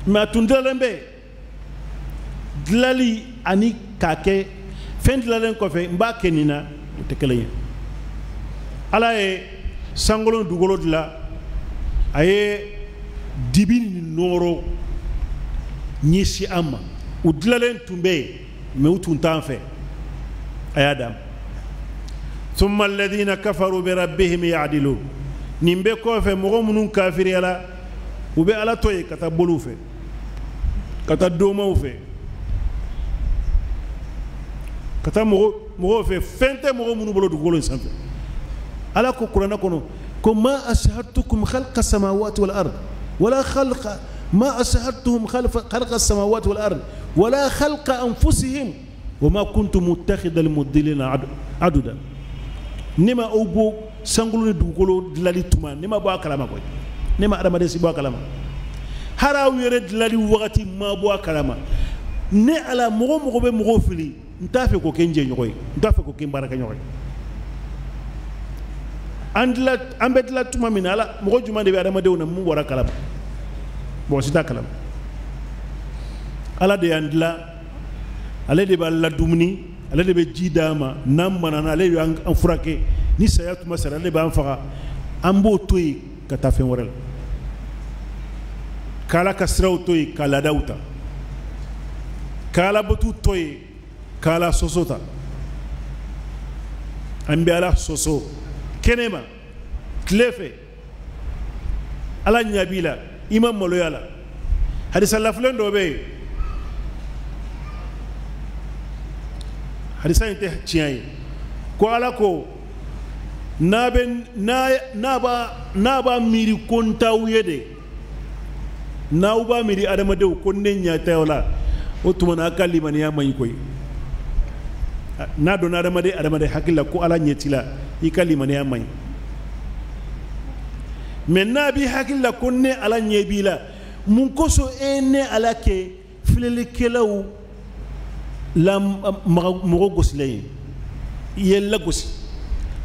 [SPEAKER 1] mais a tun dilanlen bɛ dilali ani k'a kɛ fɛn dilanlen kɔfɛ n b'a kɛ nin na, o tɛ kelen ye. Ala ye sankolo ni dugukolo dilan, a ye dibi ni nɔɔrɔ ɲɛsin an ma, u dilanlen tun bɛ yen mais u tun t'an fɛ, a y'a d'an ma. Thumma alladhina kafaru bi rabbihim ya'dilun, nin bɛɛ kɔfɛ mɔgɔ minnu kafiriyala, u bɛ Ala to yen ka taa boliw fɛ, ka taa domaw fɛ, ka taa mɔgɔw fɛ, fɛn tɛ mɔgɔ minnu bolo dugukolo in sanfɛ. Ala ko kuranɛ kɔnɔ ko ma ashhadtukum khalqa samawati wal ard wala khalqa ma ashhadtuhum khalqa samawati wal ard wala khalqa anfusihim. Wa ma kuntu muttakhidal mudillina aduda. Ne ma aw bɔ sankolo ni dugukolo dilali tuma, ne ma bɔ a kalama koyi. Ne ma adamaden si bɔ a kalama. Hali aw yɛrɛ dilali wagati ma bɔ a kalama. Ne Ala mɔgɔ mɔgɔ bɛ mɔgɔw fili, n t'a fɛ k'o kɛ n jɛɲɔgɔn ye, n t'a fɛ k'o kɛ n baarakɛɲɔgɔn ye. An bɛ dilan tuma min na, Ala mɔgɔ jumɛn de bɛ adamadenw na mun bɔra kalama? Mɔgɔ si t'a kalama. Ala de y'an dilan, ale de b'an ladumuni, ale de bɛ ji d'an ma, n'an banana ale de b'an furakɛ, ni saya tuma sera ale de b'an faga. An b'o to yen ka taa fɛn wɛrɛ la, k'Ala ka siraw to yen ka laadaw ta, k'Ala batu to yen k'Ala sɔsɔ ta. An bɛ Ala sɔsɔ kɛnɛma tile fɛ, Ala ɲɛ b'i la, i ma maloya la. Hadisa lafilen dɔ bɛ yen, hadisa in tɛ tiɲɛ ye, ko Ala ko n'a b'a miiri ko n t'aw ye de, n'aw b'a miiri adamadenw ko ne ɲɛ t'aw la, o tuma na a ka limaniya man ɲi koyi. N'a donna adamaden hakili la ko Ala ɲɛ t'i la, i ka limaniya man ɲi. Mais n'a b'i hakili la ko ne Ala ɲɛ b'i la, mun kosɔn e ne Ala kɛ filɛlikɛlaw la mɔgɔ gosilen ye? I ye lagosi.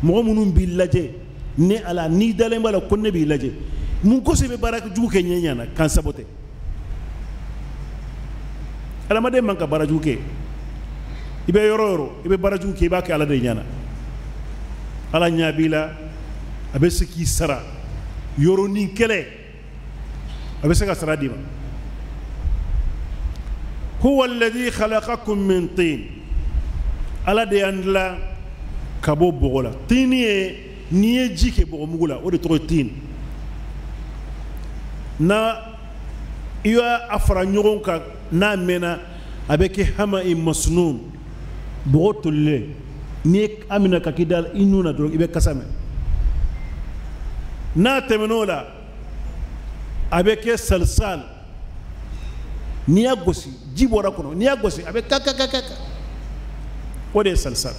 [SPEAKER 1] Mɔgɔ minnu b'i lajɛ, ne Ala n'i dalen b'a la ko ne b'i lajɛ, mun kosɔn i bɛ baara jugu kɛ ɲɛ ɲana k'an sabote? Adamaden man ka baara jugu kɛ. I bɛ yɔrɔ o yɔrɔ, i bɛ baara jugu kɛ, i b'a kɛ Ala de ɲɛna. Ala ɲɛ b'i la, a bɛ se k'i sara yɔrɔnin kɛlɛ, a bɛ se ka sara d'i ma. Huwa alladhi khalaqakum min tin. Ala de y'an dilan ka bɔ bɔgɔ la. Tini ye n'i ye ji kɛ bɔgɔmugu la, o de tɔgɔ ye tin. Na i y'a fara ɲɔgɔn kan, n'a mɛnna a bɛ kɛ hama masnun, bɔgɔ tolilen. N'i ye a minɛ ka k'i da i nun na dɔrɔn, i bɛ kasa mɛn. N'a tɛmɛn'o la, a bɛ kɛ salisal. N'i y'a gosi, ji bɔra kɔnɔ, n'i y'a gosi a bɛ ka ka ka ka, o de ye salisal.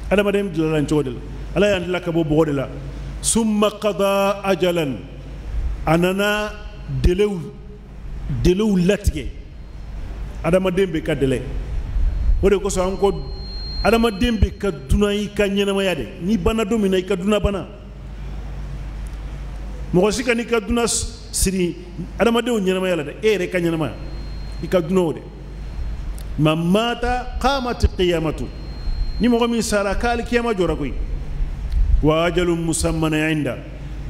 [SPEAKER 1] Adamaden dilanna nin cogo de la. Ala y'an dilan ka bɔ bɔgɔ de la. Summa qada ajalan, a nana délaiw latigɛ. Adamaden bɛ ka délai. O de kosɔn an ko adamaden bɛ ka dunan i ka ɲɛnamaya de. N'i banna don min na, i ka dunan banna. Mɔgɔ si ka n'i ka dunan siri adamadenw ɲɛnamaya la dɛ, e yɛrɛ ka ɲɛnamaya, i ka dunan o de. Man mata qamat qiyamatu, ni mɔgɔ min sara k'ale kiyama jɔra koyi. Wa ajalun musamman inda,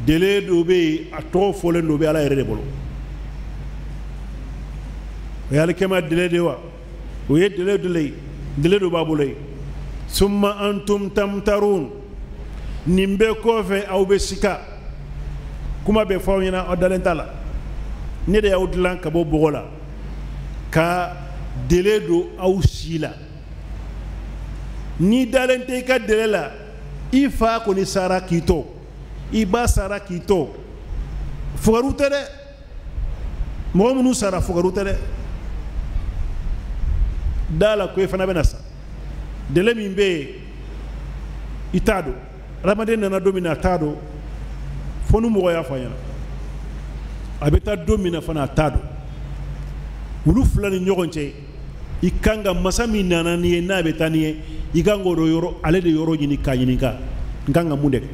[SPEAKER 1] délai dɔ bɛ yen, a tɔgɔ fɔlen dɔ bɛ Ala yɛrɛ de bolo. O ye alikiyama délai de wa? O ye délai dɔ ye, délai dɔ b'a bolo yen. Summa antum tamtarun, nin bɛɛ kɔfɛ aw bɛ sika. Kuma bɛ fɔ aw ɲɛna, aw dalen t'a la. Ne de y'aw dilan ka bɔ bɔgɔ la, ka délai don aw si la. N'i dalen tɛ i ka délai la, i fa kɔni sara k'i to, i ba sara k'i to. Fugariw tɛ dɛ, mɔgɔ minnu sara fugariw tɛ dɛ. Da la ko i fana bɛna sa. Délai min bɛ yen, i t'a dɔn. Adamaden nana don min na, a t'a dɔn. Fo ni mɔgɔ y'a fɔ a ɲɛna. A bɛ taa don min na fana, a t'a dɔn. Olu fila ni ɲɔgɔn cɛ, i kan ka masa min nana n'i ye, n'a bɛ taa n'i ye, i kan k'o yɔrɔ, ale de yɔrɔ ɲini k'a ɲininka, n kan ka mun de kɛ?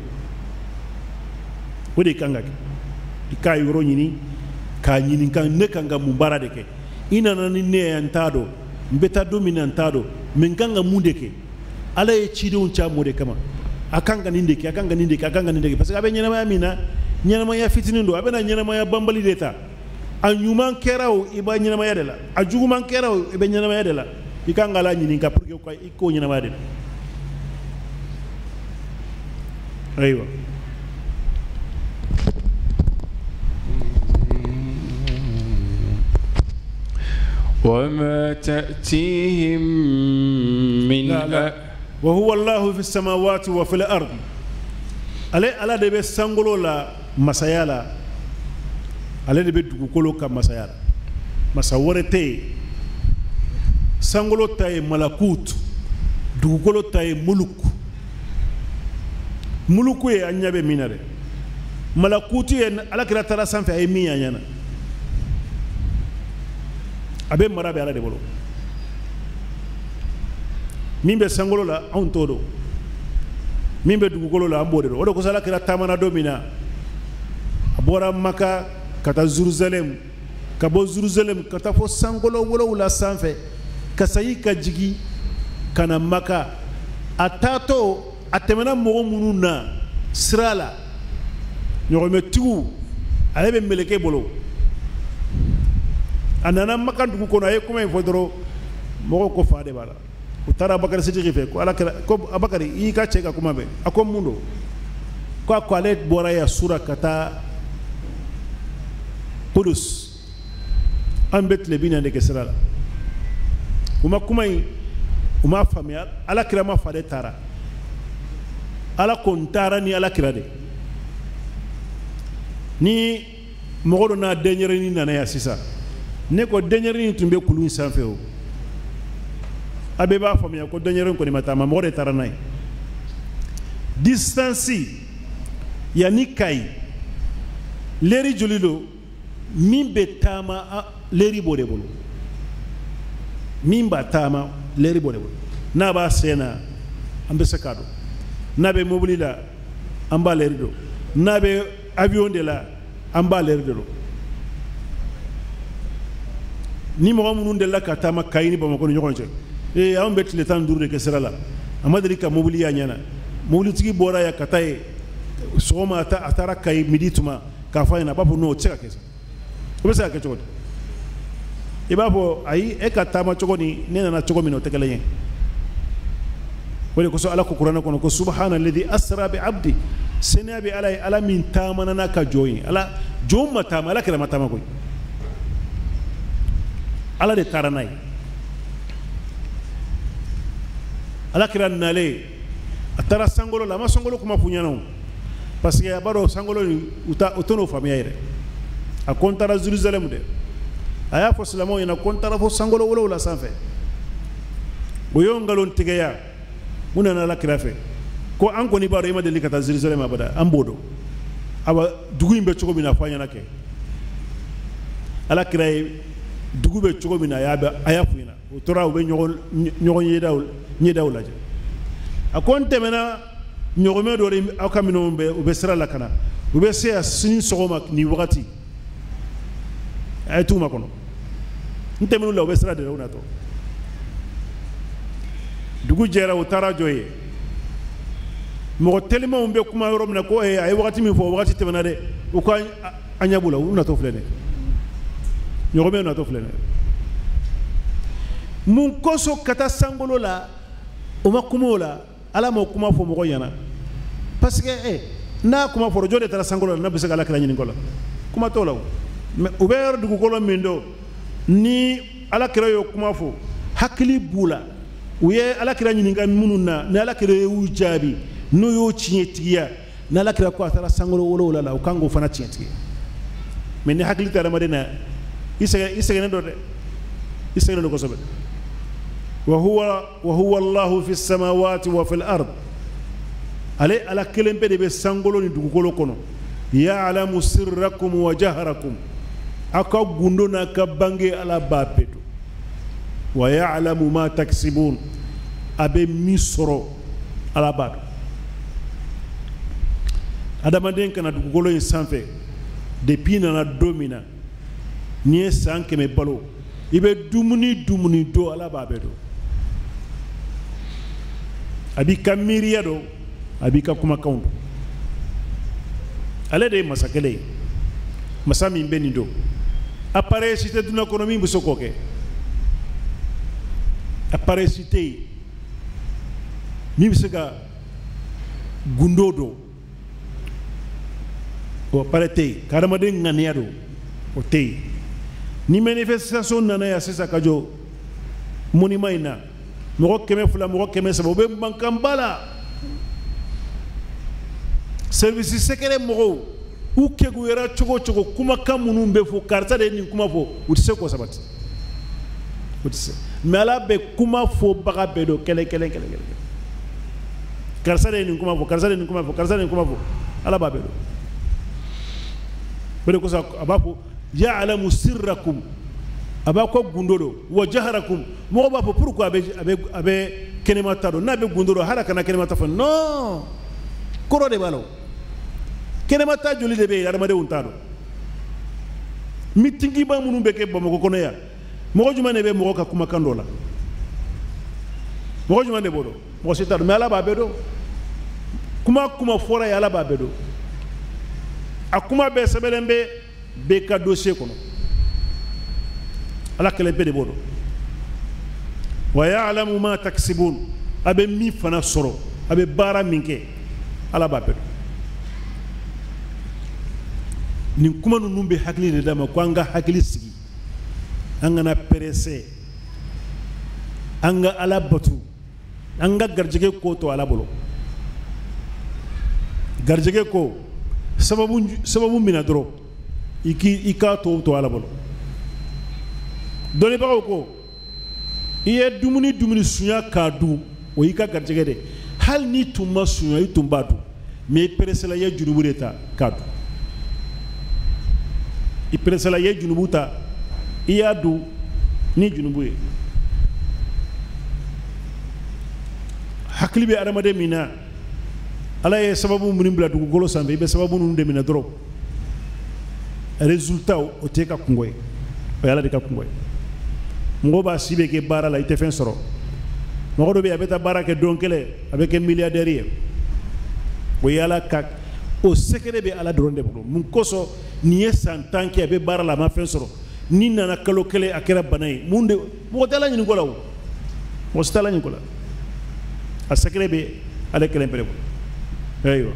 [SPEAKER 1] O de kan ka kɛ. I k'a yɔrɔ ɲini k'a ɲininka, ne kan ka mun baara de kɛ? I nana ni ne ye, n t'a dɔn. N bɛ taa don min na, n t'a dɔn. Mais n kan ka mun de kɛ? Ala ye cidenw ci a m'o de kama. A kan ka nin de kɛ, a kan ka nin de kɛ, a kan ka nin de kɛ. Parce que a bɛ ɲɛnamaya min na, ɲɛnamaya fitinin don, a bɛna ɲɛnamaya banbali de ta. A ɲuman kɛra o, i b'a ɲɛnamaya de la. A juguman kɛra o, i bɛ ɲɛnamaya de la. I kan ka Ala ɲininka pour que i k'o ɲɛnamaya de la. Ayiwa.
[SPEAKER 3] وما تأتيهم من
[SPEAKER 1] لا لا. وهو الله في السماوات وفي الأرض. Ale de bɛ sankolo la masaya la, ale de bɛ dugukolo ka masaya la. Masa wɛrɛ tɛ yen Sankolo ta ye malakut, dugukolo ta ye muluku. Muluku ye an ɲɛ bɛ min na dɛ. Malakutu ye ala kira taara sanfɛ a ye min y'an ɲɛna. A bɛ mara bɛ ala de bolo. Min bɛ sankolo la anw t'o dɔn. Min bɛ dugukolo la an b'o de dɔn. O de kosɔn ala kira taamana don min na, a bɔra Maka ka taa Jerusalem, ka bɔ Jerusalem ka taa fo sankolo 7 sanfɛ, ka segin ka jigin ka na Maka. A taatɔ a tɛmɛna mɔgɔ minnu na sira la, ɲɔgɔmɛtigiw, ale bɛ meleke bolo. A nana Maka dugu kɔnɔ, a ye kuma in fɔ dɔrɔn, mɔgɔw ko fa de b'a la. U taara Abubakari Sidiki fɛ ko ala kɛra ko Abubakari i y'i ka cɛ ka kuma mɛn. A ko mun don? Ko a ko ale bɔra yan sura ka taa Kudus, an bɛ tile 40 de kɛ sira la. U ma kuma in, u m'a faamuya. Ala kira ma fa de taara. Ala ko n taara ni ala kira de. Ni mɔgɔ dɔ n'a denyɛrɛnin nana yan sisan, ne ko denyɛrɛnin tun bɛ kulu in sanfɛ o. A bɛɛ b'a faamuya ko denyɛrɛnin kɔni ma taama, mɔgɔ de taara n'a ye. Distance yanni Kayi, leri joli don? Min bɛ taama leri b'o de bolo. Min b'a taama leri b'o de bolo. N'a b'a sen na, an bɛ se k'a dɔn. N'a bɛ mobili la, an b'a leri dɔn. N'a bɛ avion de la, an b'a leri de dɔn. Ni mɔgɔ minnu delila ka taama Kayi ni Bamakɔ ni ɲɔgɔn cɛ, ee anw bɛ tile 15 de kɛ sira la. A ma deli ka mobili y'a ɲɛna. Mobilitigi bɔra yan ka taa yen sɔgɔma, a taara Kayi midi tuma k'a fɔ a ɲɛna, a b'a fɔ non, o tɛ se ka kɛ sa. O bɛ se ka kɛ cogo di? I b'a fɔ ayi, e ka taama cogo ni ne nana cogo min na o tɛ kelen ye. O de kosɔn ala ko kuranɛ kɔnɔ ko subahana ladi asra bi abdi, seniya bɛ ala ye, ala min taamana n'a ka jɔn ye. Ala jɔn ma taama, ala kira ma taama koyi, ala de taara n'a ye. Ala kira nalen a taara sankolo la, a ma sankolo kuma f'u ɲɛna o, parce que a b'a dɔn sankolo in u t'o faamuya yɛrɛ. A ko n taara Jerusalem dɛ, a y'a fɔ silamɛw ɲɛna ko n taara fo sankolo 7 sanfɛ. O y'o nkalon tigɛya. U nana ala kira fɛ ko an kɔni b'a dɔn i ma deli ka taa Jerusalem abada, an b'o dɔn. Awa dugu in bɛ cogo min na fɔ an ɲɛna kɛ. Ala kira ye dugu bɛ cogo min na a y'a f'u ɲɛna. U tora u bɛ ɲɔgɔn ɲɛdaw lajɛ. A ko n tɛmɛna ɲɔgɔmɛ dɔ de aw ka minɛnw bɛ, u bɛ sira la ka na, u bɛ se yan sini sɔgɔma nin wagati. A ye t'u ma kɔnɔ. N tɛmɛn'u la, u bɛ sira de la, u natɔ. Dugu jɛra, u taara jɔ yen. Mɔgɔ telimanw bɛ kuma yɔrɔ min na ko a ye wagati min fɔ, o wagati tɛmɛna dɛ. U ko an ɲɛ b'u la, u natɔ filɛ dɛ. Ɲɔgɔmɛ natɔ filɛ dɛ. Mun kosɔn ka taa sankolo la, o ma kuma o la, ala m'o kuma fɔ mɔgɔ ɲɛna. Parce que n'a kuma fɔra, jɔn de taara sankolo la n'a bɛ se ka ala kira ɲininka o la? Kuma t'o la o. Mais u bɛ yɔrɔ dugukolo min dɔn, ni ala kira y'o kuma fɔ, hakili b'u la. U ye ala kira ɲininka minnu na, ni ala kira y'u jaabi, n'u y'o tiɲɛtigiya, ni ala kira ko a taara sankolo 7 la, u kan k'o fana tiɲɛtigiya. Mais ni hakili tɛ adamaden na, i sɛgɛnnen don dɛ, i sɛgɛnnen don kosɛbɛ. Wa huwa Allahu fi samawati wa fil ard. Ale ala kelen pe de bɛ sankolo ni dugukolo kɔnɔ. Ya'lamu sirrakum wa jahrakum. Aw ka gundo n'a ka bange ala b'a bɛɛ dɔn. Wa ya'lamu ma taksibun. A bɛ min sɔrɔ ala b'a dɔn. Adamaden kana dugukolo in sanfɛ depuis nana don min na, n'i ye san 100 balo, i bɛ dumuni dɔn, ala b'a bɛɛ dɔn. A b'i ka miiriya dɔn, a b'i ka kumakanw dɔn. Ale de ye masa kelen ye, masa min bɛ nin dɔn. Appareil si tɛ dunuya kɔnɔ min bɛ se k'o kɛ. Appareil si tɛ yen min bɛ se ka gundo dɔn, o appareil tɛ yen. Ka adamaden ŋaniya dɔn, o tɛ yen. Ni manifestation nana yan sisan ka jɔ monument in na, mɔgɔ 200, mɔgɔ 300, u bɛ mankanba la. Service secret mɔgɔw, u kekuyara cogo o cogo, kumakan minnu bɛ fɔ, karisa de ye nin kuma fɔ, u tɛ se k'o sabati. O tɛ se. Mais Ala bɛ kuma fɔbaga bɛɛ dɔn kelen kelen kelen kelen. Karisa de ye nin kuma fɔ, karisa de ye nin kuma fɔ, karisa de ye nin kuma fɔ, Ala b'a bɛɛ dɔn. O de kosɔn a b'a fɔ ya'lamu sirrakum, a b'a ko gundo dɔn, wa jaharakum. Mɔgɔ b'a fɔ pourquoi a bɛ kɛnɛma ta dɔn, n'a bɛ gundo dɔn hali a kana kɛnɛma ta fɔ. Non, kɔrɔ de b'a la o. Kɛnɛma ta joli de bɛ yen adamadenw t'a dɔn. Mitingiba minnu bɛ kɛ Bamakɔ kɔnɔ yan, mɔgɔ jumɛn de bɛ mɔgɔ ka kumakan dɔ la? Mɔgɔ jumɛn de b'o dɔn? Mɔgɔ si t'a dɔn. Mais Ala b'a bɛɛ dɔn. Kuma fɔra ye, Ala b'a bɛɛ dɔn. A kuma bɛɛ sɛbɛnlen bɛ bɛɛ ka dossier kɔnɔ. Ala kelen pe de b'o dɔn. Wa ya'lamu ma taksibun, a bɛ min fana sɔrɔ, a bɛ baara min kɛ, Ala b'a bɛɛ dɔn. Nin kuma ninnu bɛ hakili de d'a ma ko an ka hakili sigi, an kana pressé, an ka Ala batu, an ka garijɛgɛ ko to Ala bolo. Garijɛgɛ ko sababu min na dɔrɔn i k'a to Ala bolo. Dɔnnibagaw ko i ye dumuni sunya k'a dun, o y'i ka garijɛgɛ de. Hali n'i tun ma sunya, i tun b'a dun, mais i pressé la, i ye jurumu de ta k'a dun. I pressé la, i ye jurumu ta, i y'a dun ni jurumu ye. Hakili bɛ adamaden min na, Ala ye sababu minnu bila dugukolo sanfɛ, i bɛ sababu ninnu de minɛ dɔrɔn. Résultat o t'e ka kungo ye, o ye Ala de ka kungo ye. Mɔgɔ b'a si bɛ kɛ baara la, i tɛ fɛn sɔrɔ. Mɔgɔ dɔ bɛ yen, a bɛ taa baara kɛ don kelen, a bɛ kɛ milliardaire ye. O ye Ala ka o secret bɛ Ala dɔrɔn de bolo. Mun kosɔn nin ye san 10 kɛ a bɛ baara la, a ma fɛn sɔrɔ, ni nana kalo kelen a kɛra bana ye? Mun de? Mɔgɔ tɛ Ala ɲininka o la o, mɔgɔ si tɛ Ala ɲininka o la. A secret bɛ ale kelen pe de bolo. Ayiwa.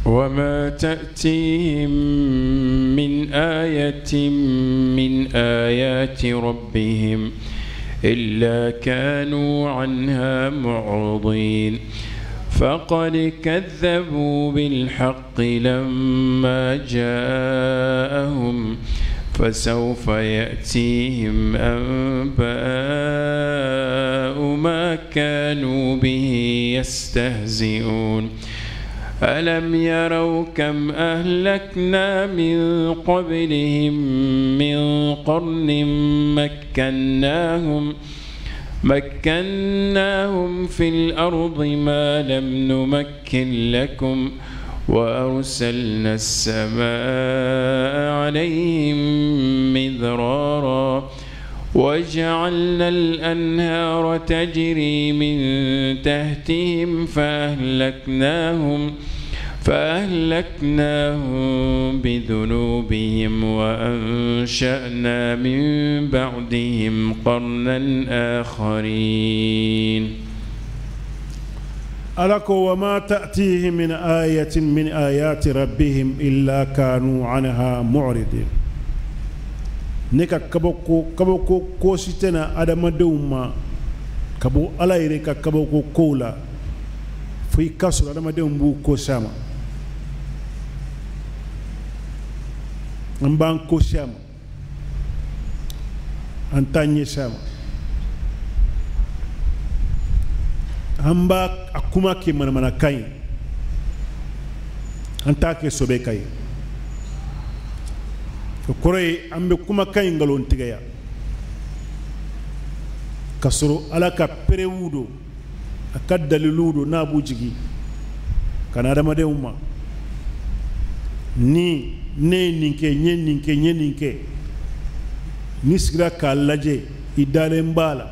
[SPEAKER 3] وما تأتيهم من آية من آيات ربهم إلا كانوا عنها معرضين فقد كذبوا بالحق لما جاءهم فسوف يأتيهم أنباء ما كانوا به يستهزئون ألم يروا كم أهلكنا من قبلهم من قرن مكناهم في الأرض ما لم نمكن لكم وأرسلنا السماء عليهم مدرارا وجعلنا الأنهار تجري من تحتهم فأهلكناهم بذنوبهم وأنشأنا من بعدهم قرنا آخرين.
[SPEAKER 1] ألك وما تأتيهم من آية من آيات ربهم إلا كانوا عنها معرضين. Ne ka kabako ko si tɛna adamadenw ma ka bɔ Ala yɛrɛ ka kabako kow la, fo i ka sɔrɔ adamadenw b'u ko s'a ma. An b'an ko s'a ma, an t'an ɲɛ s'a ma, an b'a a kuma kɛ manamanakan ye, an t'a kɛ sɔbɛkan ye. O kɔrɔ ye an bɛ kumakan in nkalon tigɛya ka sɔrɔ Ala ka perewu don, a ka daliluw don, n'a b'u jigin ka na adamadenw ma. Ni ne ye nin kɛ, n ye nin kɛ, n ye nin kɛ, n'i sigira k'a lajɛ, i dalen b'a la.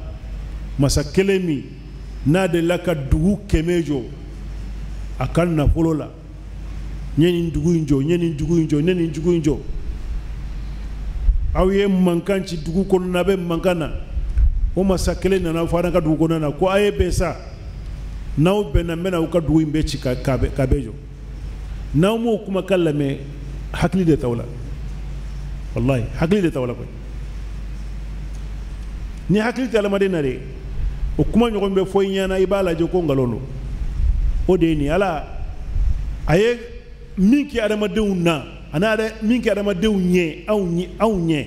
[SPEAKER 1] Masa kelen min n'a delila ka dugu 100 jɔ a ka nafolo la, n ye nin dugu in jɔ, n ye nin dugu in jɔ, n ye nin dugu in jɔ. Aw ye mankan ci dugu kɔnɔna, a bɛ mankan na. O masa kelen nana fɔ an ka dugu kɔnɔna na ko a ye bɛn sa, n'aw bɛnna n bɛna aw ka dugu in bɛɛ ci k'a bɛɛ jɔ. N'aw m'o kumakan lamɛn, hakili de t'aw la, walahi hakili de t'aw la koyi. Ni hakili tɛ adamaden na de, o kuma ɲɔgɔn bɛ fɔ i ɲɛna, i b'a lajɛ ko nkalon don. O de ye nin Ala a ye min kɛ adamadenw na, a n'a yɛrɛ min kɛ adamadenw ɲɛ, anw ɲɛ,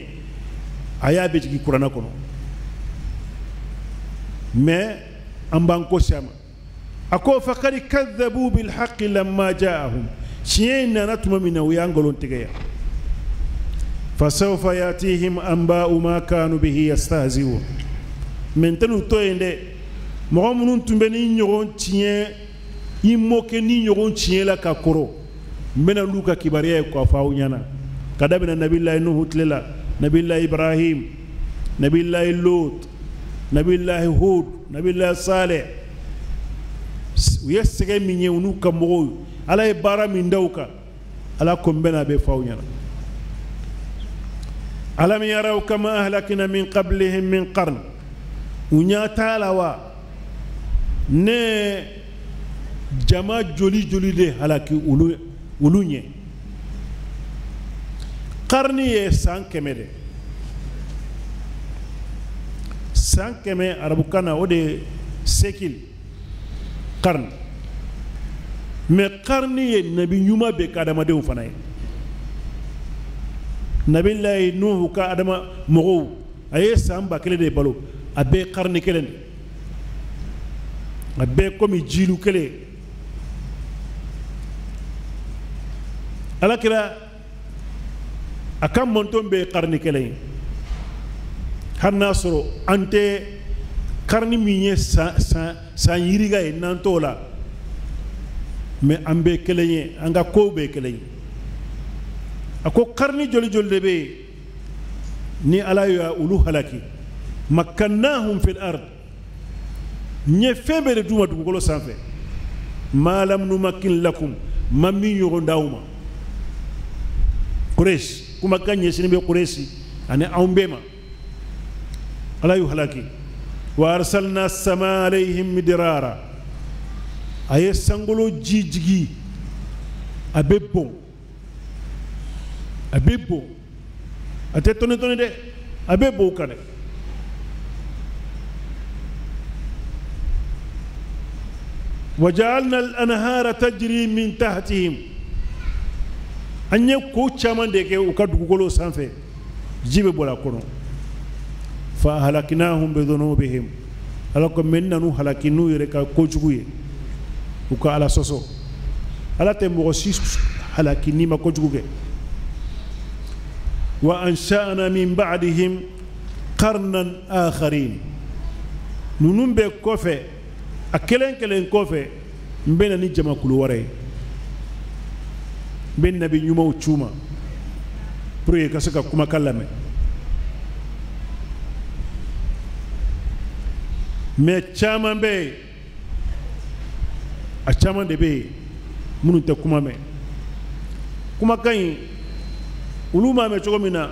[SPEAKER 1] A y'a bɛ jigin kuranɛ kɔnɔ mais an b'an ko se a ma. A ko faqad kadhabu bil haqqi lamma ja'ahum, tiɲɛ in nana tuma min na u y'an nkalon tigɛ yan. Fasawfa yatihim anba'u ma kanu bihi yastahzi'un. Mais n tɛn'u to yen dɛ, mɔgɔ minnu tun bɛ ni ɲɔgɔn tiɲɛ i mɔkɛ ni ɲɔgɔn tiɲɛ la ka kɔrɔ, n bɛna n'u ka kibaruya ye k'a fɔ aw ɲɛna ka daminɛ nabilayi Nuhu tile la, nabilayi Ibrahim, nabilayi Lot, nabilayi Hud, nabilayi Saleh. U ye sɛgɛn min ye u n'u ka mɔgɔw, Ala ye baara min da u kan, Ala ko n bɛna a bɛɛ fɔ aw ɲɛna. Alam yaraw kama ahlakna min qablihim min qarn, u ɲɛ t'a la wa ne jama joli joli de halaki olu ɲɛ. Karni ye san 100 de, san 100 arabukan na o de ye sekil karni. Mais karni ye nabi ɲuman bɛɛ ka adamadenw fana ye. Nabilayi Nuhu ka adama mɔgɔw a ye san 1000 de balo, a bɛɛ karni kelen de, a bɛɛ komi jilu kelen. Ala kira a ka mɔntɔn bɛɛ ye karni kelen ye. Hali n'a sɔrɔ an tɛ karni min ye san yirika ye n'an t'o la, mais an bɛɛ kelen ye, an ka kow bɛɛ kelen ye. A ko karni joli joli de bɛ yen ni Ala y'a olu halaki, makkannahum fil ard, n ye fɛn bɛɛ de d'u ma dugukolo sanfɛ, ma lam numakkin lakum, ma min ɲɔgɔn d'aw ma. Quraysh kumakan ɲɛsinnen bɛ Quraysh ani anw bɛɛ ma, Ala y'u halaki. Wa arsalna sama alayhim midrara, a ye sankolo ji jigi, a bɛ bɔn, a bɛ bɔn, a tɛ tɔni tɔni dɛ, a bɛ bɔn o kan dɛ. Wa ja'alna al-anhara tajri min tahtihim, an ye ko caman de kɛ u ka dugukolo sanfɛ, ji bɛ bɔra a kɔnɔ. Fa ahlaknahum bidhunubihim, Ala ko mɛ nanu halaki n'u yɛrɛ ka kojugu ye, u ka Ala sɔsɔ. Ala tɛ mɔgɔ si halaki n'i ma kojugu kɛ. Wa ansha'na min ba'dihim qarnan akharin, ninnu bɛɛ kɔfɛ, a kelen kelen kɔfɛ, n bɛ na ni jamakulu wɛrɛ ye, n bɛ nabi ɲumanw c'u ma pour que ka se ka kumakan lamɛn. Mais caman bɛ yen, a caman de bɛ yen minnu tɛ kuma mɛn. Kumakan in olu m'a mɛn cogo min na,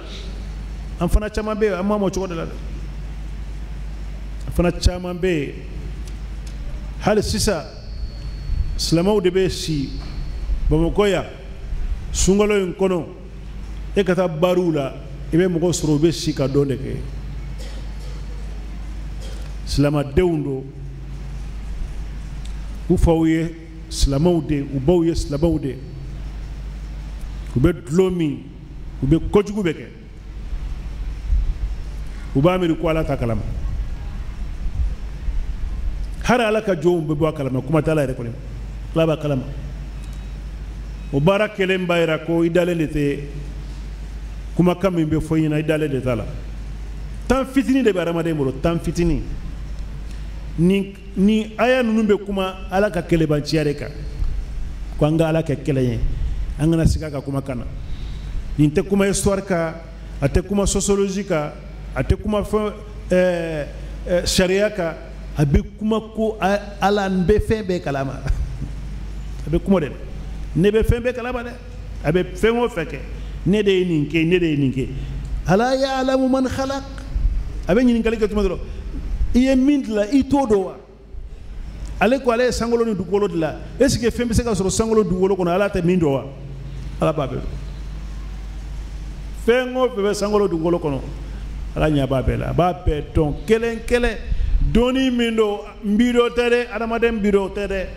[SPEAKER 1] an fana caman bɛ yen an m'a mɛn o cogo de la dɛ. An fana caman bɛ yen hali sisan silamɛw de bɛ si Bamakɔ yan sunkalo in kɔnɔ, e ka taa bariw la i bɛ mɔgɔ sɔrɔ u bɛ si ka dɔn de kɛ. Silamɛdenw don, u faw ye silamɛw de, u baw ye silamɛw de, u bɛ dulɔ min, u bɛ kojugu bɛ kɛ, u b'a miiri ko Ala t'a kalama. Hali Ala ka jɔnw bɛ bɔ a kalama, kuma tɛ Ala yɛrɛ kɔni, Ala b'a kalama. O baara kelen b'a yira ko i dalen de tɛ kumakan min bɛ fɔ i ɲɛna, i dalen de t'a la. Tan fitinin de bɛ adamaden bolo, tan fitinin. Ni aya ninnu bɛ kuma Ala ka kɛlɛbanciya de kan, ko an ka Ala kɛ kelen ye, an kana siga a ka kumakan na. Nin tɛ kuma histoire kan, a tɛ kuma sociologie kan, a tɛ kuma fɛn sariya kan, a bɛ kuma ko Ala n bɛ fɛn bɛɛ kalama. A bɛ kuma de, ne bɛ fɛn bɛɛ kalama dɛ, a bɛ fɛn o fɛn kɛ, ne de ye nin kɛ, ne de ye nin kɛ. Ala ya'lamu man khalaq, a bɛ ɲininkali kɛ tuma dɔ, i ye min dilan i t'o dɔn wa? Ale ko ale ye sankolo ni dugukolo dilan, est ce que fɛn bɛ se ka sɔrɔ sankolo dugukolo kɔnɔ Ala tɛ min dɔn wa? Ala b'a bɛɛ dɔn. Fɛn o fɛn bɛ sankolo dugukolo kɔnɔ, Ala ɲɛ b'a bɛɛ la, a b'a bɛɛ dɔn kelen kelen. Dɔnni min don, n b'i dɔ tɛ dɛ, adamaden b'i dɔ tɛ dɛ.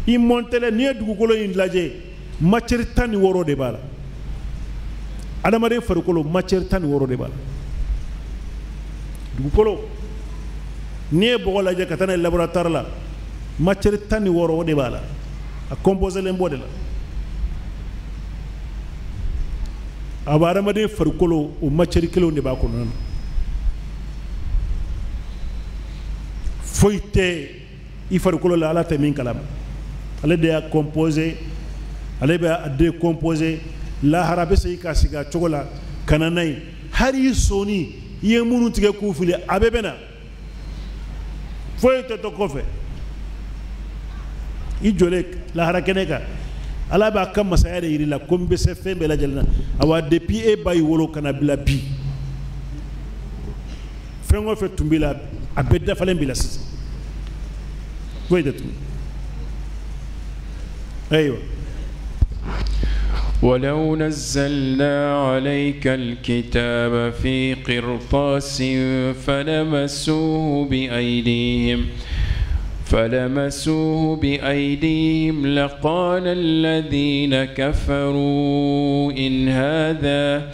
[SPEAKER 1] I mɔntɛlɛ, n'i ye dugukolo in lajɛ, matière 16 de b'a la. Adamaden farikolo matière 16 de b'a la. Dugukolo n'i ye bɔgɔ lajɛ ka taa n'a ye laboratoire la matière 16 o de b'a la a composé len b'o de la a bɛ hadamaden farikolo o matière kelenw de b'a kɔnɔna na foyi tɛ i farikolo la ala tɛ min kalama ale de y'a composé ale bɛ a décomposé lahara bɛ segin ka sigi a cogo la ka na n'a ye hali i sɔnni i ye minnu tigɛ k'u fili a bɛɛ bɛ na foyi tɛ to kɔfɛ i jɔlen lahara kɛnɛ kan ala b'a ka masaya de yir'i la ko n bɛ se fɛn bɛɛ lajɛlen na awa depuis e ba y'i wolo ka na bila bi fɛn o fɛn tun b'i la a bɛɛ dafalen b'i la sisan foyi tɛ tun ayiwa.
[SPEAKER 3] ولو نزلنا عليك الكتاب في قرطاس فلمسوه بأيديهم لقال الذين كفروا إن هذا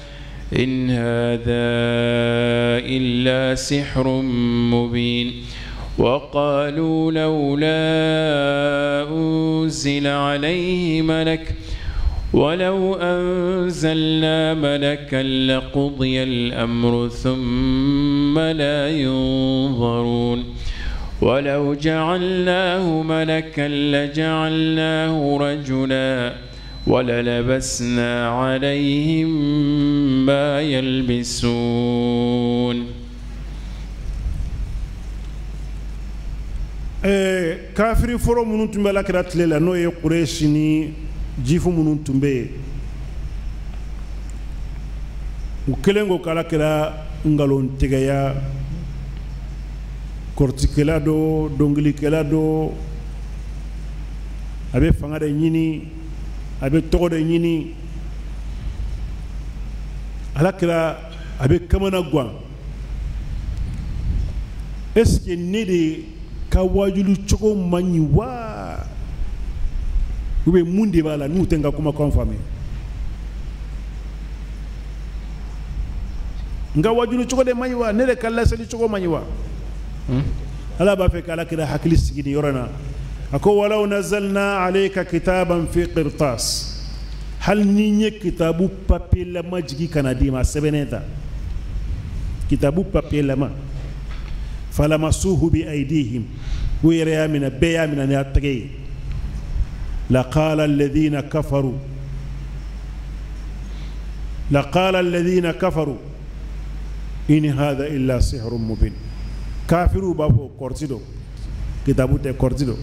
[SPEAKER 3] إلا سحر مبين وقالوا لولا أنزل عليه ملك ولو أنزلنا ملكا لقضي الأمر ثم لا ينظرون ولو جعلناه ملكا لجعلناه رجلا وللبسنا عليهم ما يلبسون.
[SPEAKER 1] Kafiri fɔlɔ minnu tun bɛ Ala kira tile la n'o ye Kuresi ni jifu minnu tun bɛ yen u kɛlen ko k'Ala kira nkalontigɛya kɔrɔtikɛla do dɔnkilikɛla do a bɛ fanga de ɲini a bɛ tɔgɔ de ɲini Ala kira a bɛ kamana gan est-ce que ne de ka waajuli cogo man ɲi wa ou bien mun de b'a la n'u tɛ n ka kumakan faamuya n ka waajuli cogo de man ɲi wa ne de ka laseli cogo man ɲi wa. Ala b'a fɛ k'Ala kira hakili sigi nin yɔrɔ in na a ko walaw nazalna alayka kitaban fi qirtas hali ni n ye kitabu papier lama jigi ka na d'i ma sɛbɛnnen ta kitabu papier lama falamasuhu bi aydihim u yɛrɛ y'a minɛ bɛɛ y'a minɛ ni a tɛgɛ ye laqala alladhina kafaru in hadha illa sihrun mubin. Kafiru b'a fɔ kɔrɔti do kitabu tɛ kɔrɔti do.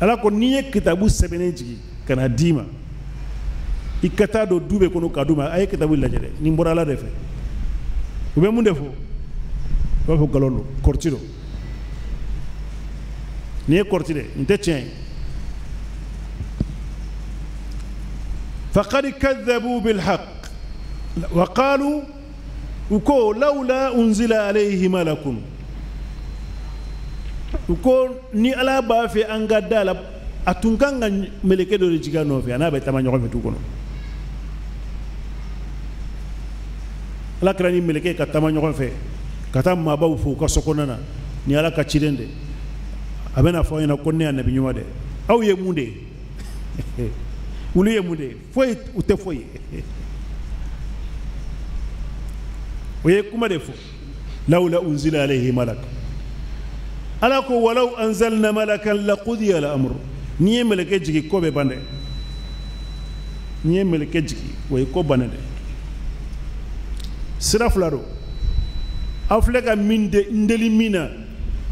[SPEAKER 1] Ala ko n'i ye kitabu sɛbɛnnen jigin ka na d'i ma i ka taa don du bɛɛ kɔnɔ k'a d'u ma a ye kitabu lajɛ dɛ nin bɔra Ala de fɛ u bɛ mun de fɔ u b'a fɔ nkalon don kɔrɔti do nin ye kɔrɔti dɛ nin tɛ tiɲɛ ye. Faqad kadhabu bilhaq wa qalu u ko lawla unzila alayhi malakun u ko ni Ala b'a fɛ an ka da la a tun kan ka mɛlɛkɛ dɔ de jigin a nɔfɛ a n'a bɛ taama ɲɔgɔn fɛ du kɔnɔ. Ala kɛra ni mɛlɛkɛ ka taama ɲɔgɔn fɛ ka taa maabaw fo u ka so kɔnɔna na ni Ala ka ciden de a bɛna fɔ aw ɲɛna ko ne y'a nabi ɲuman dɛ aw ye mun de ye olu ye mun de ye foyi u tɛ foyi ye. O ye kuma de fɔ lawla unzila alayhi malak Ala ko walaw anzalna malakan laqudiya al-amr n'i ye mɛlɛkɛ jigin ko bɛ ban dɛ n'i ye mɛlɛkɛ jigin o ye ko bannen dɛ. Sira fila don aw filɛ ka min de n deli min na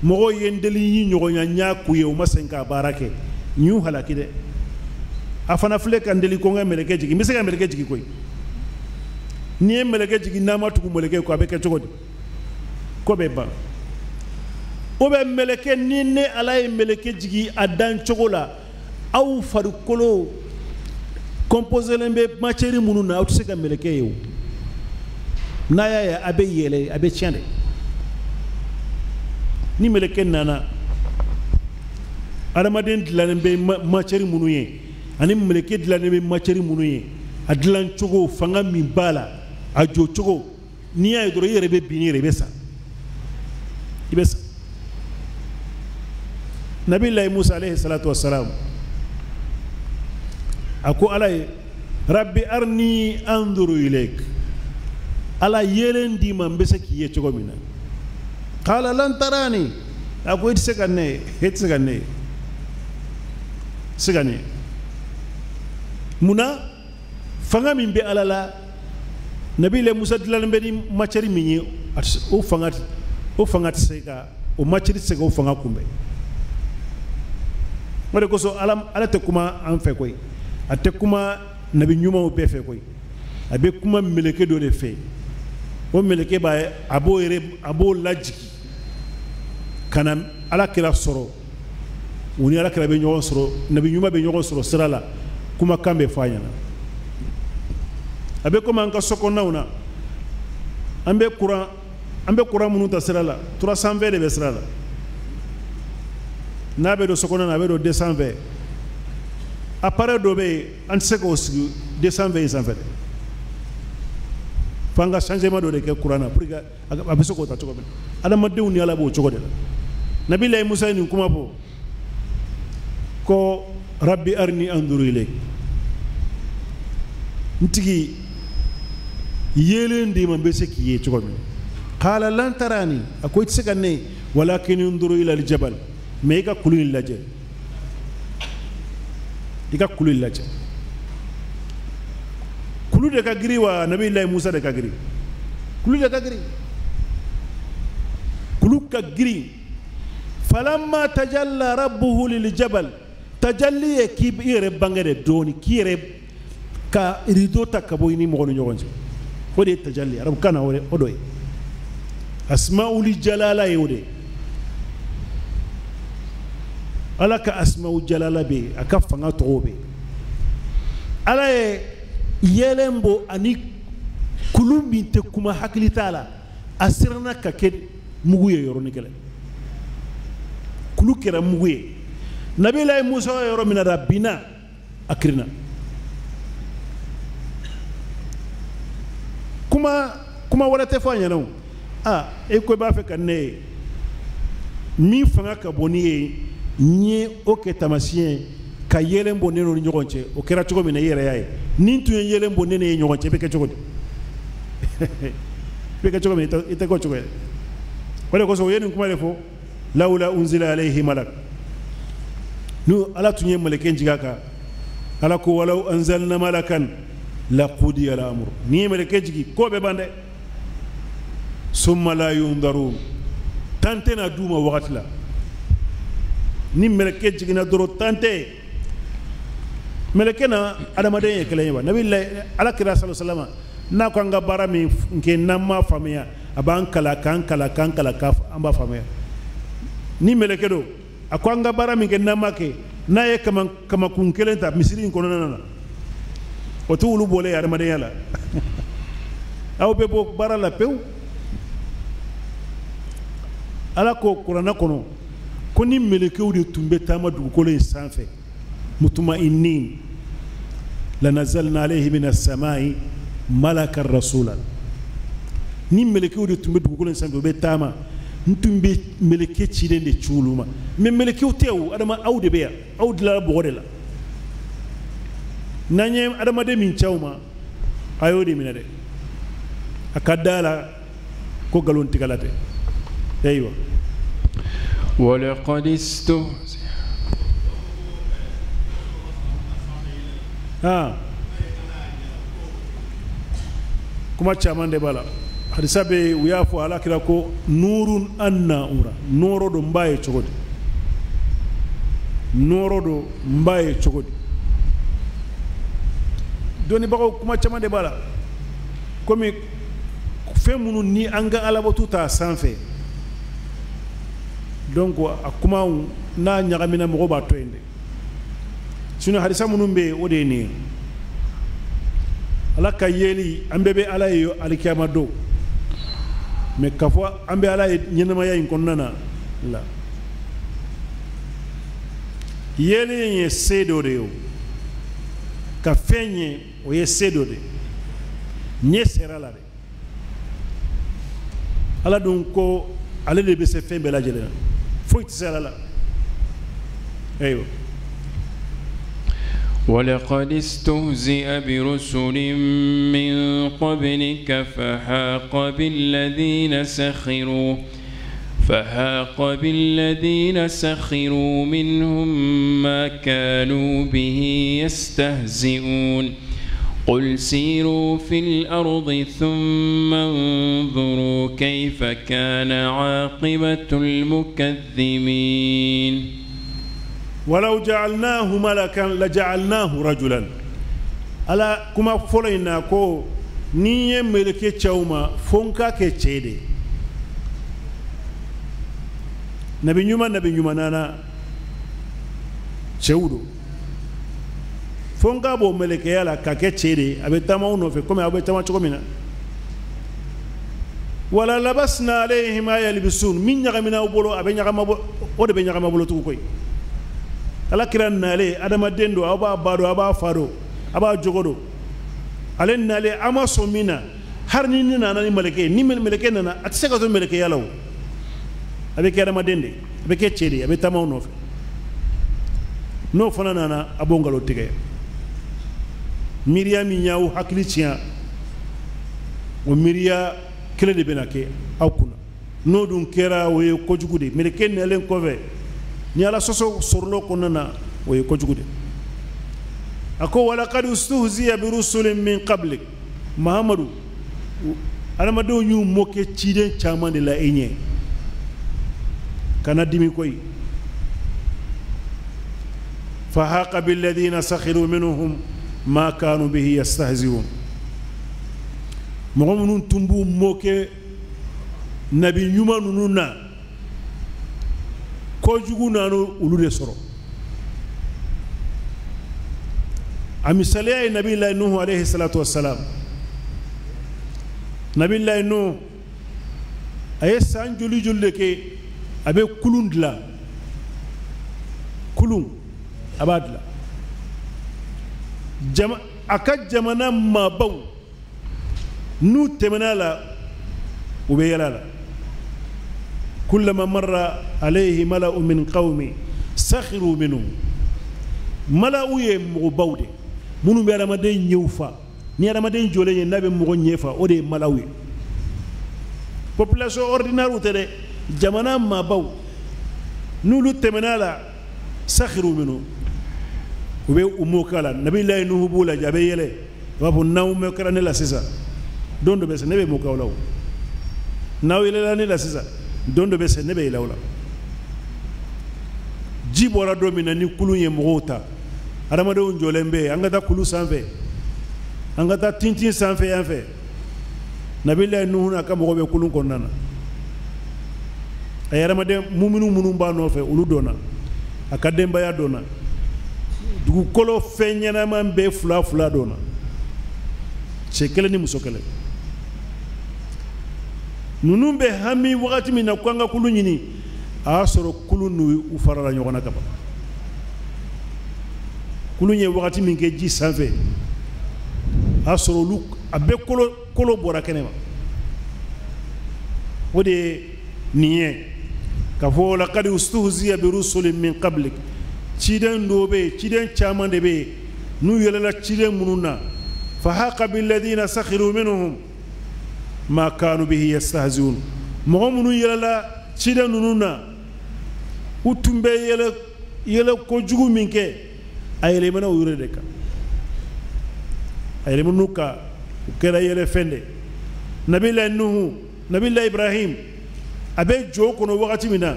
[SPEAKER 1] mɔgɔw ye n deli y'i ɲɔgɔnya n y'a k'u ye u ma segin k'a baara kɛ n y'u halaki dɛ a fana filɛ ka n deli ko n ka mɛlɛkɛ jigin n bɛ se ka mɛlɛkɛ jigin koyi. N'i ye mɛlɛkɛ jigin n'a ma tugu mɛlɛkɛ kɔ a bɛ kɛ cogo di ko bɛ ban o bɛ mɛlɛkɛ ni ne Ala ye mɛlɛkɛ jigin a dan cogo la aw farikolo composelen bɛ matière minnu na aw tɛ se ka mɛlɛkɛ ye o n'a y'a ye a bɛ yɛlɛ a bɛ tiɲɛ dɛ ni mɛlɛkɛ nana adamaden dilannen bɛ matière minnu ye ani mɛlɛkɛ dilannen bɛ matière minnu ye a dilan cogo fanga min b'a la A jɔ cogo n'i y'a ye dɔrɔn i yɛrɛ bɛ bin, i yɛrɛ bɛ sa, i bɛ sa. Nabilayi Musa alayhi salatu wa salam a ko Ala ye rabbi arni anzuru ilayk, Ala yeelen d'i ma n bɛ se k'i ye cogo min na. Qala lan tarani, a ko i tɛ se ka ne ye, e tɛ se ka ne ye, se ka ne ye. Munna fanga min bɛ Ala la, Nabilayi Musa dilanlen bɛ ni matière min ye, o fanga tɛ se ka, o matière tɛ se ka o fanga kunbɛn. O de kosɔn Ala tɛ kuma an fɛ koyi, a tɛ kuma nabi ɲumanw bɛɛ fɛ koyi, a bɛ kuma meleke dɔ de fɛ. O meleke b'a a b'o yɛrɛ a b'o lajigi ka na Ala kira sɔrɔ, u ni Ala kira bɛ ɲɔgɔn sɔrɔ, nabi ɲuman bɛ ɲɔgɔn sɔrɔ sira la, kumakan bɛ fɔ a ɲɛna. A bɛ komi an ka so kɔnɔnaw na, an bɛ courant minnu ta sira la, 320 de bɛ sira la. N'a bɛ don so kɔnɔ na, a bɛ don 220. Appareil dɔ bɛ yen, an tɛ se k'o sigi 220 in sanfɛ dɛ, f'an ka changement dɔ de kɛ courant na pour que a bɛ se k'o ta cogo min na. Adamadenw ni Ala b'o cogo de la. Nabilayi Musa ye nin kuma fɔ ko rabbi arni anzuru ilayk, n tigi yeelen d'i ma n bɛ se k'i ye cogo min. Qala lan tarani, a ko i tɛ se ka ne ye, walakin unzuru ila aljabal, mais i ka kulu in lajɛ, i ka kulu in lajɛ. Kulu de ka girin wa Nabilayi Musa de ka girin? Kulu de ka girin, kulu ka girin. Falamma tajalla rabbuhu liljabal, tajalli ye k'i yɛrɛ bange de dɔɔni, k'i yɛrɛ ka rideau ta ka bɔ i ni mɔgɔ ni ɲɔgɔn cɛ, o de ye tajalli arabukan na, o dɔ ye asmaul jalala ye o de ye. Ala ka asmaul jalala bɛ yen, a ka fanga tɔgɔw bɛ yen. Ala ye yeelen bɔ ani kulu min tɛ kuma hakili t'a la, a siranna ka kɛ mugu ye yɔrɔnin kelen, kulu kɛra mugu ye. Nabilayi Musa ye yɔrɔ min na, a binna, a kirinna. Kuma wɛrɛ tɛ fɔ a ɲɛna o. Aa, e ko i b'a fɛ ka ne ye, min fanga ka bon n'i ye, n ye o kɛ taamasiyɛn ye ka yeelen bɔ ne n'o ni ɲɔgɔn cɛ. O kɛra cogo min na, i yɛrɛ y'a ye. Ni n tun ye yeelen bɔ ne n'e ye ɲɔgɔn cɛ, i bɛ kɛ cogo di? I bɛ kɛ cogo min, i tɛ k'o cogo ye. O de kosɔn u ye nin kuma de fɔ, lawula unzila alayhi malak, n'u Ala tun ye mɛlɛkɛ jigin a kan, Ala ko walaw anzalna malakan laqudiya al-amru, n'i ye mɛlɛkɛ jigin ko bɛ ban dɛ. Summa la yundarun, tan tɛna d'u ma wagati la. Ni mɛlɛkɛ jiginna dɔrɔn tan tɛ. Mɛlɛkɛ na adamaden ye kelen ye wa? Nabilayi Ala kira sallallahu alaihi wasallam n'a ko an ka baara min kɛ n'an m'a faamuya, a b'an kalan k'an kalan k'an kalan k'an b'a faamuya. Ni mɛlɛkɛ don, a ko an ka baara min kɛ n'an m'a kɛ, n'a ye kamakun kelen ta misiri in kɔnɔna na, o t'olu bɔlen ye adamadenya la. Aw bɛ bɔ baara la pewu. Ala ko kuranɛ kɔnɔ ko ni mɛlɛkɛw de tun bɛ taama dugukolo in sanfɛ, mutuma'innin lanazalna alayhi mina samai malakan rasulan, ni mɛlɛkɛw de tun bɛ dugukolo in sanfɛ, u bɛ taama, n tun bɛ mɛlɛkɛ ciden de ci olu ma. Mais mɛlɛkɛw tɛ o, adama aw de bɛ yan, aw dilanna bɔgɔ de la. N'an ye adamaden min ci aw ma, a y'o de minɛ dɛ, a ka da la ko nkalon tigɛla tɛ. Ayiwa.
[SPEAKER 3] ولقد استهزئ
[SPEAKER 1] kuma caman de b'a la. Hadisa bɛ u y'a fɔ Ala kira ko nurun anna ura, nɔɔrɔ don n b'a ye cogo di, nɔɔrɔ don n b'a ye cogo di. Dɔnnibagaw kuma caman de b'a la, komi fɛn minnu ni an ka alabato t'a sanfɛ, donc a kumaw n'a ɲagamina mɔgɔw b'a to yen dɛ. Sinon hadisa minnu bɛ yen, o de ye nin ye. Ala ka yeli, an bɛɛ bɛ Ala ye alikiyama don, mais k'a fɔ an bɛ Ala ye ɲɛnamaya in kɔnɔna na la, yeli in ye se dɔ de ye o, ka fɛn ye o ye se dɔ de ye, ɲɛ sera la dɛ. Ala dun ko ale de bɛ se fɛn bɛɛ lajɛlen na foyi tɛ se ala la ayiwa.
[SPEAKER 3] ولقد استهزئ برسل من قبلك فحاق بالذين سخروا منهم ما كانوا به يستهزئون قل سيروا في الأرض ثم انظروا كيف كان عاقبة المكذبين.
[SPEAKER 1] ولو جعلناه ملكا لجعلناه رجلا. ألا كما فولينا كو ني ملكي تشاوما فونكا كي تشيدي نبي نيوما نبي نيوما نانا تشاودو فونكا بو ملكي يالا كاكي تشيدي ابي تاماو نوفي كومي ابي تاما تشومينا ولا لبسنا عليهم ما يلبسون من نغمنا بولو ابي نغما او دي نغما بولو تو كوي ala kira nale adamaden do aw b'a ba do aw b'a fa do a b'a jogo do ale nale a ma sɔn min na hali ni ne nana ni mɛlɛkɛ ye ni mɛlɛkɛ nana a tɛ se ka to mɛlɛkɛya la o a bɛ kɛ adamaden de a bɛ kɛ cɛ de ye a bɛ taama aw nɔfɛ n'o fana nana a b'o nkalon tigɛ miiriya min y'aw hakili tiɲɛ o miiriya kelen de bɛna kɛ aw kunna n'o dun kɛra o ye kojugu de ye mɛlɛkɛ nalen kɔfɛ ni ala sɔsɔ sɔrɔla o kɔnɔna na o ye kojugu de a ko walakad ustuhziya birusulin min qablik Mahamadu adamadenw y'u mɔkɛ ciden caman de la e ɲɛ kana dimi koyi fahaqa billadina sakhiru minhum ma kanu bihi yastahzi'un mɔgɔ minnu tun b'u mɔkɛ nabi ɲuman ninnu na kojugu nana olu de sɔrɔ a misaliya ye nabilayi nuhu alayhi salatu wasalam nabilayi nuhu a ye san joli joli de kɛ a bɛ kulun dilan kulun a b'a dilan jama a ka jamana maabaw n'u tɛmɛna la u bɛ yɛlɛ a la كلما مر عليه ملأ من قومه سخروا منه ملأ mɔgɔbaw de minnu bɛ adamaden ɲɛw fa ni adamaden jɔlen ye n'a bɛ mɔgɔ ɲɛ fa o de ye malaw ye population ordinaire tɛ dɛ jamana maabaw n'olu tɛmɛna la sakhiru minnu u bɛ u mɔ k'a la nabilayi nuhu b'u lajɛ a bɛ yɛlɛ a b'a fɔ n'aw mɔ kɛra ne la sisan don dɔ bɛ se ne bɛ mɔ k'aw la o n'aw yɛlɛla ne la sisan don dɔ bɛ se ne bɛ yɛlɛ o la ji bɔra don min na ni kulun ye mɔgɔw ta adamadenw jɔlen bɛ yen an ka taa kulu sanfɛ an ka taa tintin sanfɛ yan fɛ nabilayi nuhu n'a ka mɔgɔw bɛ kulun kɔnɔna na a ye adamaden muminu minnu b'a nɔfɛ olu donna a ka denbaya donna dugukolo fɛn ɲɛnama bɛɛ fila fila donna cɛ kelen ni muso kelen ninnu bɛ hami wagati min na ko an ka kulu ɲini a y'a sɔrɔ kulu n'u u farala ɲɔgɔn na ka ban kulu ye wagati min kɛ ji sanfɛ a y'a sɔrɔ olu a bɛɛ kolo bɔra kɛnɛ ma o de ye nin ye k'a fɔ laqad ustuhziya birusulin min qablik ciden dɔw bɛ yen ciden caman de bɛ yen n'u yɛlɛla ciden minnu na fahaqa billadina sakhiru minhum ma kanu bihi yastahzi'un mɔgɔ minnu yɛlɛla ciden ninnu na u tun bɛ yɛlɛ kojugu min kɛ a yɛlɛmana u yɛrɛ de kan a yɛlɛmana u kan u kɛra yɛlɛfɛn de nabilayi nuhu nabilayi ibrahim a bɛ jɔ kɔnɔ wagati min na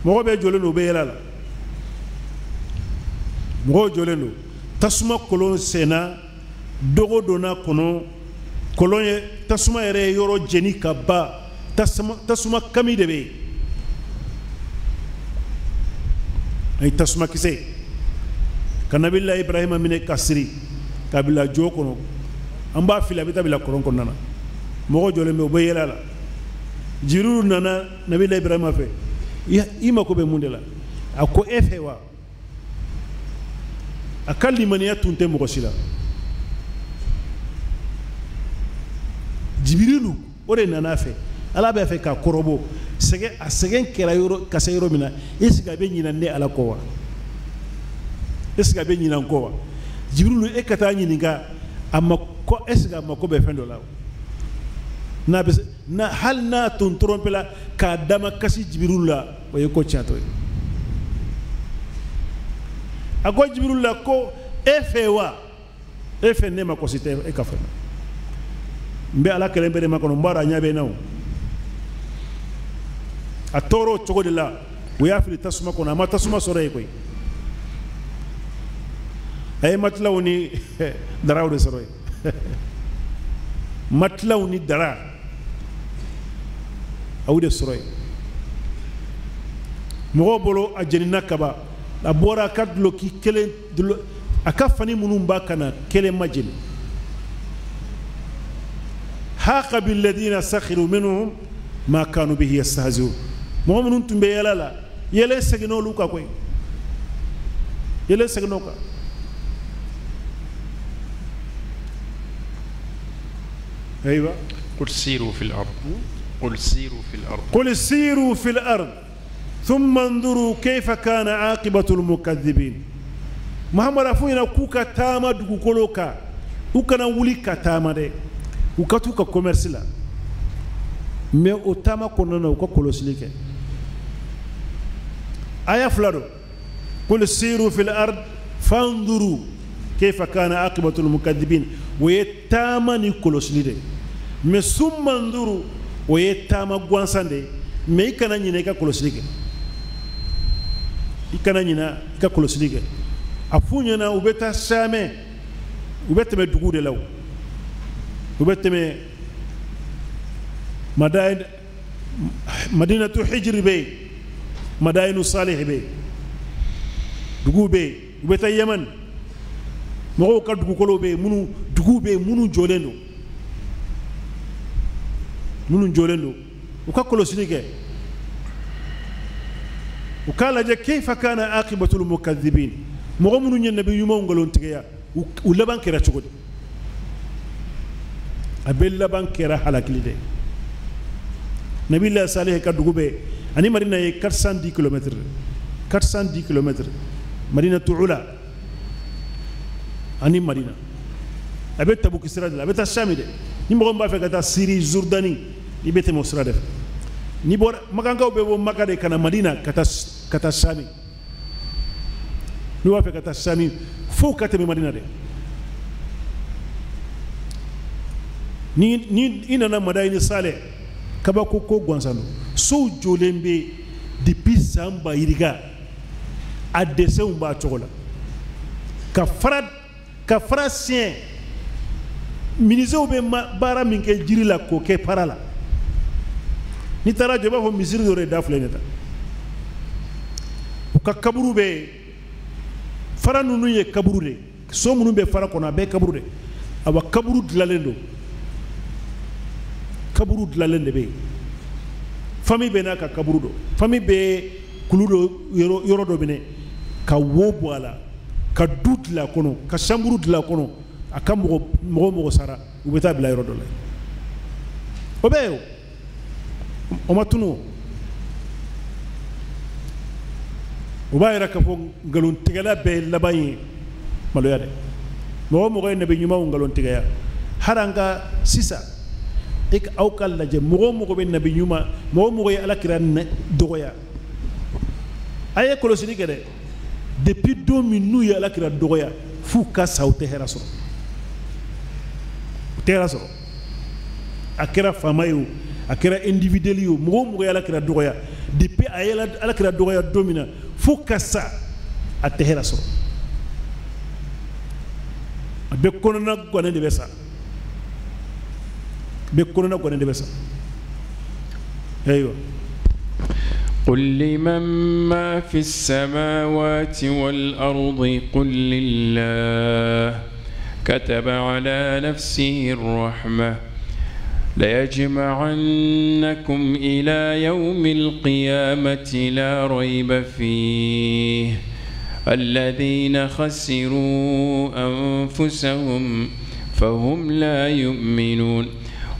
[SPEAKER 1] mɔgɔ bɛɛ jɔlen don u bɛ yɛlɛ a la mɔgɔw jɔlen don tasuma kolon senna dogo donna kɔnɔ kolon ye tasuma yɛrɛ ye yɔrɔ jeni ka ban tasuma kami de bɛ yen ani tasuma kisɛ ka nabilayi ibrahima minɛ ka siri ka bila jɔ kɔnɔ an b'a fili a bɛ taa bila kɔlɔn kɔnɔna na mɔgɔ jɔlen bɛ u bɛ yɛlɛ a la jiriw nana nabilayi ibrahima fɛ i mako bɛ mun de la a ko e fɛ wa a ka limaniya tun tɛ mɔgɔ si la jibirilu o de nana a fɛ Ala b'a fɛ k'a kɔrɔbɔ sɛgɛn a sɛgɛn kɛra yɔrɔ ka se yɔrɔ min na est ce que a bɛ ɲinɛ ne Ala kɔ wa est ce que a bɛ ɲinɛ n kɔ wa Jibirilu e ka taa ɲininka a ma ko est ce que a mako bɛ fɛn dɔ la n'a bɛ se na hali n'a tun trompé la k'a dama kasi Jibirilu la o ye ko tiɲɛtɔ ye a ko Jibirilu la ko e fɛ wa e fɛ ne ma kɔsi tɛ e ka fɛn n bɛ Ala kelen bɛɛ de ma kɔnɔ n b'a dɔn a ɲɛ bɛ n na o a tɔɔrɔ o cogo de la o y'a fili tasuma kɔnɔ a ma tasuma sɔrɔ yen koyi a ye matilaw ni daraw de sɔrɔ yen matilaw ni dara a y'o de sɔrɔ yen mɔgɔw bolo a jenina kaba a bɔra a ka duloki kelen a ka fani minnu b'a kan na kelen ma jeni haqa billadina sakhiru minhum ma kanu bihi yastahzi'un mɔgɔ minnu tun bɛ yɛlɛ la yɛlɛ seginna olu kan koyi yɛlɛ seginna o kan أيوة
[SPEAKER 3] قل سيروا في الأرض قل سيروا في الأرض
[SPEAKER 1] قل سيروا في الأرض ثم انظروا كيف كان عاقبة المكذبين محمد أفوينا كوكا تاما دوكولوكا وكنا ولي كتاما دي وكاتوكا كوميرسيلا mais o taama kɔnɔna na u ka kɔlɔsili kɛ aya fila don qul siru fil ard fanzuru kayfa kana aqibatul mukadibin o ye taama ni kɔlɔsili de mais summa nzuru o ye taama gansan de mais i kana ɲinɛ i ka kɔlɔsili kɛ i kana ɲinɛ i ka kɔlɔsili kɛ a f'u ɲɛna u bɛ taa Samɛ u bɛ tɛmɛ dugu de la o u bɛ tɛmɛ Madinatu Hijri bɛ yen Madayinu Salih bɛ yen duguw bɛ yen u bɛ taa Yemen mɔgɔw ka dugukolow bɛ yen minnu duguw bɛ yen minnu jɔlen don u ka kɔlɔsili kɛ u k'a lajɛ kayfa kana aqibatul mukadhibin mɔgɔ minnu ye nabi ɲumanw nkalontigiya u laban kɛra cogo di a bɛɛ laban kɛra halakili de ye Nabi Salih ka dugu bɛ ani Madina ye 410 km 410 km Madina Tuula ani Madina a bɛ Tabuki sira de la a bɛ taa Sami de ni mɔgɔ min b'a fɛ ka taa Siri Jordani i bɛ tɛmɛ o sira de fɛ n'i bɔra Makankaw bɛ bɔ Maka de ka na Madina ka taa Sami n'u b'a fɛ ka taa Sami fo ka tɛmɛ Madina de ni i nana Madayini Saleh kabako ko gansan don sow jɔlen bɛ depuis san ba yirika a dɛsɛw b'a cogo la ka fara siɲɛ minisew bɛ baara min kɛ jiri la k'o kɛ para la n'i taara jɔ i b'a fɔ misiri dɔ de da filɛ nin ta u ka kaburu bɛ yen fara ninnu ye kaburu de so minnu bɛ fara kɔnɔ a bɛɛ ye kaburu de awa kaburu dilanlen don kaburu dilanlen de bɛ yen famille bɛ n'a ka kaburu don famille bɛ kulu dɔ yɔrɔ dɔ minɛ ka wo bɔ a la ka du dilan a kɔnɔ ka chambre dilan a kɔnɔ a ka mɔgɔ mɔgɔ sara u bɛ taa bila yɔrɔ dɔ la o bɛ yen o ma tunu o o b'a yira k'a fɔ nkalontigɛla bɛɛ laban ye maloya dɛ mɔgɔ o mɔgɔ ye nabi ɲumanw nkalontigɛya hali an ka sisan e ka aw ka lajɛ mɔgɔ o mɔgɔ bɛ nabi ɲuman mɔgɔ o mɔgɔ ye ala kira dɔgɔya a ye kɔlɔsili kɛ dɛ depuis don min n'u ye ala kira dɔgɔya f'u ka sa u tɛ hɛrɛ sɔrɔ u tɛ hɛrɛ sɔrɔ a kɛra faama ye o a kɛra individuel ye o mɔgɔ o mɔgɔ ye ala kira dɔgɔya depuis a ye ala kira dɔgɔya don min na f'u ka sa a tɛ hɛrɛ sɔrɔ a bɛ kɔnɔna gannen de bɛ sa bɛ kɔnɔna gannen de bɛ sa ayiwa.
[SPEAKER 3] قل لمن ما في السماوات والأرض قل لله كتب على نفسه الرحمة ليجمعنكم إلى يوم القيامة لا ريب فيه الذين خسروا أنفسهم فهم لا يؤمنون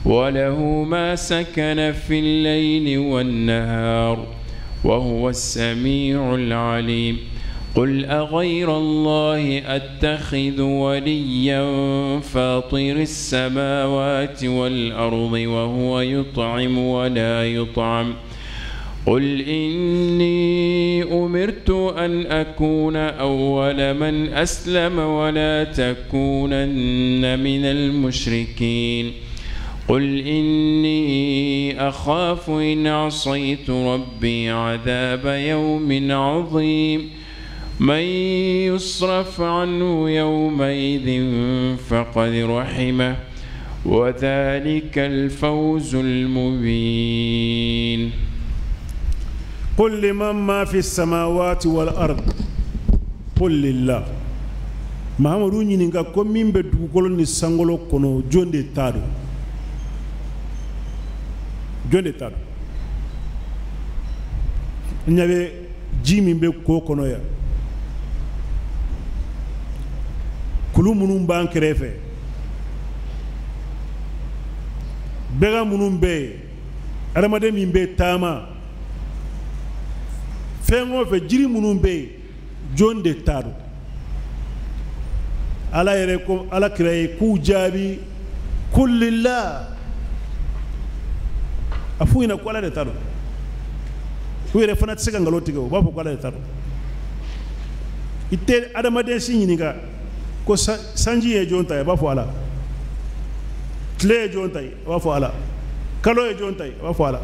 [SPEAKER 3] وله ما سكن في الليل والنهار وهو السميع العليم. قل أغير الله أتخذ وليا فاطر السماوات والأرض وهو يطعم ولا يطعم. قل إني أمرت أن أكون أول من أسلم ولا تكونن من المشركين. قل إني أخاف إن عصيت ربي عذاب يوم عظيم. من يصرف عنه يومئذ فقد رحمه وذلك الفوز المبين.
[SPEAKER 1] قل لمن ما في السماوات والأرض قل لله. Mahamadu ɲininka ko min bɛ dugukolo ni sankolo kɔnɔ jɔn de ta don? Jɔn de ta don? N ɲɛ bɛ ji min bɛ ko kɔnɔ yan, kulu minnu b'an kɛrɛfɛ, bɛgan minnu bɛ yen, adamaden min bɛ taama, fɛn o fɛn, jiri minnu bɛ yen, jɔn de ta don? Ala yɛrɛ ko Ala kira ye k'u jaabi qul lillah. A f'u ɲɛna ko Ala de ta don. U yɛrɛ fana tɛ se ka nkalon tigɛ, u b'a fɔ ko Ala de ta don. I tɛ adamaden si ɲininka ko sanji ye jɔn ta ye, a b'a fɔ Ala. Tile ye jɔn ta ye, a b'a fɔ Ala. Kalo ye jɔn ta ye, a b'a fɔ Ala.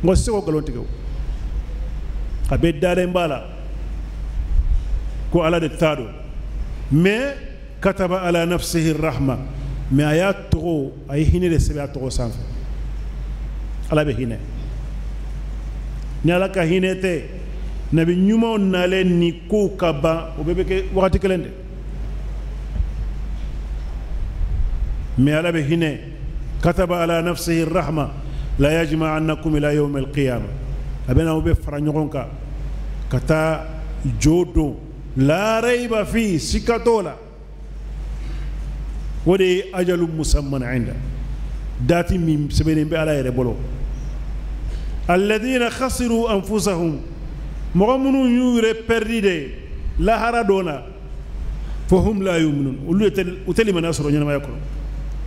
[SPEAKER 1] Mɔgɔ tɛ se k'o nkalon tigɛ o. A bɛɛ dalen b'a la ko Ala de ta don. Mais kataba ala nafsihi rahma, mais a y'a tɔgɔ, a ye hinɛ de sɛbɛn a tɔgɔ sanfɛ. Ala bɛ hinɛ. Ni Ala ka hinɛ tɛ, nabi ɲumanw nalen ni kow ka ban, o bɛɛ bɛ kɛ wagati kelen de. Mais Ala bɛ hinɛ. Kataba ala nafsihi rahma la yajma'annakum ila yawm al-qiyamah. A bɛ na aw bɛ fara ɲɔgɔn kan ka taa jo don la rayba fi, sika t'o la. O de ye ajalu musamman inda, dati min sɛbɛnnen bɛ Ala yɛrɛ bolo. Alladhina khasiru anfusahum, mɔgɔ minnu y'u yɛrɛ pɛridi de lahara don na, fahum la yu'minun, olu u tɛ limaniya sɔrɔ ɲɛnamaya kɔnɔ.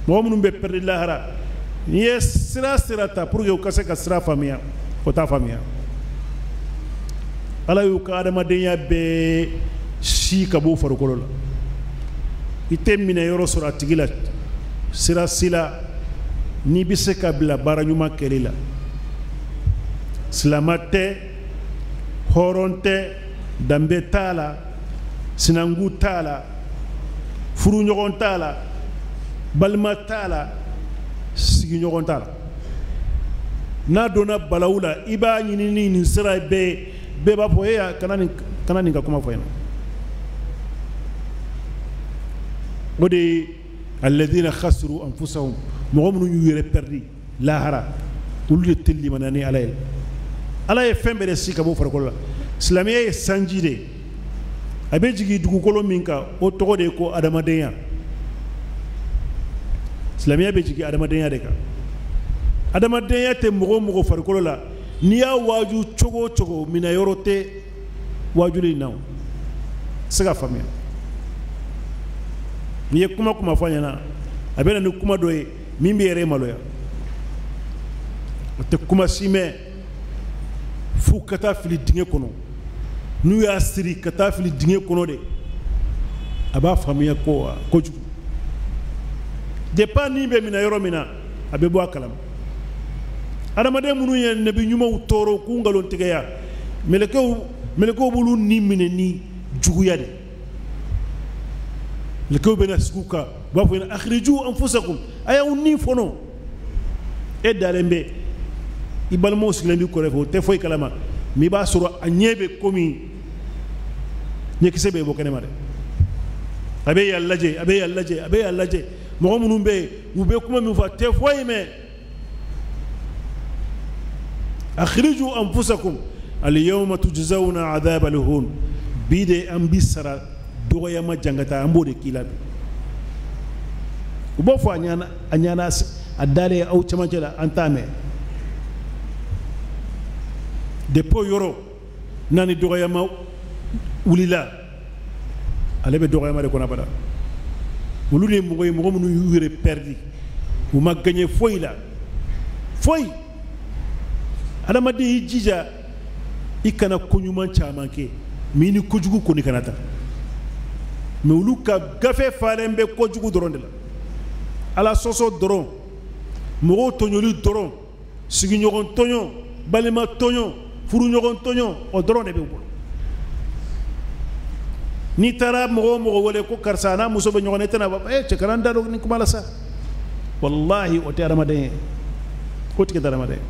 [SPEAKER 1] Mɔgɔ minnu bɛ pɛridi lahara, n'i ye sira sira ta pour que u ka se ka sira faamuya, o t'a faamuya. Ala y'u ka adamadenya bɛɛ si ka bɔ u farikolo la. I tɛ minɛ yɔrɔ sɔrɔ a tigi la sira si la n'i bɛ se ka bila baara ɲuman kɛli la. Silama tɛ, hɔrɔn tɛ, danbe t'a la, sinankun t'a la, furuɲɔgɔn t'a la, balima t'a la, sigiɲɔgɔn t'a la. N'a donna balawu la, i b'a ɲini ni nin sira bɛɛ ye, bɛɛ b'a fɔ e kana nin ka kuma fɔ ɲɛna. O de ye alladhina khasiru anfusahum, mɔgɔ minnu y'u yɛrɛ pɛridi lahara, olu de tɛ limaniya ni Ala ye. Ala ye fɛn bɛɛ de si ka bɔ farikolo la. Silamɛya ye sanji de ye, a bɛ jigin dugukolo min kan, o tɔgɔ de ye ko adamadenya. Silamɛya bɛ jigin adamadenya de kan. Adamadenya tɛ mɔgɔ o mɔgɔ farikolo la, n'i y'a waaju cogo o cogo, minɛ yɔrɔ tɛ waajuli in na, o tɛ se ka faamuya. N'i ye kuma kuma fɔ a ɲɛna, a bɛ na ni kuma dɔ ye min bɛ yɛrɛ maloya. O tɛ kuma si mɛn f'u ka taa fili dingɛ kɔnɔ. N'u y'a siri ka taa fili dingɛ kɔnɔ de, a b'a faamuya ko kojugu. Depuis ni bɛ minɛ yɔrɔ min na, a bɛ bɔ a kalama. Adamaden minnu ye nabi ɲumanw tɔɔrɔ k'u nkalontigɛya, mɛlɛkɛw b'olu ni minɛ ni juguya de. Mɛlɛkɛw bɛna sigi u kan, u b'a fɔ ɲɛna akhriju anfusakum, a y'aw ni fɔnɔ. E dalen bɛ, i balimaw sigilen b'i kɛrɛfɛ, o tɛ foyi kalama, mais i b'a sɔrɔ a ɲɛ bɛ komi ɲɛkisɛ bɛ bɔ kɛnɛma dɛ. A bɛ yan lajɛ, a bɛ yan lajɛ, a bɛ yan lajɛ. Mɔgɔ minnu bɛ yen, u bɛ kuma min fɔ, a tɛ foyi mɛn. Akhriju anfusakum al-yawma tujzawna adhab al-hun, bi de an bi sara dɔgɔyama jangata, an b'o de k'i la bi. U b'a fɔ a ɲɛna, a ɲɛna, A dalen aw cɛmancɛ la, an t'a mɛn. Depuis o yɔrɔ n'a ni dɔgɔyama wulila, ale bɛ dɔgɔyama de kɔnɔ abada. Olu de ye mɔgɔ ye, mɔgɔ minnu y'u yɛrɛ perdu, u ma gagné foyi la, foyi. Adamaden y'i jija i kana koɲuman caman kɛ, mais i ni kojugu kɔni kana taa. Mais olu ka gafe falen bɛ kojugu dɔrɔn de la, ala sɔsɔ dɔrɔn, mɔgɔw tɔɲɔli dɔrɔn, sigiɲɔgɔn tɔɲɔ, balima tɔɲɔ, furuɲɔgɔn tɔɲɔ, o dɔrɔn de bɛ u bolo. N'i taara mɔgɔ o mɔgɔ wele ko karisa a n'a muso bɛ ɲɔgɔn na, i tɛna fɔ cɛ kana n da don nin kuma la sa. Walahi o tɛ adamaden ye, o tigi tɛ adamaden ye.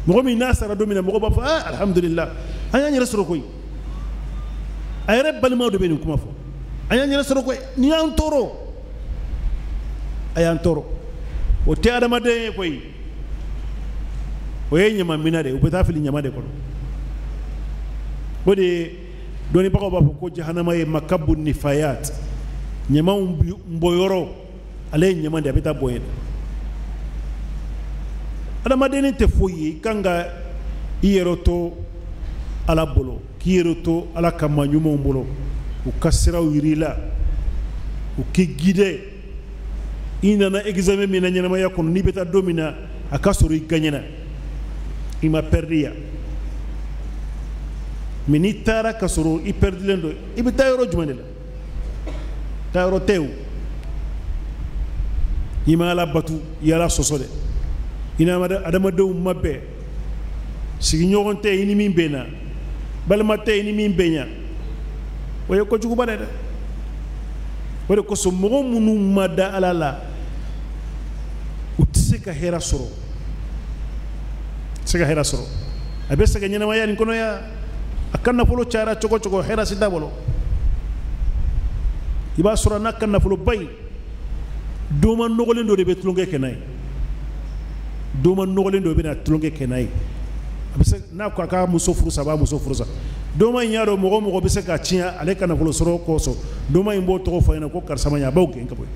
[SPEAKER 1] Mɔgɔ min n'a sara don min na, mɔgɔ b'a fɔ aa alhamdulillah, an y'an yɛrɛ sɔrɔ koyi. A yɛrɛ balimaw de bɛ nin kuma fɔ, an y'an yɛrɛ sɔrɔ koyi, nin y'an tɔɔrɔ, a y'an tɔɔrɔ. O tɛ adamaden ye koyi, o ye ɲamanminɛ de ye, u bɛ taa fili ɲama de kɔnɔ. O de ye dɔnnibagaw b'a fɔ ko jahanama ye makabu nifayat, ɲamanw bɔyɔrɔ, ale ye ɲaman de ye, a bɛ taa bɔn yen. Adamadennin tɛ foyi ye, i kan ka i yɛrɛ to ala bolo, k'i yɛrɛ to ala ka maa ɲumanw bolo, u ka siraw yir'i la, u k'i guider. I nana examen min na ɲɛnamaya kɔnɔ, n'i bɛ taa don min na, a ka sɔrɔ i gagnena, i ma perdu yan. Mais n'i taara ka sɔrɔ i perdilen don, i bɛ taa yɔrɔ jumɛn de la? Taa yɔrɔ tɛ o. I ma ala batu, i ala sɔsɔ dɛ. I ni adamadenw ma bɛn, sigiɲɔgɔn tɛ i ni min bɛnna, balima tɛ i ni min bɛnna, o ye kojuguba de dɛ. O de kosɔn mɔgɔ minnu ma da ala la, u tɛ se ka hɛrɛ sɔrɔ, tɛ se ka hɛrɛ sɔrɔ. A bɛ sɛgɛn ɲɛnamaya nin kɔnɔ yan, a ka nafolo cayara cogo cogo, hɛrɛ si t'a bolo. I b'a sɔrɔ n'a ka nafoloba in, doma nɔgɔlen dɔ de bɛ tulonkɛ kɛ n'a ye, doma nɔgɔlen dɔ bɛ na tulonkɛ kɛ n'a ye. A bɛ se n'a ko a ka muso furu sa, a b'a muso furu sa. Doma in y'a dɔn mɔgɔ o mɔgɔ bɛ se ka tiɲɛ ale ka nafolo sɔrɔ kosɔn, doma in b'o tɔgɔ fɔ a ɲɛna ko karisa ma ɲɛ, a b'o gɛn ka bɔ yen.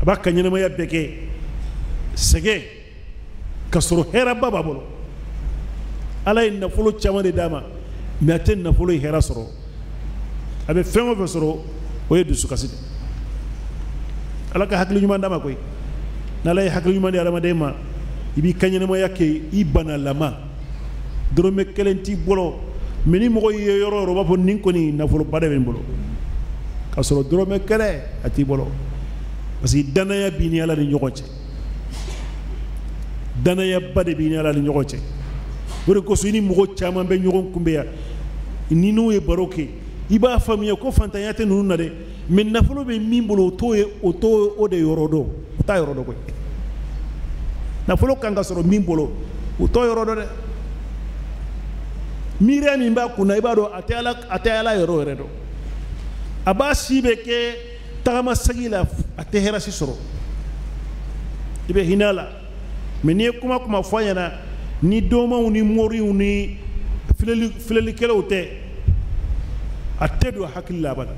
[SPEAKER 1] A b'a ka ɲɛnamaya bɛɛ kɛ sɛgɛn ka sɔrɔ hɛrɛba b'a bolo. Ala ye nafolo caman de d'a ma, mais a tɛ nafolo in hɛrɛ sɔrɔ. A bɛ fɛn o fɛn sɔrɔ, o ye dusukasi de. Ala ka hakili ɲuman d'a ma koyi. N'ala ye hakili ɲuman di adamaden ma, i b'i ka ɲɛnamaya kɛ i banalama, dɔrɔmɛ kelen t'i bolo. Mais ni mɔgɔ ye yɔrɔ o yɔrɔ, u b'a fɔ nin kɔni nafoloba de bɛ n bolo, k'a sɔrɔ dɔrɔmɛ kelen a t'i bolo. Parce que danaya b'i ni ala ni ɲɔgɔn cɛ, danayaba de b'i ni ala ni ɲɔgɔn cɛ. O de kosɔn i ni mɔgɔ caman bɛ ɲɔgɔn kunbɛn yan, ni n'u ye baro kɛ, i b'a faamuya ko fantanya tɛ ninnu na dɛ, mais nafolo bɛ min bolo, o t'o ye, o t'o o de yɔrɔ dɔn, o t'a yɔrɔ dɔn koyi. Nafolo kan ka sɔrɔ min bolo, o t'o yɔrɔ dɔn dɛ. Miiriya min b'a kunna, i b'a dɔn a tɛ ala yɔrɔ yɛrɛ dɔn. A b'a si bɛ kɛ tagama segi la, a tɛ hɛrɛ si sɔrɔ. I bɛ hinɛ a la, mais n'i ye kuma kuma fɔ a ɲɛna, ni domaw ni moriw ni filɛlikɛlaw tɛ, a tɛ don hakili la abada.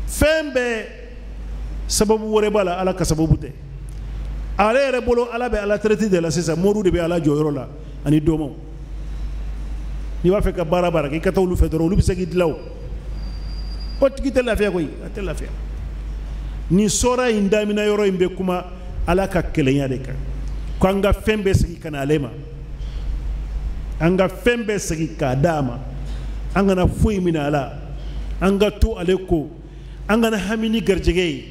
[SPEAKER 1] Fɛn bɛɛ sababu wɛrɛ b'a la, ala ka sababu tɛ. Ale yɛrɛ bolo ala bɛ ala traité de la sisan, moriw de bɛ ala jɔyɔrɔ la ani domaw. N'i b'a fɛ ka baara baara kɛ, i ka taa olu fɛ dɔrɔn, olu bɛ se k'i dilan o. O tigi tɛ lafiya koyi, a tɛ lafiya. Nin sɔra in daminɛ yɔrɔ in bɛ kuma ala ka kelenya de kan, ko an ka fɛn bɛɛ segin ka na ale ma, an ka fɛn bɛɛ segin k'a d'a ma, an kana foyi minɛ a la, an ka to ale ko, an kana hami ni garijɛgɛ ye,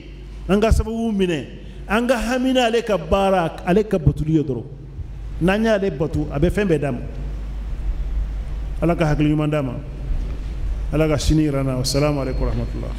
[SPEAKER 1] an ka sababu minɛ, an ka hami n'ale ka baara, ale ka batuli ye dɔrɔn. N'an y'ale batu, a bɛ fɛn bɛɛ d'a ma. Ala ka hakili ɲuman d'a ma, ala ka sini yira n na. Wasalamu aleykum warahmatulah.